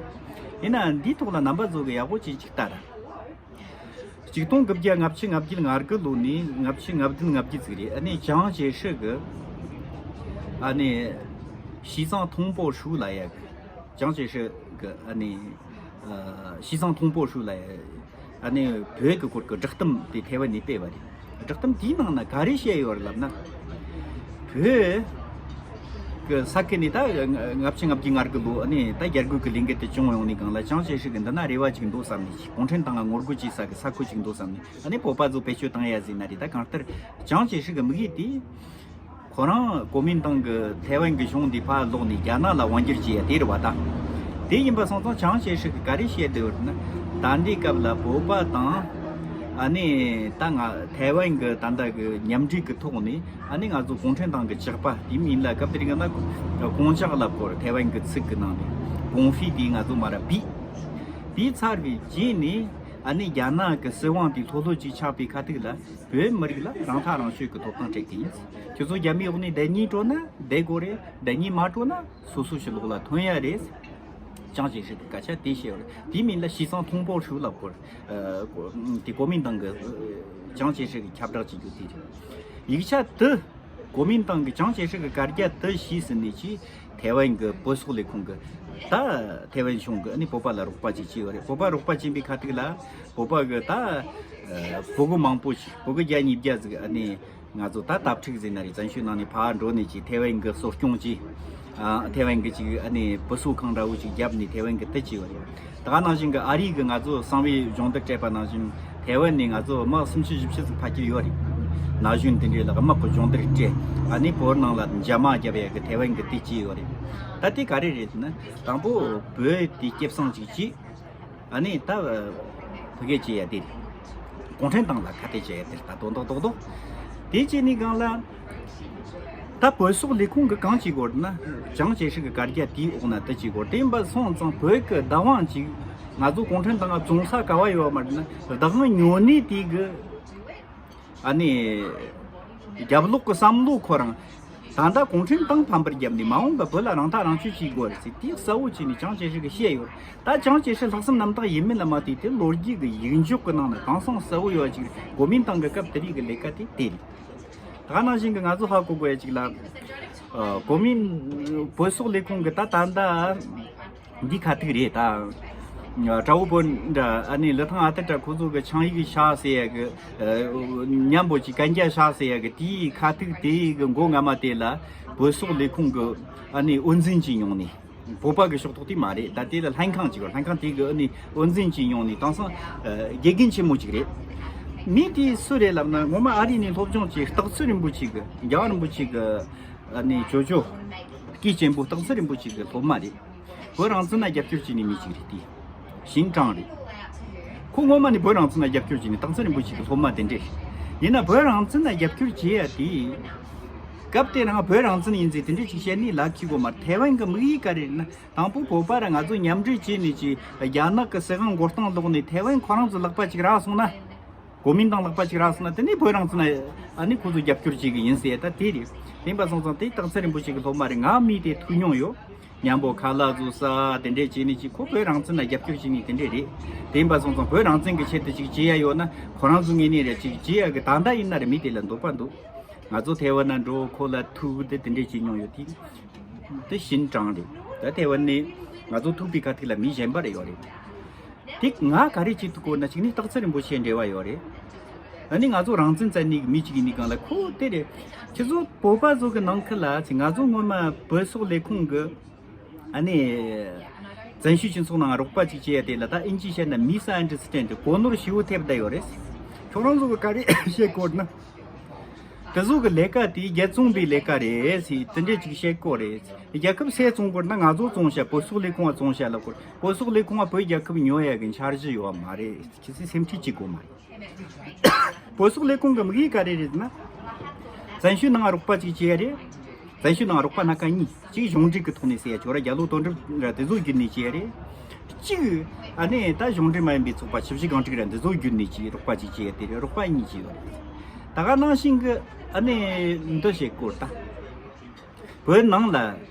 ཡིན་ན་འདིའི་ཐོག་ལ་རྣམ་པ་ཚོ་གི་ཡག་པོ་ཅིག་ཅིག་ལྟ་ར། ཆིག་སྟོང་དགུ་བརྒྱ་ལྔ་བཅུ་ང་བརྒྱད་ང་དགུ་ལོ་ནས་ལྔ་བཅུ་ང་བདུན་ང་བརྒྱད་ཙིག་རེད། ཨ་ནི་ཅང་ཅེ་ཧྲི་གི་ཨ་ནི་西藏同胞书 ལ་ཡ་གི། ཅང་ཅེ་ཧྲི་གི་ཨ་ནི་ཨ། 西藏同胞书 ལ་ཡ་ཨ་ནི་བོད་གི་སྐོར་གི་བསྒྲགས་གཏམ་དེ་ཐའེ་ཝན་ནས་སྤེལ་བ་རེད། བསྒྲགས་གཏམ་དེའི་ནང་ན་ག་རེ་བཤད་ཡོད་རེད་ལབ་ན། བོད་གི་ས་ཁུལ་ནས་ད་ལྔ་བཅུ་ང་བརྒྱད་ང་དགུ་ལོ་ཨ་ནི་ད་རྒྱ་རྒོལ་གི་ལས་འགུལ་དེ་བྱུང་ཡོང་ནས་གང་ལ་ཅང་ཅེ་ཧྲི་གི་འདི་ན་རེ་བ་ཅིག་འདུག་བསམ་ནས་གུང་ཁྲན་ཏང་ང་ངོ་རྒོལ་བྱེད་ས་གི་ས་ཁུལ་ཅིག་འདུག་བསམ་ནས་ཨ་ནི་བོད་པ་ཚོ་བེད་སྤྱོད་བཏང་ཡ་ཟིན་ན་རེད། ད་གང་ལྟར་ཅང་ཅེ་ཧྲི་གི་དམིགས་ཡུལ་དེ་ཁོ་རང་གོ་མིན་ཏང་གི་ཐའེ་ཝན་གི་གཞུང་འདི་ཕར་ལོག་ནས་རྒྱ་ནག་ལ་དབང་བསྒྱུར་བྱེད་ཡ་དེ་རེད་བ་ད། དེ་ཡིན་པ་སོང་ཙང་ཅང་ཅེ་ཧྲི་གི་ག་རེ་བཤད་བསྡད་ཡོད་ན། ད་འདི་སྐབས་ལ་བོད་པ་དང་ཨ་ནི་ད་ང་ཐའེ་ཝན་གི་ད་ལྟ་གི་མཉམ་འབྲེལ་གི་ཐོག་ནས། ཨ་ནི་ང་ཚོ་གུང་ཁྲན་ཏང་གི་ཇག་པ་དེ་མིན་ལ་སྐབས་དེ་རིང་ན་ཀོང་ཇག་ལབ་སྐོར་ཐའེ་ཝན་གི་ཚིག་གི་ནང་ནས་གུང་ཧྥི་དེ་ང་ཚོ་མ་ར་བིས་བིས་ཚར་བའི་རྗེས་ནས་ཨ་ནི་རྒྱ་ནག་གི་སྲིད་དབང་དེ་ལྷོད་ལྷོད་ཅིག་ཆགས་པའི་ཁ་ཐུག་ལ་བོད་མི་རིགས་ལ་རང་ཐག་རང་གཅོད་ཀྱི་ཐོབ་ཐང་སྤྲད་ཀྱི་ཡིན། ཁྱོད་ཚོ་རྒྱ་མིའི་འོག་ནས་བསྡད་སྙིང་བྲོ་ན་བསྡད་དགོས་རེད། བསྡད་སྙིང་མ་བྲོ་ན་སོ་སོ་ཞིག་ལོག་ལ་ཐོན་ཡ་རེད། ཅང་ཅེ་ཧྲི་གི་སྐད་ཆ་དེ་བཤད་ཡོད་རེད། དེ་མིན་ལ་西藏同胞书 ལབ་སྐོར། ཨ། དེ་གོ་མིན་ཏང་གི་ཅང་ཅེ་ཧྲི་གི་ཁྱབ་བསྒྲགས་བྱེད་རྒྱུ་དེ་རེད། ཡིག་ཆ་དེ་གོ་མིན་ཏང་གི་ཅང་ཅེ་ཧྲི་གི་བཀའ་རྒྱ་དེ་ཤེས་ཟིན་ནས་ཀྱིས་ཐའེ་ཝན་གི་བོད་སོག་ལས་ཁུངས་གི་ད་ཐའེ་ཝན་གཞུང་གི་ཨ་ནི་བོད་པ་ལ་རོགས་པ་ཅིག་བྱས་ཡོད་རེད། བོད་པ་རོགས་པ་བྱིན་པའི་ཁ་ཐུག་ལ་བོད་པ་གི་ད་ཨ་བོད་གོ་མང་པོ་ཞིག་བོད་གོ་བརྒྱ་ཉིས་བརྒྱ་ཟིག་ཨ་ནི། ང་ཚོ་ད་དྭ་ཕྲུག་ཟེར་ན་རེད། བཙན་བྱོལ་ནང་ནས་ཕར་འགྲོ་ནས་ཀྱི་ཐའེ་ཝན་གི་གསོ་སྐྱོང་ཅིག་ཨ། ཐའེ་ཝན་གི་ཅིག་ཨ་ནི་བུ་གསོ་ཁང་འདྲ་བོ་ཅིག་བརྒྱབ་ནས་ཐའེ་ཝན་གི་དེ་བྱས་ཡོད་རེད། ད་ག་ནང་བཞིན་གི་ཨ་རི་གི་ང་ཚོ་གསང་བའི་སྦྱོང་བརྡར་སྤྲད་པ་ནང་བཞིན་ཐའེ་ཝན་ནས་ང་ཚོ་དམག་སུམ་ཅུ་བཞི་བཅུ་ཙམ་ཕར་གྱི་ཡོད་རེད། ན་གཞོན་དེ་འདྲའི་ལ་དམག་གི་སྦྱོང་བརྡར་སྤྲད། ཨ་ནི་བོད་ནང་ལ་འཇབ་དམག་བརྒྱབ་ཡ་གི་ཐའེ་ཝན་གི་དེ་བྱས་ཡོད་རེད། ད་དེ་ག་རེ་རེད་ཟེར་ན་དང་པོ་བོད་དེ་སྐྱེད་སྲིང་ཅིག་བྱས། ཨ་ནི་ད་ཕ་གི་བྱེད་ཡ་དེ་རེད། གུང་ཁྲན་ཏང་ལ་ཁ་གཏད་བྱེད་ཡ་དེ་རེད། ད་དོན་དག་རྡོག་རྡོག་དེ་བྱས་ནས་གང་ལ། ད་བོད་སོག་ལས་ཁུངས་ཀྱི་གང་བྱེད་དགོས་ན་ཅང་ཅེ་ཧྲི་གི་བཀའ་རྒྱ་དེའི་འོག་ན་དེ་བྱེད་དགོས། དེ་ཡིན་པ་སོང་ཙང་བོད་ཀྱི་བདག་དབང་ཅིག་ང་ཚོ་གུང་ཁྲན་ཏང་ང་བཙོང་ས་ག་བ་ཡོད་མ་རེད་ན། བདག་དབང་ཉོ་ནི་དེ་གི་ ཨ་ནི་རྒྱབ་ལོག་གི་བསམ་བློ་ཁོ་རང་ད་ལྟ་གུང་ཁྲན་ཏང་ཕམ་པར་བརྒྱབ་ནས་མ་འོངས་པ་བོད་ལ་རང་ཐག་རང་གཅོད་བྱེད་དགོས་རེད་ཟེར་དེ་གསལ་བོ་བྱས་ནས་ཅང་ཅེ་ཧྲི་གིས་བཤད་ཡོད། ད་ཅང་ཅེ་ཧྲི་ལྷག་བསམ་རྣམ་དག་ཡིན་མིན་ལ་མ་ལྟོས་ཏེ་ལོ་རྒྱུས་ཀྱི་ཡིག་འཇོག་གི་ནང་ན་གང་སོང་གསལ་བོ་ཡོད་ཅིག་རེད། གོ་མིན་ཏང་གི་སྐབས་དེ་རིགས་ཀྱི་ལས་ཀ་དེ་དེ་རེད། ད་ག་ནང་བཞིན་གྱི་ང་ཚོ་ཧ་གོ་དགོས་ཡ་ཅིག་ལ། ཨ། གོ་མིན་བོད་སོག་ལས་ཁུངས་ཀྱི་ད་ད་ལྟ་འདི་ཁ་ཐུག་རེད་ད། དགྲ་བོ་བོད་འདྲ་ཨ་ནི་ལི་ཐང་ཨ་ཏི་འདྲ་ཁོ་ཚོ་གི་ཆིངས་ཡིག་བཞག་ཟེར་ཡ་གི། ཨ། མཉམ་པོ་ཅིག་གན་རྒྱ་བཞག་ཟེར་ཡ་གི་དེའི་ཁ་ཐུག་དེའི་གི་མགོ་རྔ་མ་དེ་ལ་བོད་སོག་ལས་ཁུངས་གི་ཨ་ནི་དབུ་འཛིན་ཅིག་ཡོང་ནས། བོད་པ་གི་ཕྱོགས་གཏོགས་དེ་མ་རེད། ད་དེ་ལ་ལྷན་ཁང་ཅིག་ཡོད། ལྷན་ཁང་དེ་གི་ཨ་ནི་དབུ་འཛིན་ཅིག་ཡོང་ནས་དེང་སང་། ཨ། དགེ་རྒན་ཆེན་མོ་ཅིག་རེད། མི་དེ་སུ་རེད་ལབ་ན་ངོ་མ་ཨ་རི་ནས་སློབ་སྦྱོང་བྱས་སྟག་ཚུ་རིན་པོ་ཆེ་གི་རྒྱལ་བ་རིན་པོ་ཆེ་གི་ཨ་ནི་ཅོ་ཅོ་སྐུ་གཅེན་པོ་སྟག་ཚུ་རིན་པོ་ཆེ་གི་སློབ་མ་རེད། བོད་རང་བཙན་ལ་རྒྱབ་སྐྱོར་བྱས་ནས་མི་ཅིག་རེད་དེ། ཞིན་ཀྲང་རེད། ཁོ་ངོ་མ་ནས་བོད་རང་བཙན་ལ་རྒྱབ་སྐྱོར་བྱས་ནས་སྟག་ཚུ་རིན་པོ་ཆེ་གི་སློབ་མ་དེ་འདྲས་རེད། ཡིན་ན་བོད་རང་བཙན་ལ་རྒྱབ་སྐྱོར་བྱེད་ཡ་དེ། སྐབས་དེ་རང་བོད་རང་བཙན་ཡིན་ཚེ་དེ་འདྲས་ཅིག་བཤད་ནས་ལབ་ཁྱི་གོ་མ་རེད། ཐའེ་ཝན་གི་དམིགས་ཡུལ་ག་རེ་རེད་ན། དང་པོ་བོད་པ་ར་ང་ཚོ་མཉམ་འབྲེལ་བྱས་ནས་ཀྱི་རྒྱ་ནག་གི་སྲིད་དབང་མགོ་རྟིང་སློག་ནས་ཐའེ་ཝན་ཁོ་རང་ཚོ་ལག་པ་ཅིག་རག་སོང་ན། གོ་མིན་ཏང་ལག་པ་ཅིག་རག་སོང་ན་དེ་ནས་བོད་རང་བཙན་ལ་ཨ་ནི་ཁོ་ཚོ་རྒྱབ་སྐྱོར་བྱེད་གི་ཡིན་ཟེར་ད་དེ་རེད། དེ་ཡིན་པ་སོང་ཙང་དེ་སྟག་ཚུ་རིན་པོ་ཆེ་གི་སློབ་མ་རེད། ང་མི་དེ་ཐུག་མྱོང་ཡོད། མཉམ་པོ་ཁ་ལག་བཟོ་ས་དེ་འདྲས་བྱས་ནས་ཅིག་ཁོ་བོད་རང་བཙན་ལ་རྒྱབ་སྐྱོར་བྱེད་ནི་དེ་འདྲས་རེད། དེ་ཡིན་པ་སོང་ཙང་བོད་རང་བཙན་གི་ཆེད་དུ་ཅིག་བྱེད་ཡ་ཡོད་ན་ཁོ་རང་ཚོ་ངོས་ནས་རེད། ཅིག་བྱེད་ཡ་གི་ད་ལྟ་ཡིན་ན་རེད། མི་དེ་ལ་འདོད་པ་འདུག་ང་ཚོ་ཐའེ་ཝན་ན་འགྲོ་ཁོ་ལ་ཐུག་དེ་དེ་འདྲས་བྱེད་མྱོང་ཡོད་དེ། དེ་ཞིན་ཀྲང་རེད། ད་ཐའེ་ཝན་ནས་ང་ཚོ་ཐུག་པའི་ཁ་ཐུག་ལ་མི་གཞན་པ་རེ་ཡོད་རེད། དེ་ང་ག་རེ་བྱེད་ཐུབ་གོ་ན་ཅིག་ནི་སྟག་ཚུ་རིན་པོ་ཆེ་འབྲེལ་བ་ཡོད་རེད། ཨ་ནི་ང་ཚོ་རང་བཙན་བཙན་ནི་གི་མི་གཅིག་ཡིན་ནི་གང་ལ་ཁོ་དེ་རེད། ཁྱེད་ཚོ་བོད་པ་ཚོ་གི་ནང་ཁུལ་ལ་ཅིག་ང་ཚོ་སྔོན་མ་བོད་སོག་ལས་ཁུངས་གི་ཨ་ནི་བཙན་བྱོལ་སྤྱི་ཚོགས་ནང་རོགས་པ་ཅིག་བྱེད་ཡ་དེ་ལ་ད་ཨིན་ཇི་བཤད་ན་མི་སི་ཨན་ཌར་སི་ཊེན་ཌ་གོ་ནོར་ཞེ་པོ་ཐེབས་བསྡད་ཡོད་རེད། ཁྱོད་རང་ཚོ་གི་ག་རེ་བཤད་དགོས་ན། དེ་ཚོ་གི་ལས་ཀ་དེ་རྒྱལ་བཙོང་པའི་ལས་ཀ་རེད་ཟེར་དེ་འདྲས་ཅིག་བཤད་ཀྱི་ཡོད་རེད། རྒྱལ་ཁབ་སུས་བཙོང་དགོས་ན་ང་ཚོ་བཙོང་བྱ། བོད་སོག་ལས་ཁུངས་ལ་བཙོང་བྱ་ལབ་དགོས། བོད་སོག་ལས་ཁུངས་ལ་བོད་རྒྱལ་ཁབ་ཉོ་ཡ་གི་འཆར་གཞི་ཡོད་མ་རེད། ཁྱེད་ཚོས་སེམས་ཁྲལ་བྱེད་དགོས་མ་རེད། བོད་སོག་ལས་ཁུངས་གི་དམིགས་ཡུལ་ག་རེ་རེད་ཟེར་ན། བཙན་བྱོལ་ནང་རོགས་པ་ཅིག་བྱེད་ཡ་རེད། བཙན་བྱོལ་ནང་རོགས་པ་སྣ་ཁ་གཉིས། གཅིག་གཞུང་འབྲེལ་གྱི་ཐོག་ནས་ཟེར་ཡ་ཁྱོད་ར་རྒྱ་ལོ་དོན་གྲུབ་ར་དེ་ཚོ་བརྒྱུད་ནས་བྱེད་ཡ་རེད། གཅིག་ཨ་ནི་ད་གཞུང་འབྲེལ་མ་ཡིན་པའི་ཚོགས་པ་ཆུ་བཞི་སྒང་དྲུག་ར་འདི་ཚོ་བརྒྱུད་ནས་ཅིག་རོགས་པ་ཅིག་བྱེད་ཡ་དེ་རེད། རོགས་པ་གཉིས་ཅིག་ཡོད་རེད། ད་ག་ནང་བཞིན་གྱི་ཨ་ནི་འདི་བྱེད་སྐོར་ད། བོད་ནང་ལ་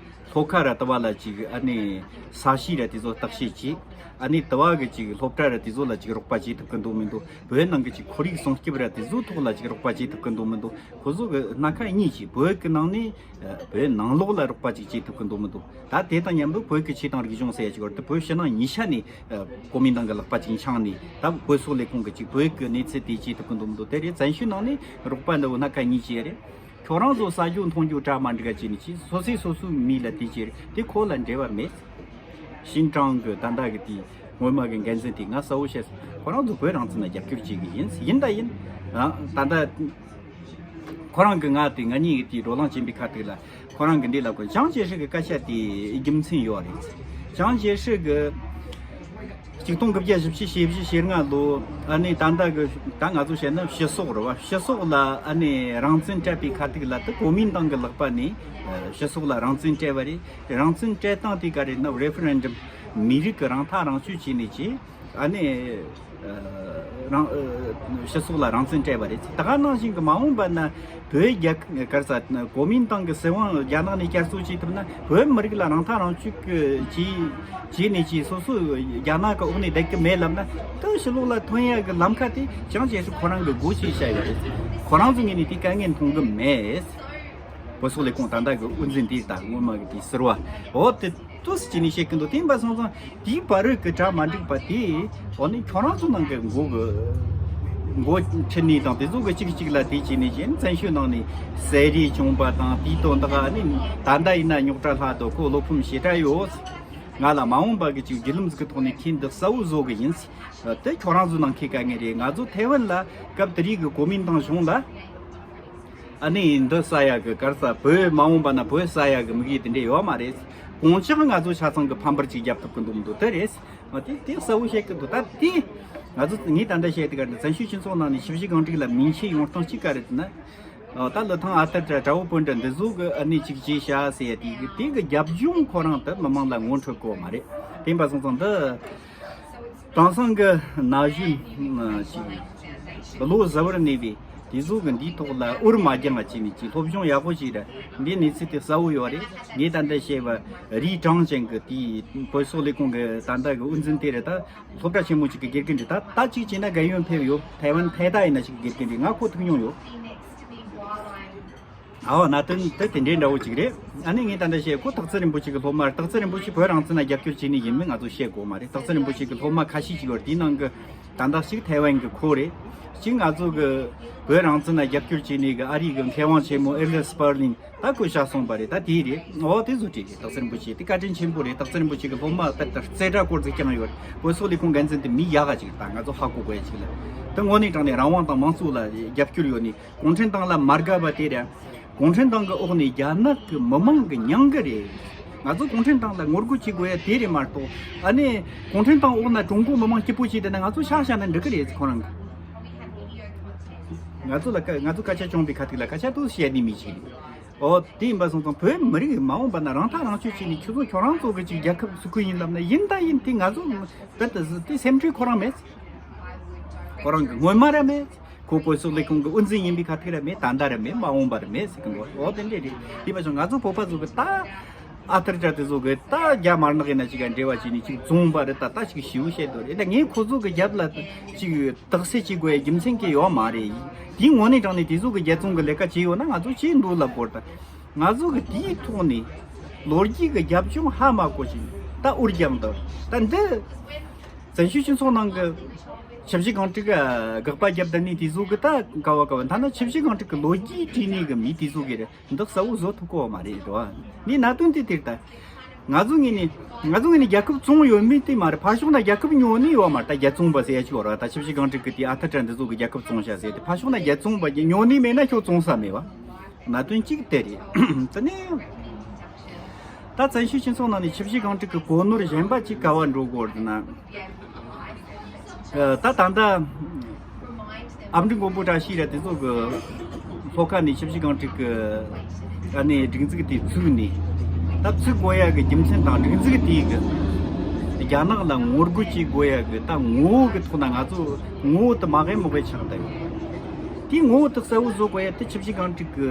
ལྷོ་ཁ་ར་དུ་བ་ལ་ཅིག་ཨ་ནི་ས་གཤིས་ར་དེ་ཚོ་བརྟག་དཔྱད་བྱེད། ཨ་ནི་དུ་བ་གི་ཅིག་སློབ་གྲྭ་ར་དེ་ཚོ་ལ་ཅིག་རོགས་པ་བྱེད་ཐུབ་ཀྱི་འདུག་མི་འདུག་བོད་ནང་གི་ཅིག་ཁོར་ཡུག་སྲུང་སྐྱོབ་ར་དེ་ཚོའི་ཐོག་ལ་ཅིག་རོགས་པ་བྱེད་ཐུབ་ཀྱི་འདུག་མི་འདུག་ཁོ་ཚོ་གི་སྣ་ཁ་གཉིས་ཀྱིས་བོད་ཀྱི་ནང་ནས་ཨ་བོད་ནང་ལོགས་ལ་རོགས་པ་ཅིག་བྱེད་ཐུབ་ཀྱི་འདུག་མི་འདུག་ད་དེ་དང་མཉམ་དུ་བོད་ཀྱི་ཆོས་དང་རིག་གཞུང་ཟེར་ཡ་ཅིག་ཡོད་རེད། བོད་ཕྱི་ནང་གཉིས་ཆ་ནས་ཨ་གོ་མིན་ཏང་གི་ལག་པ་ཅིག་འཆང་ནས་ད་བོད་སོག་ལས་ཁུངས་ཀྱི་ཅིག་བོད་ཀྱི་གནས་ཚུལ་དེ་བྱེད་ཐུབ་ཀྱི་འདུག་མི་འདུག་དེ་རེད། བཙན་བྱོལ་ནང་ནས་རོགས་པ་འདི་བོ་སྣ་ཁ་གཉིས་ཅིག་རེད། ཁྱོད་རང་ཚོ་ཟ་རྒྱུ་འཐུང་རྒྱུ་གྲ་མ་འགྲིག་ག་བྱས་ནས་ཅིག་སོ་སོས་སོ་སོའི་མི་ལ་དེ་བྱས་རེད། དེ་ཁོ་ལ་འབྲེལ་བ་མེད། ཞིན་ཀྲང་གི་ད་ལྟ་གི་དེའི་སྔོན་མ་གི་འགན་འཛིན་དེ་ང་གསལ་བོ་བཤད་སོང་། ཁོ་རང་ཚོ་བོད་རང་བཙན་ལ་རྒྱབ་སྐྱོར་བྱེད་གི་ཡིན། ཡིན་ད་ཡིན། ཨ་ད་ལྟ་ཁོ་རང་གི་ང་དེ་ང་གཉིས་ཀྱི་དེའི་བགྲོ་གླེང་བྱེད་པའི་ཁ་ཐུག་ལ་ཁོ་རང་གི་འདི་ལབ་དགོས། ཅང་ཅེ་ཧྲི་གི་སྐད་ཆ་དེ་རྒྱུ་མཚན་ཡོད་རེད། ཅང་ཅེ་ཧྲི་གི་ཆིག་སྟོང་དགུ་བརྒྱ་བཞི་བཅུ་ཞེ་བཞི་ཞེ་ལྔ་ལོ། ཨ་ནི་ད་ལྟ་གི་ད་ང་ཚོ་བཤད་ན་སྤྱི་སོག་རེད་བ། སྤྱི་སོག་ལ་ཨ་ནི་རང་བཙན་སྤྲད་པའི་ཁ་ཐུག་ལ་དེ་གོ་མིན་ཏང་གི་ལག་པ་ནས་ཨ་སྤྱི་སོག་ལ་རང་བཙན་སྤྲད་པ་རེད། རང་བཙན་སྤྲད་སྟངས་དེ་ག་རེ་ན་རེ་ཕ་རེན་ཌམ། མི་རིགས་ཀྱི་རང་ཐག་རང་གཅོད་བྱས་ནས་ཀྱི་ཨ་ནི་ཨ་རང་ཨ་སྤྱི་ཚོགས་ལ་རང་བཙན་སྤྲད་པ་རེད། ད་ག་ནང་བཞིན་གྱི་མ་འོངས་པ་ན་བོད་རྒྱལ་ཁབ་ག་རེ་ཟ་གོ་མིན་ཏང་གི་སྲིད་དབང་རྒྱ་ནག་ནས་བསྐྱར་གསོ་བྱས་ཐུབ་ན་བོད་མི་རིགས་ལ་རང་ཐག་རང་གཅོད་ཀྱི་བྱས་བྱས་ནས་ཀྱི་སོ་སོ་རྒྱ་ནག་གི་འོག་ནས་བསྡད་ཀྱི་མེད་ལབ་ན་དེ་ཕྱི་ལོགས་ལ་ཐོན་ཡ་གི་ལམ་ཁ་དེ་ཅང་ཅེ་ཧྲི་ཁོ་རང་གི་སྒོ་ཕྱེ་བཞག་ཡོད་རེད། ཁོ་རང་ཚོ་ངོས་ནས་དེ་དཀའ་ངལ་མཐོང་གི་མེད། བོད་སོག་ལས་ཁུངས་ད་ལྟ་གི་དབུ་འཛིན་དེ་དང་སྔོན་མ་གི་དེ་ཟུར་པ་འོ་དེ་ཏོག་ཙམ་བྱས་ནས་བཤད་ཀྱི་འདུག་དེ་ཡིན་པ་སོང་ཙང་དེའི་བར་རོལ་གི་གྲ་མ་འགྲིག་པ་དེ་འོ་ནི་ཁྱོད་རང་ཚོ་ནང་གི་མགོ་གི་མགོ་ཁྲིད་ནས་དང་དེ་ཚོ་གི་གཅིག་གཅིག་ལ་དེ་བྱས་ནས་གཞན་བཙན་བྱོལ་ནང་ནས་ཟས་རིགས་བྱུང་པ་དང་དེའི་དོན་དག་ཨ་ནི་ད་ལྟ་ཡིན་ན་རྙོག་དྲ་ལྷག་འདུག་ཁོ་བློ་ཕམ་ཞེ་དྲག་ཡོད། ང་ལ་མ་འོངས་པ་གི་ཅིག་བརྒྱུད་ལམ་ཟིག་གི་ཐོག་ནས་ཁྱེད་འདི་གསལ་བོ་བཟོ་གི་ཡིན། དེ་ཁྱོད་རང་ཚོ་ནང་ཁའི་དཀའ་ངལ་རེད། ང་ཚོ་ཐའེ་ཝན་ལ་སྐབས་དེ་རིགས་གི་གོ་མིན་ཏང་གཞུང་ལ། ཨ་ནི་འདི་ས་ཡ་གི་གར་ས་བོད་མ་འོངས་པ་ན་བོད་ས་ཡ་གི་དམིགས་ཡུལ་དེ་འདྲས་ཡོད་མ་རེད། གང་ལྕོགས་ང་ཚོ་ཆ་ཚང་གི་ཕམ་པར་ཅིག་རྒྱབ་ཐུབ་ཀྱི་འདུག་མི་འདུག་དེ་རེད། ང་དེ་དེ་གསལ་བོ་བཤད་ཀྱི་འདུག་ད་དེ་ང་ཚོ་ངས་ད་ལྟ་བཤད་དེ་གར་འདི་བཙན་བྱོལ་སྤྱི་ཚོགས་ནང་ནས་ཞིབ་ཞིབ་གང་འགྲིག་ལ་མིང་ཆད་ཡོང་སྟངས་གཅིག་ག་རེད་ན། ད་ལི་ཐང་ཨ་ཏར་དྲ་དྲ་བོ་བོན་དྲ་འདི་ཚོ་གི་ཨ་ནི་གཅིག་བྱས་བྱ་ཟེར་ཡ་དེ་གི་དེ་གི་རྒྱབ་ལྗོངས་ཁོ་རང་དེ་མི་མང་ལ་ངོ་འཕྲོད་གོ་མ་རེད། དེ་འབའ་སོང་ཙང་འདི། དེང་སང་གི་ན་གཞོན་ཅིག་བློ་གཟུ་བར་གནས་པའི་ དེ་ཚོ་གི་འདིའི་ཐོག་ལ་འུར་མ་རྒྱག་ང་བྱས་ནས་ཅིག་སློབ་སྦྱོང་ཡག་པོ་ཞིག་རེད། འདིའི་གནས་ཚུལ་དེ་གསལ་བོ་ཡོད་རེད། ངས་ད་ལྟ་བཤད་པ་རི་ཀྲང་ཅན་གི་དེའི་བོད་སོག་ལས་ཁུངས་གི་ད་ལྟ་གི་དབུ་འཛིན་དེ་རེད། ད་སློབ་གྲྭ་ཆེན་མོ་ཅིག་གི་དགེ་རྒན་རེད། ད་ད་ཅིག་བྱས་ན་རྒན་ཡོལ་ཕེབས་ཡོད། ཐའེ་ཝན་ཕེ་ཏ་ཡིན་ན་ཅིག་གི་དགེ་རྒན་རེད། ང་ཁོ་ཐུག་མྱོང་ཡོད། ཨའོ་གནད་དོན་དེ་དེ་འདྲའི་འདྲ་བོ་ཅིག་རེད། ཨ་ནི་ངས་ད་ལྟ་བཤད་ཁོ་སྟག་འཚེར་རིན་པོ་ཆེ་གི་སློབ་མ། སྟག་འཚེར་རིན་པོ་ཆེ་བོད་རང་བཙན་ལ་རྒྱབ་སྐྱོར་བྱས་ནས་ཡིན་མིན་ང་ཚོ་བཤད་དགོས་མ་རེད། སྟག་འཚེར་རིན་པོ་ཆེ་གི་སློབ་མ་ཁ་ཤས་ཅིག་ཡོད་རེད། དེའི་ནང་གི་ད་ལྟ་གཅིག་ཐའེ་ཝན་གི་ཁོ་རེད། གཅིག་ང་ཚོ་གི་བོད་རང་བཙན་ལ་རྒྱབ་སྐྱོར་བྱས་ནས་གི་ཨ་རི་གི་མཁས་དབང་ཆེན་མོ་ཨེ་ལི་སི་པར་ལིན་ད་ཁོས་བཤད་སོང་པ་རེད། ད་དེ་རེད། འོ་དེ་ཚོ་བྲིས་རེད། སྟག་འཚེར་རིན་པོ་ཆེ་དེ་བཀའ་དྲིན་ཆེན་པོ་རེད། སྟག་འཚེར་རིན་པོ་ཆེ་གི་སློབ་མ་དཔེ་ལྟར་རྩེ་གྲ་སྐོར་ཟིག་བསྐྱངས་ཡོད་རེད། བོད་སོག་ལས་ཁུངས་འགན་འཛིན་དེ་མི་ཡག་ག་ཅིག་རེད། ད་ང་ཚོ་ཧ་གོ་དགོས་ཡ་ཅིག་ལ་དེ་དངོས་གནས་དྲང་གནས་རང་དབང་དང་མང་གཙོ་ལ་རྒྱབ་སྐྱོར་ཡོད་ནི། གུང་ཁྲན་ཏང་ལ་མ་དགའ་བ་དེ་རེད། གུང་ཁྲན་ཏང་གི་འོག་ནས་རྒྱ་ནག་གི་མི་མང་གི་མྱང་གི་རེད། ང་ཚོ་གུང་ཁྲན་ཏང་ལ་ངོ་རྒོལ་བྱེད་དགོས་ཡ་དེ་རེད་མ་གཏོགས། ཨ་ནི་གུང་ཁྲན་ཏང་འོག་ན་ཀྲུང་གོ་མི་མང་སྐྱིད་པོ་བྱས་བསྡད་ན་ང་ཚོ་ཤག་བཞག་ན་འགྲིག་གི་རེད། ཁོ་རང་གི་ང་ཚོ་ལ་ཀ་ང་ཚོ་སྐད་ཆ་བྱུང་བའི་ཁ་ཐུག་ལ་སྐད་ཆ་དུ་བཤད་ནི་མི་ཞིག་རེད། འོ་དེ་ཡིན་པ་སོང་ཙང་བོད་མི་རིགས་མ་འོངས་པ་ན་རང་ཐག་རང་གཅོད་བྱས་ནས་ཁྱོད་ཚོ་ཁྱོད་རང་ཚོ་གི་ཅིག་རྒྱལ་ཁབ་ཚུགས་ཀྱི་ཡིན་ལབ་ན་ཡིན་ད་ཡིན། དེ་ང་ཚོ་བོད་དུ་ཟི་དེ་སེམས་ཁྲལ་ཁོ་རང་མེད། ཁོ་རང་གི་སྔོན་མ་ར་མེད། ཁོ་བོད་སོག་ལས་ཁུངས་ཀྱི་དབུ་འཛིན་ཡིན་པའི་ཁ་ཐུག་ར་མེད། ད་ལྟ་ར་མེད། མ་འོངས་པ་ར་མེད་ཟེར་གི་འདུག་འོ་དེ་འདྲས་རེད། དེ་བ་ཞིག་ང་ཚོ་བོད་པ་ཚོ་གི་ད་ཨ་ཐར་ཅག་དེ་ཚོ་གི་ད་རྒྱ་དམར་ནག་ཡིན་ན་ཅིག་ག་འབྲེལ་བ་བྱས་ནས་ཅིག་བཙོང་པ་རེད། ད་ད་ཅིག་ཞིའུ་བཤད་འདུག་རེད། ད་ངས་ཁོ་ཚོ་གི་རྒྱབ་ལ་ཅིག་དག་སེལ་བྱེད་དགོས་རྒྱུ་མཚན་གི་ཡོད་མ་རེད། དེའི་ངོ་ནས་དྲང་ནས་དེ་ཚོ་གི་རྒྱལ་བཙོང་གི་ལས་ཀ་བྱས་ཡོད་ན་ང་ཚོ་ཅིག་འདུག་ལབ་དགོས་རེད། ད་ང་ཚོ་གི་དེའི་ཐོག་ནས་ལོ་རྒྱུས་གི་རྒྱབ་ལྗོངས་ཧ་མ་གོ་ཞིག་ད་འུར་རྒྱབ་འདུག་ད་འདི་བཙན་བྱོལ་སྤྱི་ཚོགས་ནང་གི་ཆབ་སྲིད་རྐང་དཀྲུག་གི་དགག་པ་རྒྱབ་བསྡད་ནི་དེ་ཚོ་གི་ད་ག་བ་ག་བ་ཐ་ན་ཆབ་སྲིད་རྐང་དཀྲུག་གི་ལོ་རྒྱུས་བྲིས་ནི་གི་མི་དེ་ཚོ་གི་རེད། འདི་གསལ་བོ་བཟོ་ཐུབ་གོ་བ་མ་རེད་དོ། ནི་གནད་དོན་དེ་དེར་ད་ང་ཚོ་ངོས་ནས་ང་ཚོ་ངོས་ནས་རྒྱལ་ཁབ་བཙོང་ཡོད་མེད་དེ་མ་རེད། ཕར་ཕྱོགས་ན་རྒྱལ་ཁབ་ཉོ་ནི་ཡོད་མ་རེད། ད་རྒྱལ་བཙོང་པ་ཟེར་ཡ་ཅིག་ཡོད་རེད། ད་ཆབ་སྲིད་རྐང་དཀྲུག་གི་དེ་ཨ་ཐར་ཊ་འདི་ཚོ་གི་རྒྱལ་ཁབ་བཙོང་བྱ་ཟེར་དེ་ཕར་ཕྱོགས་ན་རྒྱལ་བཙོང་པ་ཉོ་ནི་མེད་ན་ཁྱོད་བཙོང་ས་མེད་བ། གནད་དོན་གཅིག་དེ་རེད། དེ་ནས་ད་བཙན་བྱོལ་སྤྱི་ཚོགས་ནང་ནས་ཆབ་སྲིད་རྐང་དཀྲུག་གི་གོ་ནོར་གཞན་པ་གཅིག་ག་བ་འགྲོ་དགོས་རེད་ན། ད་ད་ལྟ་ཨ་མྲུ་མགོན་པོ་བཀྲ་ཤིས་ར་དེ་ཚོ་གི་ལྷོ་ཁ་ནས་ཆབ་སྲིད་རྐང་དཀྲུག་གི་ཨ་ནི་སྒྲིག་འཛུགས་དེ་བཙུགས་ནས་ད་བཙུགས་དགོས་ཡ་གི་རྒྱུ་མཚན་དང་སྒྲིག་འཛུགས་དེ་གི་རྒྱ་ནག་ལ་ངོ་རྒོལ་བྱེད་དགོས་ཡ་གི་ད་ངོ་བོ་གི་ཐོག་ན་ང་ཚོ་ངོ་བོ་དེ་མ་གས་མོ་གས་ཆགས་བསྡད་ཡོད། དེའི་ངོ་བོ་དེ་གསལ་བོ་བཟོ་དགོས་ཡ་དེ་ཆབ་སྲིད་རྐང་དཀྲུག་གི་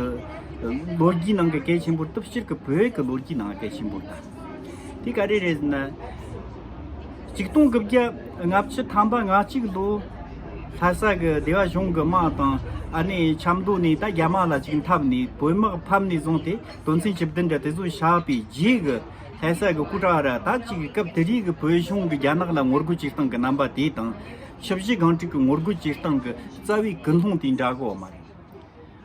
ལོ་རྒྱུས་ནང་གི་གལ་ཆེན་པོ་སྟབས་སྤྱིར་གི་བོད་ཀྱི་ལོ་རྒྱུས་ནང་གལ་ཆེན་པོ་རེད། དེ་ག་རེ་རེད་ཟེར་ན། ཆིག་སྟོང་དགུ་བརྒྱ་ལྔ་བཅུ་ཐམ་པ་ལྔ་གཅིག་ལོ། ལྷ་ས་གི་སྡེ་བ་གཞུང་གི་དམག་དང་ཨ་ནི་ཆབ་མདོ་ནས་ད་རྒྱ་དམག་ལ་ཅིག་འཐབ་ནས་བོད་དམག་ཕམ་ནས་བཟུང་སྟེ་དོན་ཚན་བཅུ་བདུན་འདྲ་དེ་ཚོ་བཞག་པའི་རྗེས་གི་ལྷ་ས་གི་སྐུ་དྲག་ར་ད་ཅིག་སྐབས་དེ་རིང་གི་བོད་གཞུང་གི་རྒྱ་ནག་ལ་ངོ་རྒོལ་བྱེད་སྟངས་ཀྱི་རྣམ་པ་དེ་དང་ཆབ་སྲིད་རྐང་དཀྲུག་གི་ངོ་རྒོལ་བྱེད་སྟངས་ཀྱི་རྩ་བའི་ཀུན་སློང་དེ་འདྲ་གོ་མ་རེད།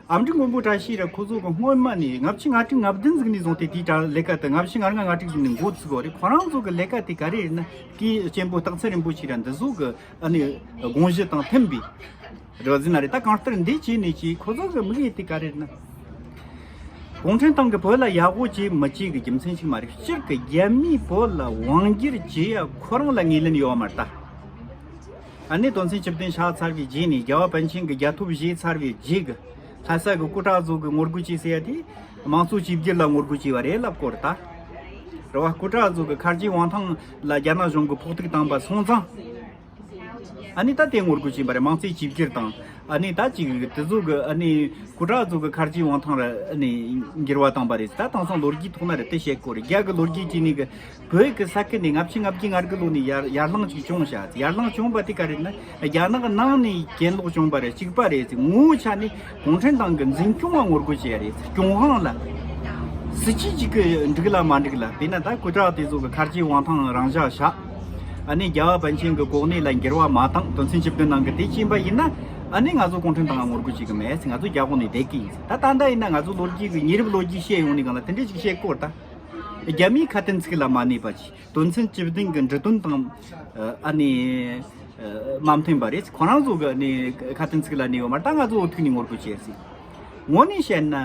ཨ་མྲུ་མགོན་པོ་བཀྲ་ཤིས་ར་ཁོ་ཚོ་གི་སྔོན་མ་ནས་ལྔ་བཅུ་ང་དྲུག་ང་བདུན་ཟིག་ནས་བཟུང་སྟེ་དེའི་གྲ་ལས་ཀ་དེ་ལྔ་བཅུ་ང་ལྔ་ང་དྲུག་ཟིག་ནས་འགོ་ཚུགས་པ་རེད། ཁོ་རང་ཚོ་གི་ལས་ཀ་དེ་ག་རེ་རེད་ན་དེའི་གཅེན་པོ་སྟག་འཚེར་རིན་པོ་ཆེ་ར་འདི་ཚོ་གི་ཨ་ནི་དགོངས་གཞི་དང་མཐུན་པའི་རེ་བ་ཟིན་ན་རེད། ད་གང་ལྟར་འདི་བྱས་ནས་ཀྱི་ཁོ་ཚོ་གི་དམིགས་ཡུལ་དེ་ག་རེ་རེད་ན། གུང་ཁྲན་ཏང་གི་བོད་ལ་ཡག་པོ་བྱེད་མི་བྱེད་གི་རྒྱུ་མཚན་ཞིག་མ་རེད། སྤྱིར་གི་རྒྱ་མིས་བོད་ལ་དབང་སྒྱུར་བྱེད་ཡ་ཁོ་རང་ལ་ངོས་ལེན་ཡོད་མ་རེད་ད། ཨ་ནི་དོན་ཚན་བཅུ་བདུན་བཞག་ཚར་བའི་རྗེས་ནས་རྒྱལ་བ་པཎ་ཆེན་གྱི་རྒྱལ་ཐོབ་བཞེས་ཚར་བའི་རྗེས་ཀྱི་ལྷ་ས་གི་སྐུ་དྲག་ཚོ་གི་ངོ་རྒོལ་བྱས་ཟེར་ཡ་དེ་དམངས་གཙོ་གཅིག་གྱུར་ལ་ངོ་རྒོལ་བྱས་པ་རེད་ལབ་དགོས་རེད་ད། རེད་བ། སྐུ་དྲག་ཚོ་གི་ཁ་རྗེ་དབང་ཐང་ལ་རྒྱ་ནག་གཞུང་གི་ཕོག་ཐུག་བཏང་པ་སོང་ཙང་། ཨ་ནི་ད་དེ་ངོ་རྒོལ་བྱས་པ་རེད། དམངས་གཙོའི་གཅིག་གྱུར་དང་ཨ་ནི་ད་ཅིག་དེ་ཚོ་གི་ཨ་ནི་སྐུ་དྲག་ཚོ་གི་ཁ་རྗེ་དབང་ཐང་ར་ཨ་ནི་འགྱུར་བ་བཏང་པ་རེད། ད་དེང་སང་ལོ་རྒྱུས་ཐོག་ན་རེད་དེ་བཤད་དགོས་རེད། རྒྱ་གི་ལོ་རྒྱུས་བྱས་ནས་གི་བོད་ཀྱི་ས་ཁུལ་ནས་ལྔ་བཅུ་ང་བརྒྱད་ང་དགུ་ལོ་ནས་ཡར་ཡར་ལངས་ཅིག་བྱུང་བཞག་ཡར་ལངས་བྱུང་བ་དེ་ག་རེད་ན་རྒྱ་ནག་ནང་ནས་གྱེན་ལོག་བྱུང་བ་རེད། གཅིག་པ་རེད་ཟེར། ངོ་བོ་ཆ་ནས་གུང་ཁྲན་ཏང་གི་འཛིན་སྐྱོང་བ་ངོ་རྒོལ་བྱས་རེད་ཟེར། སྐྱོང་དབང་ལ་སྲིད་ཇུས་གཅིག་གི་འགྲིག་ལ་མ་འགྲིག་ལ། དཔེར་ན་ད་སྐུ་དྲག་དེ་ཚོ་གི་ཁ་རྗེ་དབང་ཐང་རང་འཇགས་བཞག་ཨ་ནི་རྒྱལ་བ་པཎ་ཆེན་གི་གོ་གནས་ལ་འགྱུར་བ་མ་བཏང་དོན་ཚན་བཅུ་བདུན་ནང་གི་དེ་ཕྱིན་པ་ཡིན་ན་ཨ་ནི་ང་ཚོ་གུང་ཁྲན་ཏང་ལ་ངོ་རྒོལ་བྱེད་གི་མེད་ཟེར། ང་ཚོ་རྒྱ་གོང་ནས་བསྡད་གི་ཡིན་ཟེར། ད་ད་ལྟ་ཡིན་ན་ང་ཚོ་ལོ་རྒྱུས་གི་ཉེ་རབས་ལོ་རྒྱུས་བཤད་ཡོང་ནས་གང་ལ་དེ་འདྲ་ཞིག་བཤད་དགོས་རེད་ད། རྒྱ་མིའི་ཁ་དན་ཚིག་ལ་མ་གནས་པ་ཅིག་དོན་ཚན་བཅུ་བདུན་གྱི་འབྲི་དོན་དང་ཨ་ནི་མ་མཐུན་པ་རེད། ཁོ་རང་ཚོ་གི་ཨ་ནི་ཁ་དན་ཚིག་ལ་གནས་ཡོད་མ་རེད། ད་ང་ཚོ་འོ་ཐུག་ནས་ངོ་རྒོལ་བྱས་ཟིན། ངོ་ནས་བཤད་ན་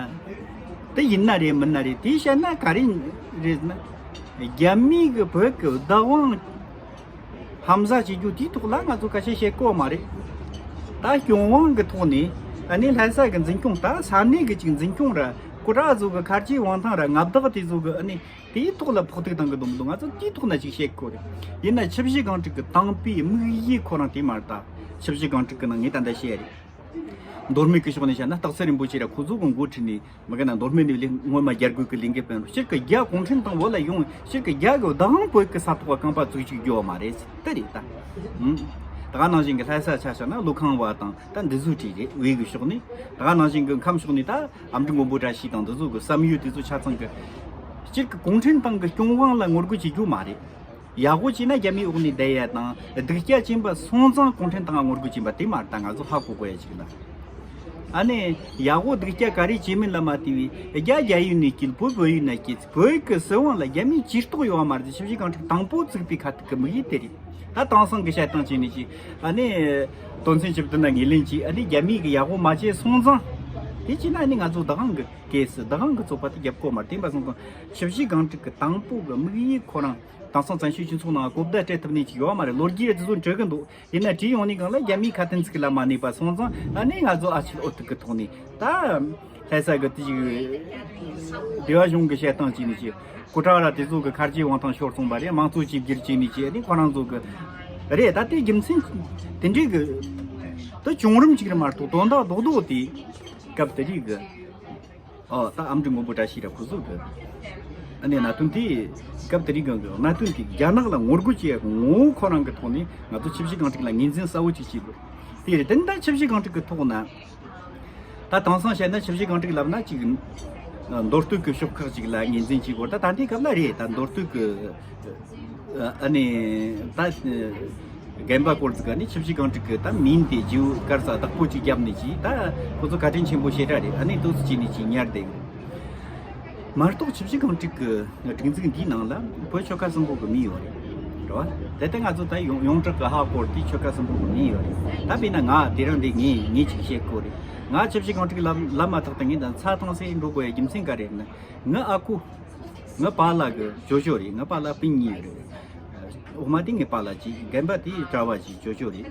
དེ་ཡིན་ན་རེད་མིན་ན་རེད། དེ་བཤད་ན་ག་རེ་རེད་ན་རྒྱ་མི་གི་བོད་ཀྱི་བདག་དབང་ཧམ་ཟ་བྱེད་རྒྱུ་དེའི་ཐོག་ལ་ང་ཚོ་ཁ་ཤས་བཤད་གོ་མ་རེད། ད་སྐྱོང་དབང་གི་ཐོག་ནས་ཨ་ནི་ལྷ་ས་གི་འཛིན་སྐྱོང་ད་ས་གནས་གི་ཅིག་འཛིན་སྐྱོང་ར་སྐུ་དྲག་ཚོ་གི་ཁ་རྗེ་དབང་ཐང་ར་མངའ་བདག་དེ་ཚོ་གི་ཨ་ནི་དེའི་ཐོག་ལ་ཕོག་ཐུག་བཏང་གི་འདུག་མི་འདུག་ང་ཚོ་དེའི་ཐོག་ན་ཅིག་བཤད་དགོས་རེད། ཡིན་ན་ཆབ་སྲིད་རྐང་དཀྲུག་གི་བཏང་པའི་དམིགས་ཡུལ་ཁོ་རང་དེ་མ་རེད་ད། ཆབ་སྲིད་རྐང་དཀྲུག་གི་ནང་ངས་ད་ལྟ་བཤད་ཡ་རེད། མདོ་སྨད་ཀྱི་ཕྱོགས་ནས་བཤད་ན་སྟག་འཚེར་རིན་པོ་ཆེ་ར་ཁོ་ཚོ་གི་འགོ་ཁྲིད་ནས་མི་ག་ན་མདོ་སྨད་ནས་ལས་སྔོན་མ་རྒྱལ་རྒོད་ཀྱི་ལས་འགུལ་སྤེལ་རུང་སྤྱིར་གི་རྒྱ་གུང་ཁྲན་ཏང་བོད་ལ་ཡོང་སྤྱིར་གི་རྒྱ་གི་བདག་དབང་བོད་ཀྱི་ས་ཐོག་རྐང་པ་བཙུགས་ཅིག་རྒྱུ་བ་མ་རེད་དེ་རེད་ད། ད་ག་ནང་བཞིན་གི་ལྷ་ས་ཆ་བཞག་ན་ཀླུ་ཁང་བ་དང་ད་འདི་ཚོ་བྲིས་རེད་བོད་ཀྱི་ཕྱོགས་ནས། ད་ག་ནང་བཞིན་གི་ཁམས་ཕྱོགས་ནས་ད་ཨ་མྲུ་མགོན་པོ་བཀྲ་ཤིས་དང་འདི་ཚོ་གི་བསམ་ཡུལ་དེ་ཚོ་ཆ་ཚང་གི་སྤྱིར་གི་གུང་ཁྲན་ཏང་གི་སྐྱོང་དབང་ལ་ངོ་རྒོལ་བྱེད་རྒྱུ་མ་རེད། ཡག་པོ་བྱས་ན་རྒྱ་མིའི་འོག་ནས་བསྡད་ཡ་དང་སྡུག་སྐྱ་ཅན་པ་སོང་ཙང་གུང་ཁྲན་ཏང་ངོ་རྒོལ་བྱེད་པ་དེ་མ་རེད་ད། ང་ཚོ་ཧ་གོ་དགོས་ཡ་ཅིག་ལ། ཨ་ནི་ཡག་པོ་སྡུག་སྐྱ་ག་རེ་བྱེད་མིན་ལ་མ་བལྟས་པའི་རྒྱ་རྒྱ་ཡུལ་ནས་སྐྱེས་བོད་བོད་ཡུལ་ན་སྐྱེས་བོད་ཀྱི་སྲིད་དབང་ལ་རྒྱ་མིའི་ཇུས་གཏོགས་ཡོད་པ་མ་རེད། ཆབ་སྲིད་རྐང་གྲུག་དང་པོ་བཙུགས་པའི་ཁ་ཐུག་གི་དམིགས་ཡུལ་དེ་རེད། ད་དེང་སང་གི་བཤད་སྟངས་བྱས་ནས་ཅིག་ཨ་ནི་དོན་ཚན་བཅུ་བདུན་ན་ངོས་ལེན་གྱིས་ཨ་ནི་རྒྱ་མིའི་གི་ཡག་པོ་མ་བྱས་སོང་ཙང་དེ་བྱས་ན་ཨ་ནི་ང་ཚོ་བདག་དབང་གི་གེ་སི་བདག་དབང་གི་ཚོགས་པ་དེ་རྒྱབ་དགོས་མ་རེད། དེ་འབའ་སོང་ཙང་ཆབ་སྲིད་རྐང་གྲུག་གི་དང་པོ་གི་དམིགས་ཡུལ་ཁོ་རང་དེང་སང་བཙན་བྱོལ་སྤྱི་ཚོགས་ནང་གོ་བརྡ་སྤྲད་ཐུབ་ནི་ཅིག་ཡོད་མ་རེད། ལོ་རྒྱུས་རེད་དེ་ཚོ་འབྲི་གི་འདུག་ཡིན་ན་བྲིས་ཡོང་ནི་གང་ལ་རྒྱ་མིའི་ཁ་དན་ཚིག་ལ་མ་གནས་པ་སོང་ཙང་ཨ་ནི་ང་ཚོ་ཨ་ཕྱི་ཨོ་ཐུག་གི་ཐོག་ནས་ད་ལྷ་ས་གི་དེ་ཅིག་སྡེ་བ་གཞུང་གི་བཤད་སྟངས་བྱས་ནས་ཅིག་སྐུ་དྲག་ར་དེ་ཚོ་གི་ཁ་རྗེ་དབང་ཐང་ཤོར་སོང་བ་རེད། དམངས་གཙོ་གཅིག་གྱུར་བྱས་ནས་ཅིག་ཨ་ནི་ཁོ་རང་ཚོ་གི་རེད། ད་དེ་རྒྱུ་མཚན་དེ་འདྲའི་གི་ད་བྱུང་རིམ་ཅིག་རེད་མ་གཏོགས་དོན་དག་རྡོག་རྡོག་དེ་སྐབས་དེ་རིགས་གི་ཨོ་ད་ཨ་མྲུ་མགོན་པོ་བཀྲ་ཤིས་ར་ཁོ་ཚོ་གི་ཨ་ནི་གནད་དོན་དེ་སྐབས་དེ་རིང་གི་གནད་དོན་དེ་རྒྱ་ནག་ལ་ངོ་རྒོལ་བྱེད་ཡག་གི་ངོ་བོ་ཁོ་རང་གི་ཐོག་ནས་ང་ཚོ་ཆབ་སྲིད་རྐང་གྲུག་ལ་ངོས་འཛིན་གསལ་བོ་ཅིག་བྱེད་དགོས། དེ་རེད། དེ་ནི་ད་ཆབ་སྲིད་རྐང་གྲུག་གི་ཐོག་ན་ད་དེང་སང་བཤད་ན་ཆབ་སྲིད་རྐང་གྲུག་ལབ་ན་ཅིག་མདོ་སྟོད་ཀྱི་ཕྱོགས་ཁག་ཅིག་ལ་ངོས་འཛིན་བྱེད་དགོས། ད་ད་ལྟའི་སྐབས་ལ་རེད། ད་མདོ་སྟོད་ཀྱི་ཨ་ནི་ད་རྒན་པ་སྐོར་ཅིག་ཨ་ནི་ཆབ་སྲིད་རྐང་གྲུག་གི་ད་མིང་དེ་བརྗེ་བོ་དཀར་ས་བདག་པོ་ཅིག་བརྒྱབ་ནས་ཅིག་ད་ཁོ་ཚོ་བཀའ་དྲིན་ཆེན་པོ་ཞེ་དྲག་རེད། ཨ་ནི་ཏོག་ཙམ་ཅིག་ནས་ཅིག་ཉར་བསྡད་ཡོད། མ་གཏོགས་ཆབ་སྲིད་རྐང་གྲུག་གི་སྒྲིག་འཛུགས་འདིའི་ནང་ལ་བོད་ཆོལ་ཁ་གསུམ་པོ་གི་མིང་ཡོད་རེད་རེད་བ། དེ་ལྟ་ང་ཚོ་ད་ཡོངས་ཡོངས་གྲགས་གི་ཧ་གོ་རེད། དེ་ཆོལ་ཁ་གསུམ་པོ་གི་མིང་ཡོད་རེད། ད་དཔེར་ན་ང་དེ་རིང་འདི་ངས་ངས་ཅིག་བཤད་དགོས་རེད། ང་ཆབ་སྲིད་རྐང་གྲུག་ལབ་ལབ་མ་ཐག་ཏུ་ངས་ད་ཚ་ཐང་སེ་འགྲོ་དགོས་ཡ་རྒྱུ་མཚན་ག་རེ་རེད་ན། ང་ཨ་ཁུ། ང་པཱ་ལགས་ཀྱི་ཇོ་ཇོ་རེད། ང་པཱ་ལགས་སྤུན་གཉིས་རེད། འོག་མ་དེ་ངའི་པཱ་ལགས་གཅིག་རྒན་པ་དེ་གྲྭ་བ་གཅིག་ཇོ་ཇོ་རེད།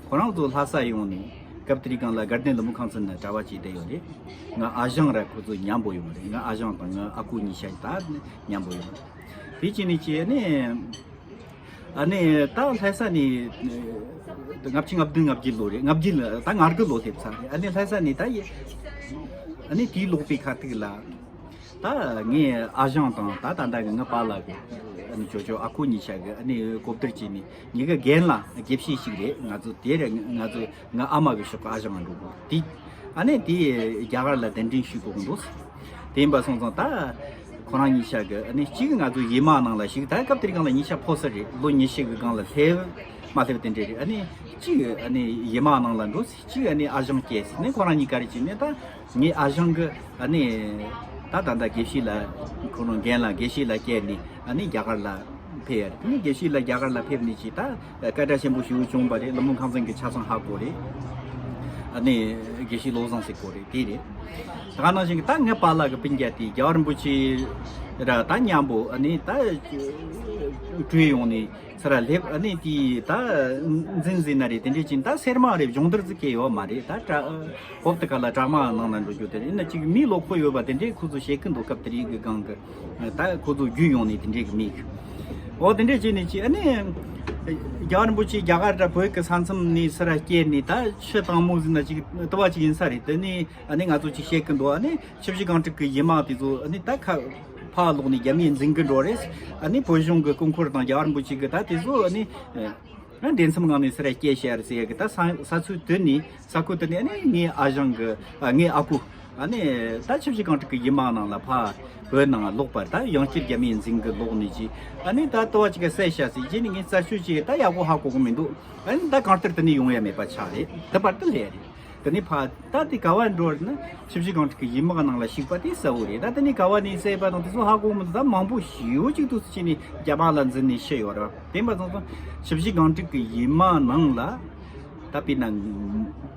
ཁོ་རང་ཚོ་ལྷ་ས་ཡོང་ནས་སྐབས་དེ་རིང་གང་ལ་དགའ་ལྡན་ལྷ་མོ་ཁང་ཚན་ན་གྲྭ་བ་གཅིག་བསྡད་ཡོད་རེད། ང་ཨ་ཞང་ར་ཁོ་ཚོ་མཉམ་པོ་ཡོང་རེད། ང་ཨ་ཞང་དང་ང་ཨ་ཁུ་གཉིས་ཆ་ད་མཉམ་པོ་ཡོང་རེད། དེ་བྱས་ནས་ཅི་ནས་ཨ་ནི་ད་ལྷ་ས་ནས་ལྔ་བཅུ་ང་བདུན་ང་བརྒྱད་ལོ་རེད། ང་བརྒྱད་ལ་ད་ང་དགུ་ལོ་སླེབས་ཚར་རེད། ཨ་ནི་ལྷ་ས་ནས་ད་ཡི་ཨ་ནི་དེའི་ལོག་པའི་ཁ་ཐུག་ལ། ད་ངའི་ཨ་ཞང་དང་ད་ད་ལྟ་གི་ང་པཱ་ལགས་ཀྱི་ཨ་ནི་ཇོ་ཇོ་ཨ་ཁུ་གཉིས་ཆ་གི་ཨ་ནི་གོ་བསྡུར་བྱས་ནས་ངེད་ཀྱི་རྒན་ལགས་དགེ་བཤེས་ཤིག་རེད། ང་ཚོ་དེ་རེད། ང་ཚོ་ང་ཨ་མ་གི་ཕྱོགས་ཀྱི་ཨ་ཞང་ང་འགྲོ་དགོས་དེ་ཨ་ནི་དེ་རྒྱ་གར་ལ་གདན་འདྲེན་ཞུས་དགོས་ཀྱི་འདུག་དེ་ཡིན་པ་སོང་ཙང་ད་ཁོ་རང་གཉིས་ཆ་གི་ཨ་ནི་གཅིག་ང་ཚོ་ཡི་མ་ནང་ལ་ཞིག་ད་སྐབས་དེར་སྒང་ལ་གཉིས་ཆ་ཕོ་གསར་རེད། ལོ་ཉི་ཤུ་གི་སྒང་ལ་སླེབས་མ་སླེབས་དེ་འདྲས་རེད། ཨ་ནི་གཅིག་ཨ་ནི་ཡི་མ་ནང་ལ་འགྲོ། གཅིག་ཨ་ནི་ཨ་ཞང་སྐྱེས་ནས་ཁོ་རང་གཉིས་ཀ་རེ་བྱས་ནས་ད། ངའི་ཨ་ཞང་གི་ཨ་ནི་ད་ད་ལྟ་དགེ་བཤེས་ལགས་ཁོ་རང་རྒན་ལགས་དགེ་བཤེས་ལགས་བསྐྱལ་ནས་ཨ་ནི་རྒྱ་གར་ལ་ཕེབས་ཡ་རེད། ཨ་ནི་དགེ་བཤེས་ལགས་རྒྱ་གར་ལ་ཕེབས་ནས་ཅིག་ད་སྐད་གྲགས་ཆེན་པོ་ཞེ་པོ་བྱུང་བ་རེད། ལྷ་མོ་ཁང་ཚན་གྱི་ཆ་ཚང་ཧ་གོ་རེད། ཨ་ནི་དགེ་བཤེས་བློ་བཟང་ཟེར་གོ་རེད། དེ་རེད། ད་ག་ནང་བཞིན་གྱི་ད་ངའི་པཱ་ལགས་ཀྱི་སྤུན་ཀྱག་དེ་རྒྱལ་བ་རིན་པོ་ཆེ་ར་ད་མཉམ་པོ་ཨ་ནི་ད་བྲོས་ཡོང་ནས་ཚུར་སླེབས། ཨ་ནི་དེ་ད་འཛིན་འཛིན་ན་རེད། དེ་འདྲས་ཅིག་ད་སེར་མ་རེད། སྦྱོང་བརྡར་ཟིག་གས་ཡོད་མ་རེད། ད་གྲྭ་ཧོབ་ཏེ་ཁ་ལ་གྲྭ་མ་ནང་ན་འགྲོ་རྒྱུ་དེ་ཡིན་ན་ཅིག་མི་ལོག་པོ་ཡོད་པ་དེ་འདྲས་ཁོ་ཚོ་བཤད་ཀྱི་འདུག་སྐབས་དེ་རིགས་ཀྱི་སྒང་གི་ད་ཁོ་ཚོ་རྒྱུས་ཡོང་ནས་དེ་འདྲས་ཀྱི་མི་གི་འོ་དེ་འདྲས་བྱས་ནས་ཅིག་ཨ་ནི་རྒྱལ་བ་རིན་པོ་ཆེ་རྒྱ་གར་དང་བོད་ཀྱི་ས་མཚམས་ནས་ཚུར་སྐྱེལ་ནས་ད་ཕྱི་དང་མོ་ཟིན་ན་ཅིག་ལྟ་བ་ཅིག་ཡིན་ས་རེད། དེ་ནས་ཨ་ནི་ང་ཚོ་ཅིག་བཤད་ཀྱི་འདུག་ཨ་ནི་ཆབ་སྲིད་རྐང་གྲུག་གི་ཡི་མ་དེ་ཚོ་ཨ་ནི་ད་ཁ་ཕར་ལོག་ནས་རྒྱ་མིས་འཛིན་གྱི་འགྲོ་རེད། ཨ་ནི་བོད་གཞུང་གི་སྐུ་འཁོར་དང་རྒྱལ་བ་རིན་པོ་ཆེ་གི་ད་དེ་ཚོ་ཨ་ནི། ཨ་འདྲེ་མཚམས་ངང་ནས་སེ་ར་སྐྱེས་ཤར་ཟེར་ཡ་གི་ད་ས་ས་ཚུལ་དེ་ནི་ས་ཁུལ་དེ་ནི་ཨ་ནི་ངའི་ཨ་ཞང་གི་ཨ་ངའི་ཨ་ཁུ་ཨ་ནི་ད་ཆབ་སྲིད་རྐང་གྲུག་གི་ཡི་མ་ནང་ལ་ཕ་བོད་ནང་ལོག་པར་ད་ཡང་བསྐྱར་རྒྱ་མིའི་འཛིན་གི་ལོག་ནས་ཀྱི་ཨ་ནི་ད་ལྟ་བ་ཅིག་ག་བསད་ཤ་ཟེར་རྗེས་ནི་ངས་རྩད་གཅོད་ཅིག་ད་ཡག་པོ་ཧ་གོ་གི་མི་འདུག་ཨ་ནི་ད་གང་ལྟར་དེ་ནི་ཡོང་ཡ་མེད་པ་ཆགས་རེད། དེ་བར་དུ་ལས་རེད། དེ་ནས་ཕ་ད་དེ་ག་བ་འགྲོ་རེད་ན་ཆབ་སྲིད་རྐང་གྲུག་གི་ཡི་མ་ནང་ལ་ཞུགས་པ་དེ་གསལ་བོ་རེད། ད་དེ་ནས་ག་བ་ནས་བསད་པ་དང་དེ་ཚོ་ཧ་གོ་མི་འདུག་ད་མང་པོ་ཞེ་པོ་ཅིག་ཏུ་ཅི་ནས་རྒྱ་མ་ལ་འཛིན་ནས་ཤི་ཡོད་རེད། དེ་འབའ་ཚང་ཚང་ཆབ་སྲིད་རྐང་གྲུག་གི་ཡི་མ་ནང་ལ་ད་དཔེར་ན་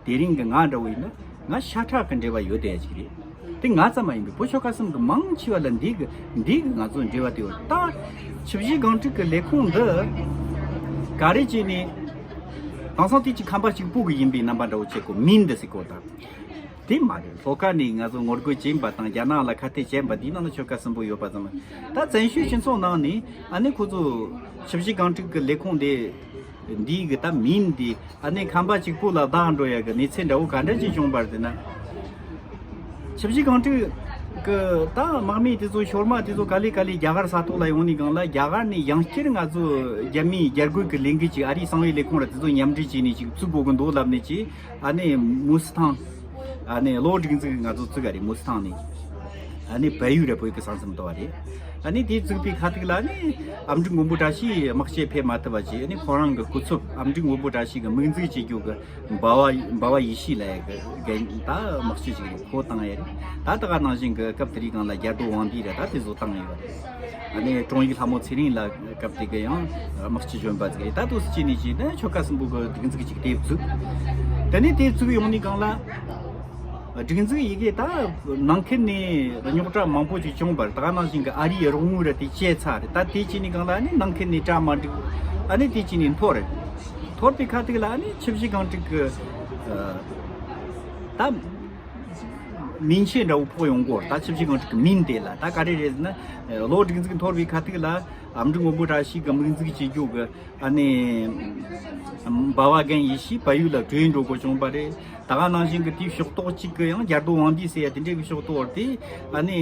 དེ་རིང་གི་ང་འདྲ་བོ་ཡིན་ན་ང་ཤ་ཁྲག་གི་འབྲེལ་བ་ཡོད་བསྡད་ཡ་ཅིག་རེད། དེ་ང་ཙམ་མ་ཡིན་པའི་བོད་ཆོལ་ཁ་གསུམ་གི་མང་ཆེ་བ་ལ་འདི་གི་འདི་གི་ང་ཚོ་འབྲེལ་བ་དེ་ཡོད། ད་ཆབ་སྲིད་རྐང་གྲུག་གི་ལས་ཁུངས་འདི་ག་རེ་བྱས་ནས་དེང་སང་དེ་ཅིག་ཁམས་པ་གཅིག་པུ་གི་ཡིན་པའི་རྣམ་པ་འདྲ་བོ་བྱེད་དགོས་མིན་འདི་ཟེར་གོ་ད། དེ་མ་རེད། ལྷོ་ཁ་ནས་ང་ཚོ་ངོ་རྒོལ་བྱེད་པ་དང་རྒྱ་ནག་ལ་ཁ་གཏད་བྱེད་པ་འདིའི་ནང་ལ་ཆོལ་ཁ་གསུམ་པོ་ཡོད་པ་ཙམ་མ་ད་བཙན་བྱོལ་སྤྱི་ཚོགས་ནང་ནས་ཨ་ནི་ཁོ་ཚོ་ཆབ་སྲིད་རྐང་གྲུག་གི་ལས་ཁུངས་དེ་ འདིའི་གི་ད་མིང་འདི་ཨ་ནི་ཁམས་པ་གཅིག་པུ་ལ་བདག་འགྲོ་ཡ་གི་གནས་ཚད་འདྲ་བོ་ག་འདྲ་ཅིག་བྱུང་བར་དེ་ན། ཆུ་བཞི་སྒང་དྲུག་གི་ད་དམག་མི་དེ་ཚོ་ཤོར་མ་དེ་ཚོ་ག་ལེ་ག་ལེ་རྒྱ་གར་ས་ཐོག་ལ་ཡོང་ནི་སྒང་ལ། རྒྱ་གར་ནས་ཡང་བསྐྱར་ང་ཚོ་རྒྱ་མིའི་རྒྱལ་སྒོའི་གི་ལས་འགུལ་ཅིག་ཨ་རིའི་གསང་བའི་ལས་ཁུངས་ར་དེ་ཚོ་མཉམ་འབྲེལ་བྱས་ནས་ཅིག་བཙུགས་དགོས་གི་འདུག་ལབ་ནས་ཅིག་ཨ་ནི་མུ་སི་ཐང་ཨ་ནི་གློ་སྒྲིག་འཛུགས་ང་ཚོ་བཙུགས་ཡ་རེད། མུ་སི་ཐང་ནས་ཨ་ནི་བལ་ཡུལ་ར་བོད་ཀྱི་ས་མཚམས་དོ་བ་རེད། ཨ་ནི་དེ་བཙུགས་པའི་ཁ་ཐུག་ལ་ཨ་ནི་ཨ་མགྲིན་མགོན་པོ་བཀྲ་ཤིས་དམག་སྤྱི་ཕེབས་མ་ཐུབ་པ་བྱས། ཨ་ནི་ཁོ་རང་གི་སྐུ་ཚབ་ཨ་མགྲིན་མགོན་པོ་བཀྲ་ཤིས་གི་མིག་འཛུགས་བྱེད་རྒྱུ་གི་འབའ་བ་འབའ་བ་ཡེ་ཤེས་ལབ་ཡ་གི་རྒན་ད་དམག་སྤྱི་ཞིག་རེད། ཁོ་བཏང་ཡ་རེད། ད་ད་ག་ནང་བཞིན་གི་སྐབས་དེ་རིང་སྒང་ལ་རྒྱ་རྡོ་དབང་འདུས་ར་ད་དེ་ཚོ་བཏང་ཡོད་རེད། ཨ་ནི་དྲུང་ཡིག་ལྷ་མོ་ཚེ་རིང་ལགས་སྐབས་དེ་གི་ཡང་དམག་སྤྱི་གཞོན་པ་ཟིག་རེད། ད་དུ་སུ་ཅི་ནི་ཅི་ནི་ཆོལ་ཁ་གསུམ་པོ་གི་སྒྲིག་འཛུགས་ཅིག་དེ་བཙུགས། དེ་ནས་དེ་བཙུགས་ཡོང་ནི་སྒང་ལ། སྒྲིག་འཛུགས་ཡི་གེ་ད་ནང་ཁུལ་ནས་རྙོག་དྲ་མང་པོ་ཅིག་བྱུང་བར་ད་ག་ནང་བཞིན་གི་ཨ་རིའི་རོགས་དངུལ་ར་དེ་བཅད་ཚར་རེད། ད་དེ་ཅི་ནི་སྒང་ལ་ནི་ནང་ཁུལ་ནས་གྲ་མ་འགྲིག་ཨ་ནི་དེ་ཅི་ནི་འཐོར་རེད། འཐོར་པའི་ཁ་ཐུག་ལ་ནི་ཆུ་བཞི་སྒང་དྲུག་གི་ད་མིང་ཆད་འདྲ་བོ་ཕོག་ཡོང་གོ། ད་ཆུ་བཞི་སྒང་དྲུག་གི་མིང་དེ་ལ་ད་ག་རེ་རེད་ཟེར་ན། གློ་སྒྲིག་འཛུགས་འཐོར་བའི་ཁ་ཐུག་ལ་ཨ་མགྲིན་མགོན་པོ་བཀྲ་ཤིས་གི་མིག་འཛུགས་བྱེད་རྒྱུ་གི་ཨ་ནི་འབའ་བ་རྒན་ཡེ་ཤེས་བལ་ཡུལ་ལ་བྲོས་འགྲོ་དགོས་བྱུང་བ་རེད། ད་ག་ནང་བཞིན་གི་དེའི་ཕྱོགས་གཏོགས་གཅིག་གི་ཡང་རྒྱ་རྡོ་དབང་འདུས་ཟེར་ཡ་དེ་འདྲའི་གི་ཕྱོགས་གཏོགས་དེ་ཨ་ནི་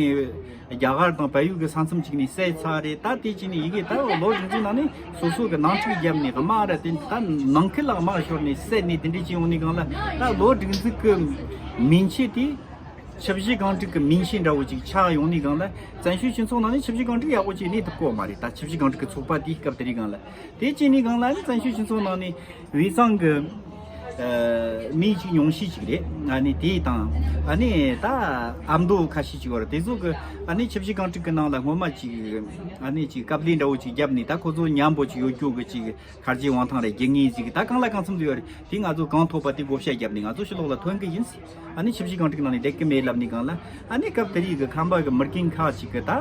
རྒྱ་གར་དང་བལ་ཡུལ་གི་ས་མཚམས་གཅིག་ནས་བསད་ཚར་རེད། ད་དེ་གཅིག་ནས་ཡི་གེ་ད་ལོ་རིང་ཚོའི་ནང་ནས་སོ་སོ་གི་ནང་འཁྲུག་བརྒྱབ་ནས་དམག་ར་དེ་ད་ནང་ཁུལ་ལ་དམག་ཤོར་ནས་བསད་ནས་དེ་འདྲའི་ཅིག་ཡོང་ནས་སྒང་ལ། ད་ལོ་སྒྲིག་འཛུགས་གི་མིང་ཆད་དེ་ཆུ་བཞི་སྒང་དྲུག་གི་མིང་ཆད་འདྲ་བོ་ཅིག་ཆགས་ཡོང་ནས་སྒང་ལ། བཙན་བྱོལ་སྤྱི་ཚོགས་ནང་ནས་ཆུ་བཞི་སྒང་དྲུག་ཡག་པོ་ཅིག་གནས་ཐུབ་ཀྱི་ཡོད་མ་རེད། ད་ཆུ་བཞི་སྒང་དྲུག་གི་ཚོགས་པ་དེའི་སྐབས་དེ་རིང་སྒང་ལ། དེ་བྱས་ནས་སྒང་ལ་ནི་བཙན་བྱོལ་སྤྱི་ཚོགས་ནང་ནས་དབུས་གཙང་གི་ཨ་མི་གཅིག་ཉུང་ཤས་ཅིག་རེད། ཨ་ནི་དེ་དང་ཨ་ནི་ད་ཨ་མདོ་ཁ་ཤས་ཅིག་ཡོད་རེད། དེ་ཚོ་གི་ཨ་ནི་ཆུ་བཞི་སྒང་དྲུག་གི་ནང་ལ་སྔོན་མ་ཅིག་ཨ་ནི་ཅིག་དཀའ་ལས་འདྲ་བོ་ཅིག་བརྒྱབ་ནས། ད་ཁོ་ཚོ་མཉམ་པོ་ཅིག་ཡོད་རྒྱུ་གི་ཅིག་ཁར་ཇི་དབང་ཐང་རེད། རྒྱུ་དངོས་ཅིག་ད་གང་ལ་གང་འཚམ་དུ་ཡོད་རེད། དེ་ང་ཚོ་གང་ཐོབ་པ་དེ་བགོ་བཤའ་བརྒྱབ་ནས་ང་ཚོ་ཕྱི་ལོགས་ལ་ཐོན་གི་ཡིན། ཨ་ནི་ཆུ་བཞི་སྒང་དྲུག་ནང་ནས་བསྡད་གི་མེད་ལབ་ནས་སྒང་ལ། ཨ་ནི་སྐབས་དེ་རིང་གི་ཁམས་པ་གི་མི་རྒན་ཁག་ཅིག་གི་ད་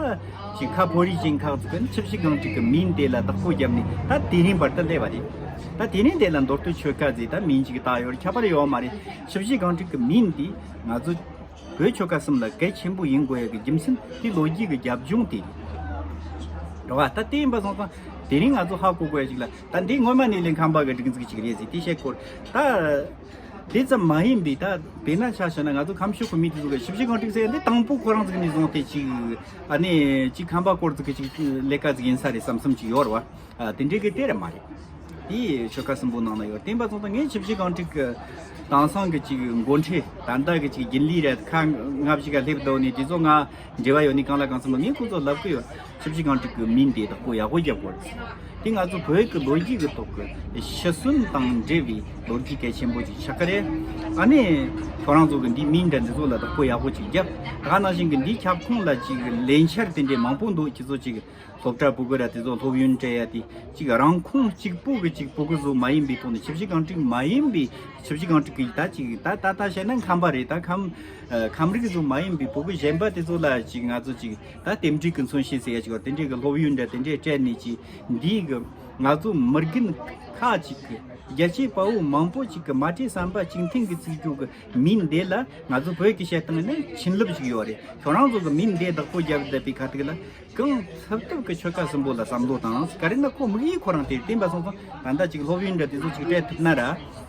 ཅིག་ཁ་ཕོ་རིགས་ཅན་ཁག་ཅིག་གི་ནི་ཆུ་བཞི་སྒང་དྲུག་གི་མིང་དེ་ལ་བདག་པོ་བརྒྱབ་ནས་ད་དེ་རིང་བར་དུ་སླེབས་པ་རེད། ད་དེ་རིང་དེ་ལ་མདོ་སྟོད་ཆོལ་ཁ་ཟེར་ད་མིང་ཅིག་བཏགས་ཡོད་རེད། ཁྱད་པར་ཡོད་མ་རེད། ཆུ་བཞི་སྒང་དྲུག་གི་མིང་འདི་ང་ཚོ་བོད་ཆོལ་ཁ་གསུམ་ལ་གལ་ཆེན་པོ་ཡིན་དགོས་ཡ་གི་རྒྱུ་མཚན་དེ་ལོ་རྒྱུས་ཀྱི་རྒྱབ་ལྗོངས་དེ་རེད། རེད་བ། ད་དེ་ཡིན་པ་སོང་ཙང་དེ་རིང་ང་ཚོ་ཧ་གོ་དགོས་ཡ་ཅིག་ལ། ད་འདི་སྔོན་མ་ནས་ལས་ཁམས་པ་གི་སྒྲིག་འཛུགས་ཅིག་རེད་ཟེར་དེ་བཤད་སྐོར། ད་དེ་ཙམ་མ་ཡིན་པའི་ད་དཔེར་ན་ཆ་བཞག་ན་ང་ཚོ་ཁམས་ཕྱོགས་ཀྱི་མི་དེ་ཚོ་གི་ཆུ་བཞི་སྒང་དྲུག་ཟེར་ཡ་འདི་དང་པོ་ཁོ་རང་ཚོ་ནས་བཟུང་སྟེ་ཅིག་ཨ་ནི་ཅིག་ཁམས་པ་སྐོར་ཚོ་གི་ཅིག་ལས་ཀ་ཟིག་ཡིན་ས་རེད་བསམ་བསམ་ཅིག་ཡོད་རེད་བ། ཨ། དེ་འདྲའི་གི་དེ་རེད་མ་རེད། དེ་ཆོལ་ཁ་གསུམ་པོ་ནང་ན་ཡོད། དེ་ཡིན་པ་སོང་ཙང་ངས་ཆུ་བཞི་སྒང་དྲུག་གི་དེང་སང་གི་ཅིག་འགོ་ཁྲིད་ད་ལྟ་གི་ཅིག་རྒྱུན་ལས་རེད། ཁ་ང་བཞི་ག་སླེབས་འདུག་ནས་དེ་ཚོ་ང་འབྲེལ་བ་ཡོད་ནི་གང་ལ་གང་འཚམ་ངས་ཁོ་ཚོ་ལབ་གི་ཡོད། ཆུ་བཞི་སྒང་དྲུག་གི་མིང་དེ་བདག་པོ་ཡག་པོ་རྒྱབ་དགོས་རེད། དེ་ང་ཚོ་བོད་ཀྱི་ལོ་རྒྱུས་ཀྱི་ཐོག་གི་ཤི་གསོན་དང་འབྲེལ་བའི་ལོ་རྒྱུས་གལ་ཆེན་པོ་ཅིག་ཆགས་ཀྱི་རེད། ཨ་ནི་ཁྱོད་རང་ཚོ་གི་འདི་མིང་འདྲ་འདི་ཚོ་ལ་བདག་པོ་ཡག་པོ་ཅིག་རྒྱབ། ད་ག་ནང་བཞིན་གི་འདིའི་ཁྱབ་ཁོངས་ལ་ཅིག་ལས་འཆར་དེ་འདྲའི་མང་པོ་འདུག་ཁྱེད་ཚོ་ཅིག་སློབ་གྲྭ་ཕྲུ་གུ་ར་དེ་ཚོ་སློབ་ཡོན་སྤྲད་ཡ་དེ་ཅིག་རང་ཁོངས་གཅིག་པུ་གི་ཅིག་ཕྲུ་གུ་ཚོ་མ་ཡིན་པའི་ཐོག་ནས་ཆུ་བཞི་སྒང་དྲུག་མ་ཡིན་པའི་ཆུ་བཞི་སྒང་དྲུག་གི་ད་ཅིག་ད་ད་ལྟ་བཤད་ན་ཁམས་པ་རེད། ད་ཁམས་ཨ་ཁམས་རིགས་ཚོ་མ་ཡིན་པའི་ཕྲུ་གུ་གཞན་པ་དེ་ཚོ་ལ་ཅིག་ང་ཚོ་ཅིག་ད་རྟེན་འབྲེལ་གྱི་མཚོན་བྱེད་ཟེར་ཡ་ཅིག་བ་དེ་འདྲའི་གི་སློབ་ཡོན་འདྲ་དེ་འདྲའི་སྤྲད་ནས་ཅིག་འདིའི་གི་ང་ཚོ་མི་རྒན་ཁག་ཅིག་གི་རྒྱལ་གཅེས་དཔའ་བོ་མང་པོ་ཅིག་གི་མ་བྲོས་བསམ་པ་གཅིག་མཐུན་གྱི་ཚིག་རྒྱུ་གི་མིང་འདི་ལ་ང་ཚོ་བོད་ཀྱི་བཤད་སྟངས་ནི་བྱིན་རླབས་ཅིག་ཡོད་རེད། ཁྱོད་རང་ཚོ་གི་མིང་འདི་བདག་པོ་རྒྱབ་བསྡད་པའི་ཁ་ཐུག་ལ། གང་ཐུབ་ཐུབ་ཀྱི་ཆོལ་ཁ་གསུམ་པོ་ལ་བསམ་བློ་བཏང་། ག་རེ་ན་ཁོ་དམིགས་ཡུལ་ཁོ་རང་དེ་བསྟན་པ་སོང་ཙང་ད་ལྟ་ཅིག་སློབ་ཡོན་འདྲ་དེ་ཚོ་ཅིག་སྤྲད་ཐུབ་ན་ར།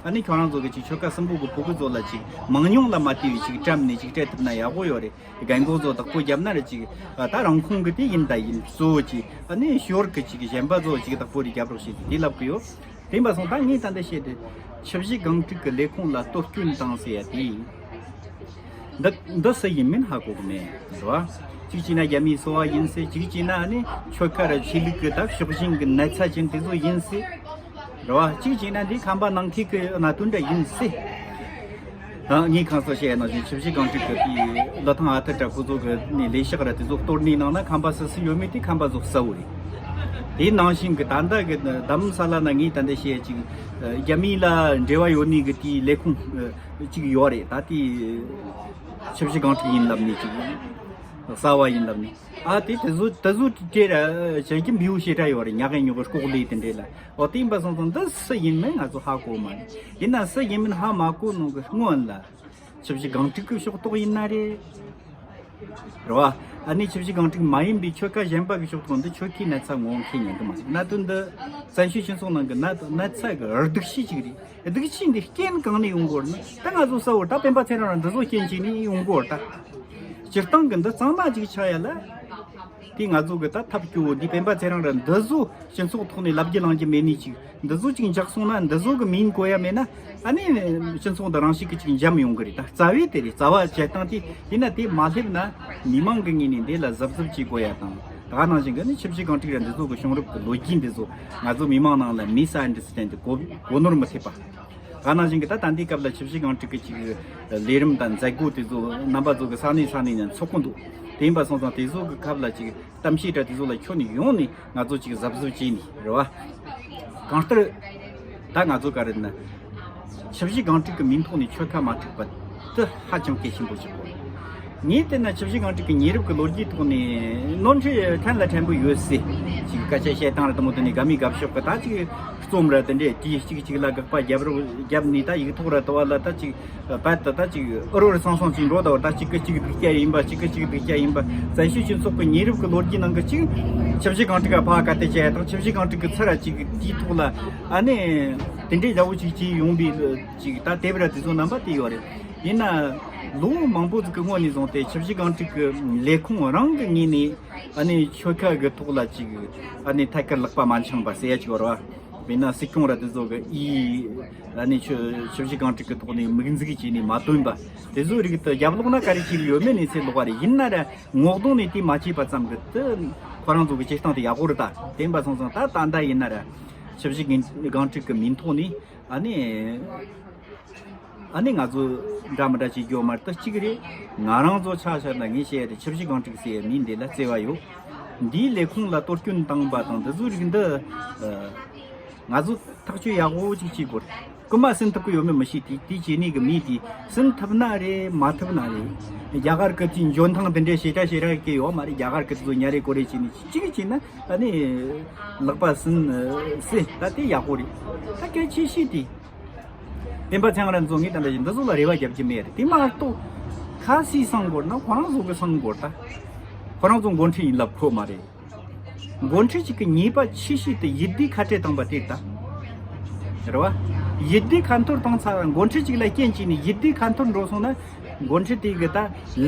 ཨ་ནི་ཁྱོད་རང་ཚོ་གི་ཅིག་ཆོལ་ཁ་གསུམ་པོ་གི་ཕྲུ་གུ་ཚོ་ལ་ཅིག་མང་ཉུང་ལ་མ་ལྟོས་པའི་ཅིག་བཀྲམ་ནས་ཅིག་སྤྲད་ཐུབ་ན་ཡག་པོ་ཡོད་རེད། རྒན་གོག་ཚོ་བདག་པོ་རྒྱབ་ན་ར་ཅིག་ཨ་ད་རང་ཁོང་གི་དེ་ཡིན་ད་ཡིན་གཙོ་བོ་ཅིག་ཨ་ནི་ཞོར་གི་ཅིག་གཞན་པ་ཚོ་ཅིག་བདག་པོ་རེ་རྒྱབ་རོགས་བྱེད་དེ་ལབ་གི་ཡོད། བསྟན་པ་སོང་ད་ངས་ད་ལྟ་བཤད་དེ་ཆུ་བཞི་སྒང་དྲུག་གི་ལས་ཁུངས་ལ་གཏོར་སྐྱོན་བཏང་ཟེར་ཡ་དེ། འདི་འདི་སུ་ཡིན་མིན་ཧ་གོ་གི་མེད་རེད་བ། གཅིག་བྱས་ན་རྒྱ་མིའི་སོ་བ་ཡིན་སྲིད། གཅིག་བྱས་ན་ནི་ཆོལ་ཁ་ར་ཆོས་ལུགས་ཀྱི་ད་ཕྱོགས་ཞེན་གྱི་ན་ཚ་ཅན་དེ་ཚོ་ཡིན་སྲིད་རེད་བ། གཅིག་བྱས་ན་འདི་ཁམས་པ་ནང་ཁུལ་གྱི་གནད་དོན་འདྲ་ཡིན་སྲིད། ཨ་ངས་གང་ཟག་བཤད་ཡ་ནང་བཞིན་ཆུ་བཞི་སྒང་དྲུག་གི་དེའི་ལི་ཐང་ཨ་ཐི་དྲ་ཁོ་ཚོ་གི་ནས་ལས་ཤག་ར་དེ་ཚོ་གཏོར་ནི་ནང་ན་ཁམས་པ་སུ་སུ་ཡོད་མེད་དེ་ཁམས་པ་ཚོ་གསལ་བོ་རེད། དེའི་ནང་བཞིན་གྱི་ད་ལྟ་གི་རྡ་རམ་ས་ལ་ན་ངས་ད་ལྟ་བཤད་ཡ་ཅིག་རྒྱ་མི་ལ་འབྲེལ་བ་ཡོད་ནི་གི་དེའི་ལས་ཁུངས་ཅིག་ཡོད་རེད། ད་དེ་ཆུ་བཞི་སྒང་དྲུག་ཡིན་ལབ་ནི་ཅིག་གསར་བ་ཡིན་ལབ་ནི། ཨ་དེ་དེ་ཚོ་དེ་ཚོ་དེ་ར་བྱེད་ཀྱི་འབིའུ་ཞེ་དྲག་ཡོད་རེད། ཉག་གི་ཉོག་གི་ལྐོག་ལས་དེ་འདྲས་ལ། ཨོ་དེ་ཡིན་པ་སོང་ཙང་འདི་སུ་ཡིན་མིན་ང་ཚོ་ཧ་གོ་མ་རེད། ཡིན་ན་སུ་ཡིན་མིན་ཧ་མ་གོ་ནོ་གི་སྔོན་ལ་ཆུ་བཞི་སྒང་དྲུག་གི་ཕྱོགས་གཏོགས་ཡིན་ན་རེད། རེད་བ། ཨ་ནི་ཆབ་སྲིད་རྒང་རྒྱུག་མ་ཡིན་པའི་ཆོལ་ཁ་གཞན་པ་གི་ཕྱོགས་གཏོགས་འདི་ཆོལ་ཁའི་ན་ཚ་ངོ་མཁན་ཉན་གི་མ་རེད། གནད་དོན་འདི་བཙན་བྱོལ་སྤྱི་ཚོགས་ནང་གི་ན་ན་ཚ་གི་སྡུག་ཤོས་ཅིག་རེད། སྡུག་ཤོས་འདི་རྐྱེན་གང་ནས་ཡོང་གི་ཡོད་ན། ད་ང་ཚོ་གསལ་བོ་ད་སྤེན་པ་ཚེ་རིང་ར་འདི་ཚོ་རྐྱེན་གྱིས་ནི་ཡོང་གི་ཡོད་ད། སྤྱིར་བཏང་གི་འདི་གཙང་མ་ཅིག་ཆགས་ཡ་ལ། དེ་ང་ཚོ་གི་ད་ཐབས་སྐྱོ་བོ་འདི་སྤེན་པ་ཚེ་རིང་ར་འདི་ཚོ་སྤྱི་ཚོགས་ཐོག་ནས་ལབ་རྒྱུ་ལངས་རྒྱུ་མེད་ནི་ཅིག་འདི་ཚོ་ཅིག་འཇགས་སོང་ན། འདི་ཚོ་གི་མིང་གོ་ཡ་མེད་ན། ཨ་ནི་སྤྱི་ཚོགས་འདི་རང་ཤུགས་ཀྱིས་ཅིག་འཇམ་ཡོང་གི་རེད། ད་རྩ་བའི་དེ་རེད། རྩ་བ་བྱེད་སྟངས་དེ་ཡིན་ན། དེ་མ་སླེབས་ན་མི་མང་གི་ངོས་ནས་འདི་ལ་གཟབ་གཟབ་བྱེད་དགོས་ཡ་དང་། ད་ག་ནང་བཞིན་གི་ནི་ཆབ་སྲིད་རྒང་རྒྱུག་ར་འདི་ཚོ་གི་བྱུང་རབས་ཀྱི་ལོ་རྒྱུས་འདི་ཚོ་ང་ཚོ་མི་མང་ནང་ལ་མི་སི་ཨན་ཌར་སི་ཊེན་ཌི་གོ་གོ་ནོར་མི་ཐེབས་པ། ད་ག་ནང་བཞིན་གི་ད་ད་ལྟའི་སྐབས་ལ་ཆབ་སྲིད་རྒང་རྒྱུག་གི་ཅིག་ལས་རིམ་དང་མཛད་སྒོ་དེ་ཚོ་རྣམ་པ་ཚོ་གི་ས་གནས་ས་གནས་ནས་འཚོགས་ཀྱི་འདུག་དེ་ཡིན་པ་སོང་ཙང་དེ་ཚོ་གི་སྐབས་ལ་ཅིག་གཏམ་བཤད་འདྲ་དེ་ཚོ་ལ་ཁྱོན་ནས་ཡོང་ནས་ང་ཚོ་ཅིག་གཟབ་གཟབ་བྱས་ནས་རེད་བ། གང་ལྟར་ད་ང་ཚོ་ག་རེ་ན་ཆབ་སྲིད་རྒང་རྒྱུག་གི་མིང་ཐོག་ནས་ཆོལ་ཁ་མ་འཁྲུག་པ་དེ་ཧ་ཅང་གལ་ཆེན་པོ་ཞིག་གོ། ངས་བལྟས་ན་ཆབ་སྲིད་རྒང་རྒྱུག་གི་ཉེ་རབས་ཀྱི་ལོ་རྒྱུས་ཐོག་ནས་ནོར་འཁྲུལ་ཕྲན་ལ་ཕྲན་བུ་ཡོད་སྲིད། ཅིག་སྐད་ཆ་བཤད་སྟངས་ར་དེ་མོ་དེ་ནས་དགའ་མི་དགའ་ཕྱོགས་ཀྱི་ད་ཅིག་རྩོམ་ར་དེ་འདྲས་དེ་གཅིག་གཅིག་ལ་དགག་པ་རྒྱབ་རོགས་རྒྱབ་ནས། ད་ཡིག་ཐོག་ར་དེ་བ་ལ་ད་ཅིག་རྦད་དེ་ད་ཅིག་ཨུ་རུ་རུ་སང་སང་ཅིག་འགྲོ་ད་བར། ད་གཅིག་གི་གཅིག་སྡུག་ཅག་ཡིན་པ། གཅིག་གི་གཅིག་སྡུག་ཅག་ཡིན་པ། བཙན་བྱོལ་སྤྱི་ཚོགས་ཀྱི་ཉེ་རབས་ཀྱི་ལོ་རྒྱུས་ནང་གི་གཅིག་ཆབ་སྲིད་རྒང་རྒྱུག་ག་ཕར་ག་དེ་བྱས་དང་། ཆབ་སྲིད་རྒང་རྒྱུག་གི་ཚུར་ར་ཅིག་དེའི་ཐོག་ལ་ཨ་ནི་དེ་འདྲའི་ཡག་པོ་ཅིག་བྱས་ཡོང་པའི་ཅིག་ད་དེབ་ར་དེ་ཚོ་རྣམ་པ་དེ་ཡོད་རེད། ཡིན་ན་ལོ་མང་པོ་ཟིག་གི་སྔོན་ནས་བཟུང་སྟེ་ཆབ་སྲིད་རྒང་རྒྱུག་གི་ལས་ཁུངས་རང་གི་ངོས་ནས་ཨ་ནི་ཆོལ་ཁ་གི་ཐོག་ལ་ཅིག་ཨ་ནི་ཐད་ཀར་ལག་པ་མ་འཆང་པ་ཟེར་ཡ་ཅིག་ཡོད་རེད་བ། དཔེར་ན་སྲིད་སྐྱོང་ར་དེ་ཚོ་གི་ཨི་ཨ་ནི་ཆོ་ཆབ་སྲིད་རྒང་རྒྱུག་གི་ཐོག་ནས་མིག་འཛུགས་བྱས་ནས་མ་བཏོན་པ་དེ་ཚོའི་རིགས་དེ་རྒྱབ་ལོགས་ན་ག་རེ་བྱས་ཡོད་མེད་ནས་ཚེ་ལོག་པ་རེད། ཡིན་ན་ར་ངོ་གདོང་ནས་དེ་མ་བྱས་པ་ཙམ་གི་དེ་ཁོ་རང་ཚོ་གི་བྱེད་སྟངས་དེ་ཡག་པོ་རེད་ད། དེ་ཡིན་པ་སོང་ཙང་ད་ད་ལྟ་ཡིན་ན་ར་ཆབ་སྲིད་རྒང་རྒང་རྒྱུག་གི་མིང་ཐོག་ནས་ཨ་ནི་ཨ་ནི་ང་ཚོ་འདྲ་མི་འདྲ་བྱེད་རྒྱུ་མ་རེད། ད་གཅིག་རེད། ང་རང་ཚོ་ཆ་བཞག་ན་ངས་བཤད་ཡ་དེ་ཆབ་སྲིད་རྒང་རྒྱུག་ཟེར་ཡའི་མིང་འདི་ལ་བརྩེ་བ་ཡོད། འདིའི་ལས་ཁུངས་ལ་གཏོར་སྐྱོན་བཏང་པ་དང་འདི་ཚོའི་རིགས་འདི་ཨ་ང་ཚོ་ཐག་གཅོད་ཡག་པོ་ཅིག་བྱེད་དགོས། རྐུན་མ་ཟིན་ཐུབ་ཀྱི་ཡོད་མེད་མི་ཤེས། དེ་དེ་བྱེད་ནི་གི་མི་དེ་ཟིན་ཐུབ་ན་རེད། མ་ཐུབ་ན་རེད། རྒྱ་གར་གི་དེའི་འཇོན་ཐང་དེ་འདྲའི་ཞེ་དྲག་ཞེ་དྲག་གི་ཡོད་མ་རེད། རྒྱ་གར་གི་དེ་ཚོ་ཉ་རེ་ཀོ་རེ་བྱེད་ནི་གཅིག་བྱས་ན་ཨ་ནི་ལག་པ་ཟིན་ཨ་སྲིད་ད་དེ་ཡག་པོ་རེད། ད་གལ་ཆེ་ཤོས་དེ། སྤེན་པ་ཚེ་རིང་ར་ཚོ་ངས་ད་ལྟ་ཞིག་འདི་ཚོ་ལ་རེ་བ་རྒྱབ་ཀྱི་མེད་རེད། དེ་མ་གཏོགས་ཁ་སིས་སང་དགོས་ན་ཁོ་རང་ཚོ་གི་སང་དགོས་ད། ཁོ་རང་ཚོ་འགོ་ཁྲིད་ཡིན་ལབ་ཁོ་མ་རེད། འགོ་ཁྲིད་ཅིག་གི་ཉེས་པ་ཆེ་ཤོས་དེ་ཡིད་བདེ་ཁ་བྲལ་བཏང་པ་དེ་རེད་ད། རེད་བ། ཡིད་བདེ་ཁ་འཐོར་བཏང་ཚར། འགོ་ཁྲིད་ཅིག་ལ་རྐྱེན་བྱས་ནས་ཡིད་བདེ་ཁ་འཐོར་འགྲོ་སོང་ན། འགོ་ཁྲིད་དེ་གི་ད་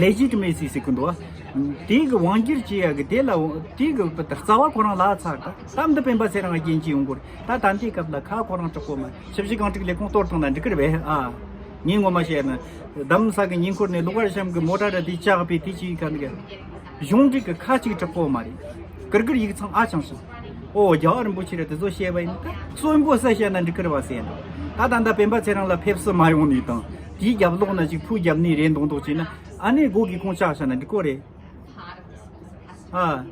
ལེ་ཇི་ཊི་མེ་སི་ཟེར་གི་འདུག་བ། དེ་གི་དབང་སྒྱུར་བྱེད་ཡ་གི་དེ་ལ་དེ་གི་རྩ་བ་ཁོ་རང་བརླག་ཚར་ད། ད་འདི་སྤེན་པ་ཚེ་རིང་རྐྱེན་གྱིས་ཡོང་གི་རེད། ད་ད་ལྟའི་སྐབས་ལ་ཁ་ཁོ་རང་དྲག་པོ་མ། ཆབ་སྲིད་རྒང་རྒྱུག་ལས་ཁུངས་གཏོར་བཏང་ན་འགྲིག་གི་རེད་པས་ཨ། ངས་ངོ་མ་བཤད་ན་རྡ་རམ་ས་གི་ཉེ་འཁོར་ནས་ལོ་གར་ཤམ་གི་མོ་ཊ་ར་དེ་བཅག་པའི་དེ་ཅིག་ག་འདི་ག་གཞུང་འབྲེལ་གི་ཁ་ཅིག་དྲག་པོ་མ་རེད། ཀིར་ཀིར་ཡིག་ཚང་ཨ་ཆང་སོང་། ཨོ་རྒྱལ་བ་རིན་པོ་ཆེ་ར་དེ་ཚོ་བཤད་པ་ཡིན་ད་གསོན་པོ་ས་བཤད་ན་འགྲིག་གི་རེད་པ་ཟེར་ན། ད་ད་ལྟ་སྤེན་པ་ཚེ་རིང་ལ་ཕེབས་བསུ་མ་ཡོང་ནས་དང་དེའི་རྒྱབ་ལོགས་ན་ཅིག་ཕུ་རྒྱབ་ནས་རེད་མདོག་མདོག་བྱས་ན་ཨ་ནི་སྒོ་གི་ཁོང་བཅག་བཞག་ན་འགྲིག་གོ་རེད། ཨ།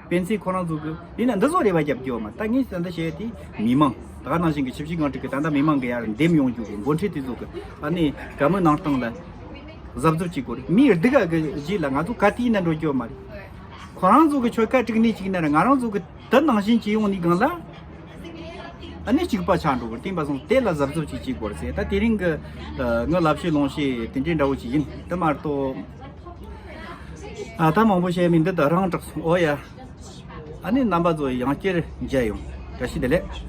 སྤེན་ཚེ་ཁོ་རང་ཚོ་གི་ཡིན་ན་འདི་ཚོ་རེ་བ་རྒྱབ་རྒྱུ་མ། ད་ངས་ད་ལྟ་བཤད་དེ་མི་མང་ད་ག་ནང་བཞིན་གི་ཆབ་སྲིད་རྒང་རྒྱུག་གི་ད་ལྟ་མི་མང་གི་ཡར་འདེམས་ཡོང་རྒྱུ་གི་འགོ་ཁྲིད་དེ་ཚོ་གི་ཨ་ནི་ག་མོ་ནང་སྟངས་ལ་གཟབ་གཟབ་བྱེད་དགོས་རེད། མི་སྡུག་ག་གི་རྗེས་ལ་ང་ཚོ་ག་དུས་ཡིན་ན་འགྲོ་རྒྱུ་མ་རེད། ཁོ་རང་ཚོ་གི་ཆོལ་ཁ་དཀྲུག་ནས་ཅིག་ན་ར་ང་རང་ཚོ་གི་དེ་ནང་བཞིན་བྱེད་ཡོང་ནི་སྒང་ལ། ཨ་ནི་གཅིག་པ་ཆགས་འགྲོ་གི་རེད། དེ་ཡིན་པ་སོང་དེ་ལ་གཟབ་གཟབ་ཅིག་བྱེད་དགོས་རེད་ཟེར། ད་དེ་རིང་གི་ཨ་ངའི་ལབ་བཤད་ལུང་བཤད་དེ་འདྲའི་འདྲ་བོ་ཅིག་ཡིན། དེ་མ་གཏོགས་ཨ་ད་མང་པོ་བཤད་མི་འདི་ད་རང་དྲག་སོང་། ཨོ་ཡ། ཨ་ནི་རྣམ་པ་ཚོ་ཡང་བསྐྱར་མཇལ་ཡོང་། བཀྲ་ཤིས་བདེ་ལེགས།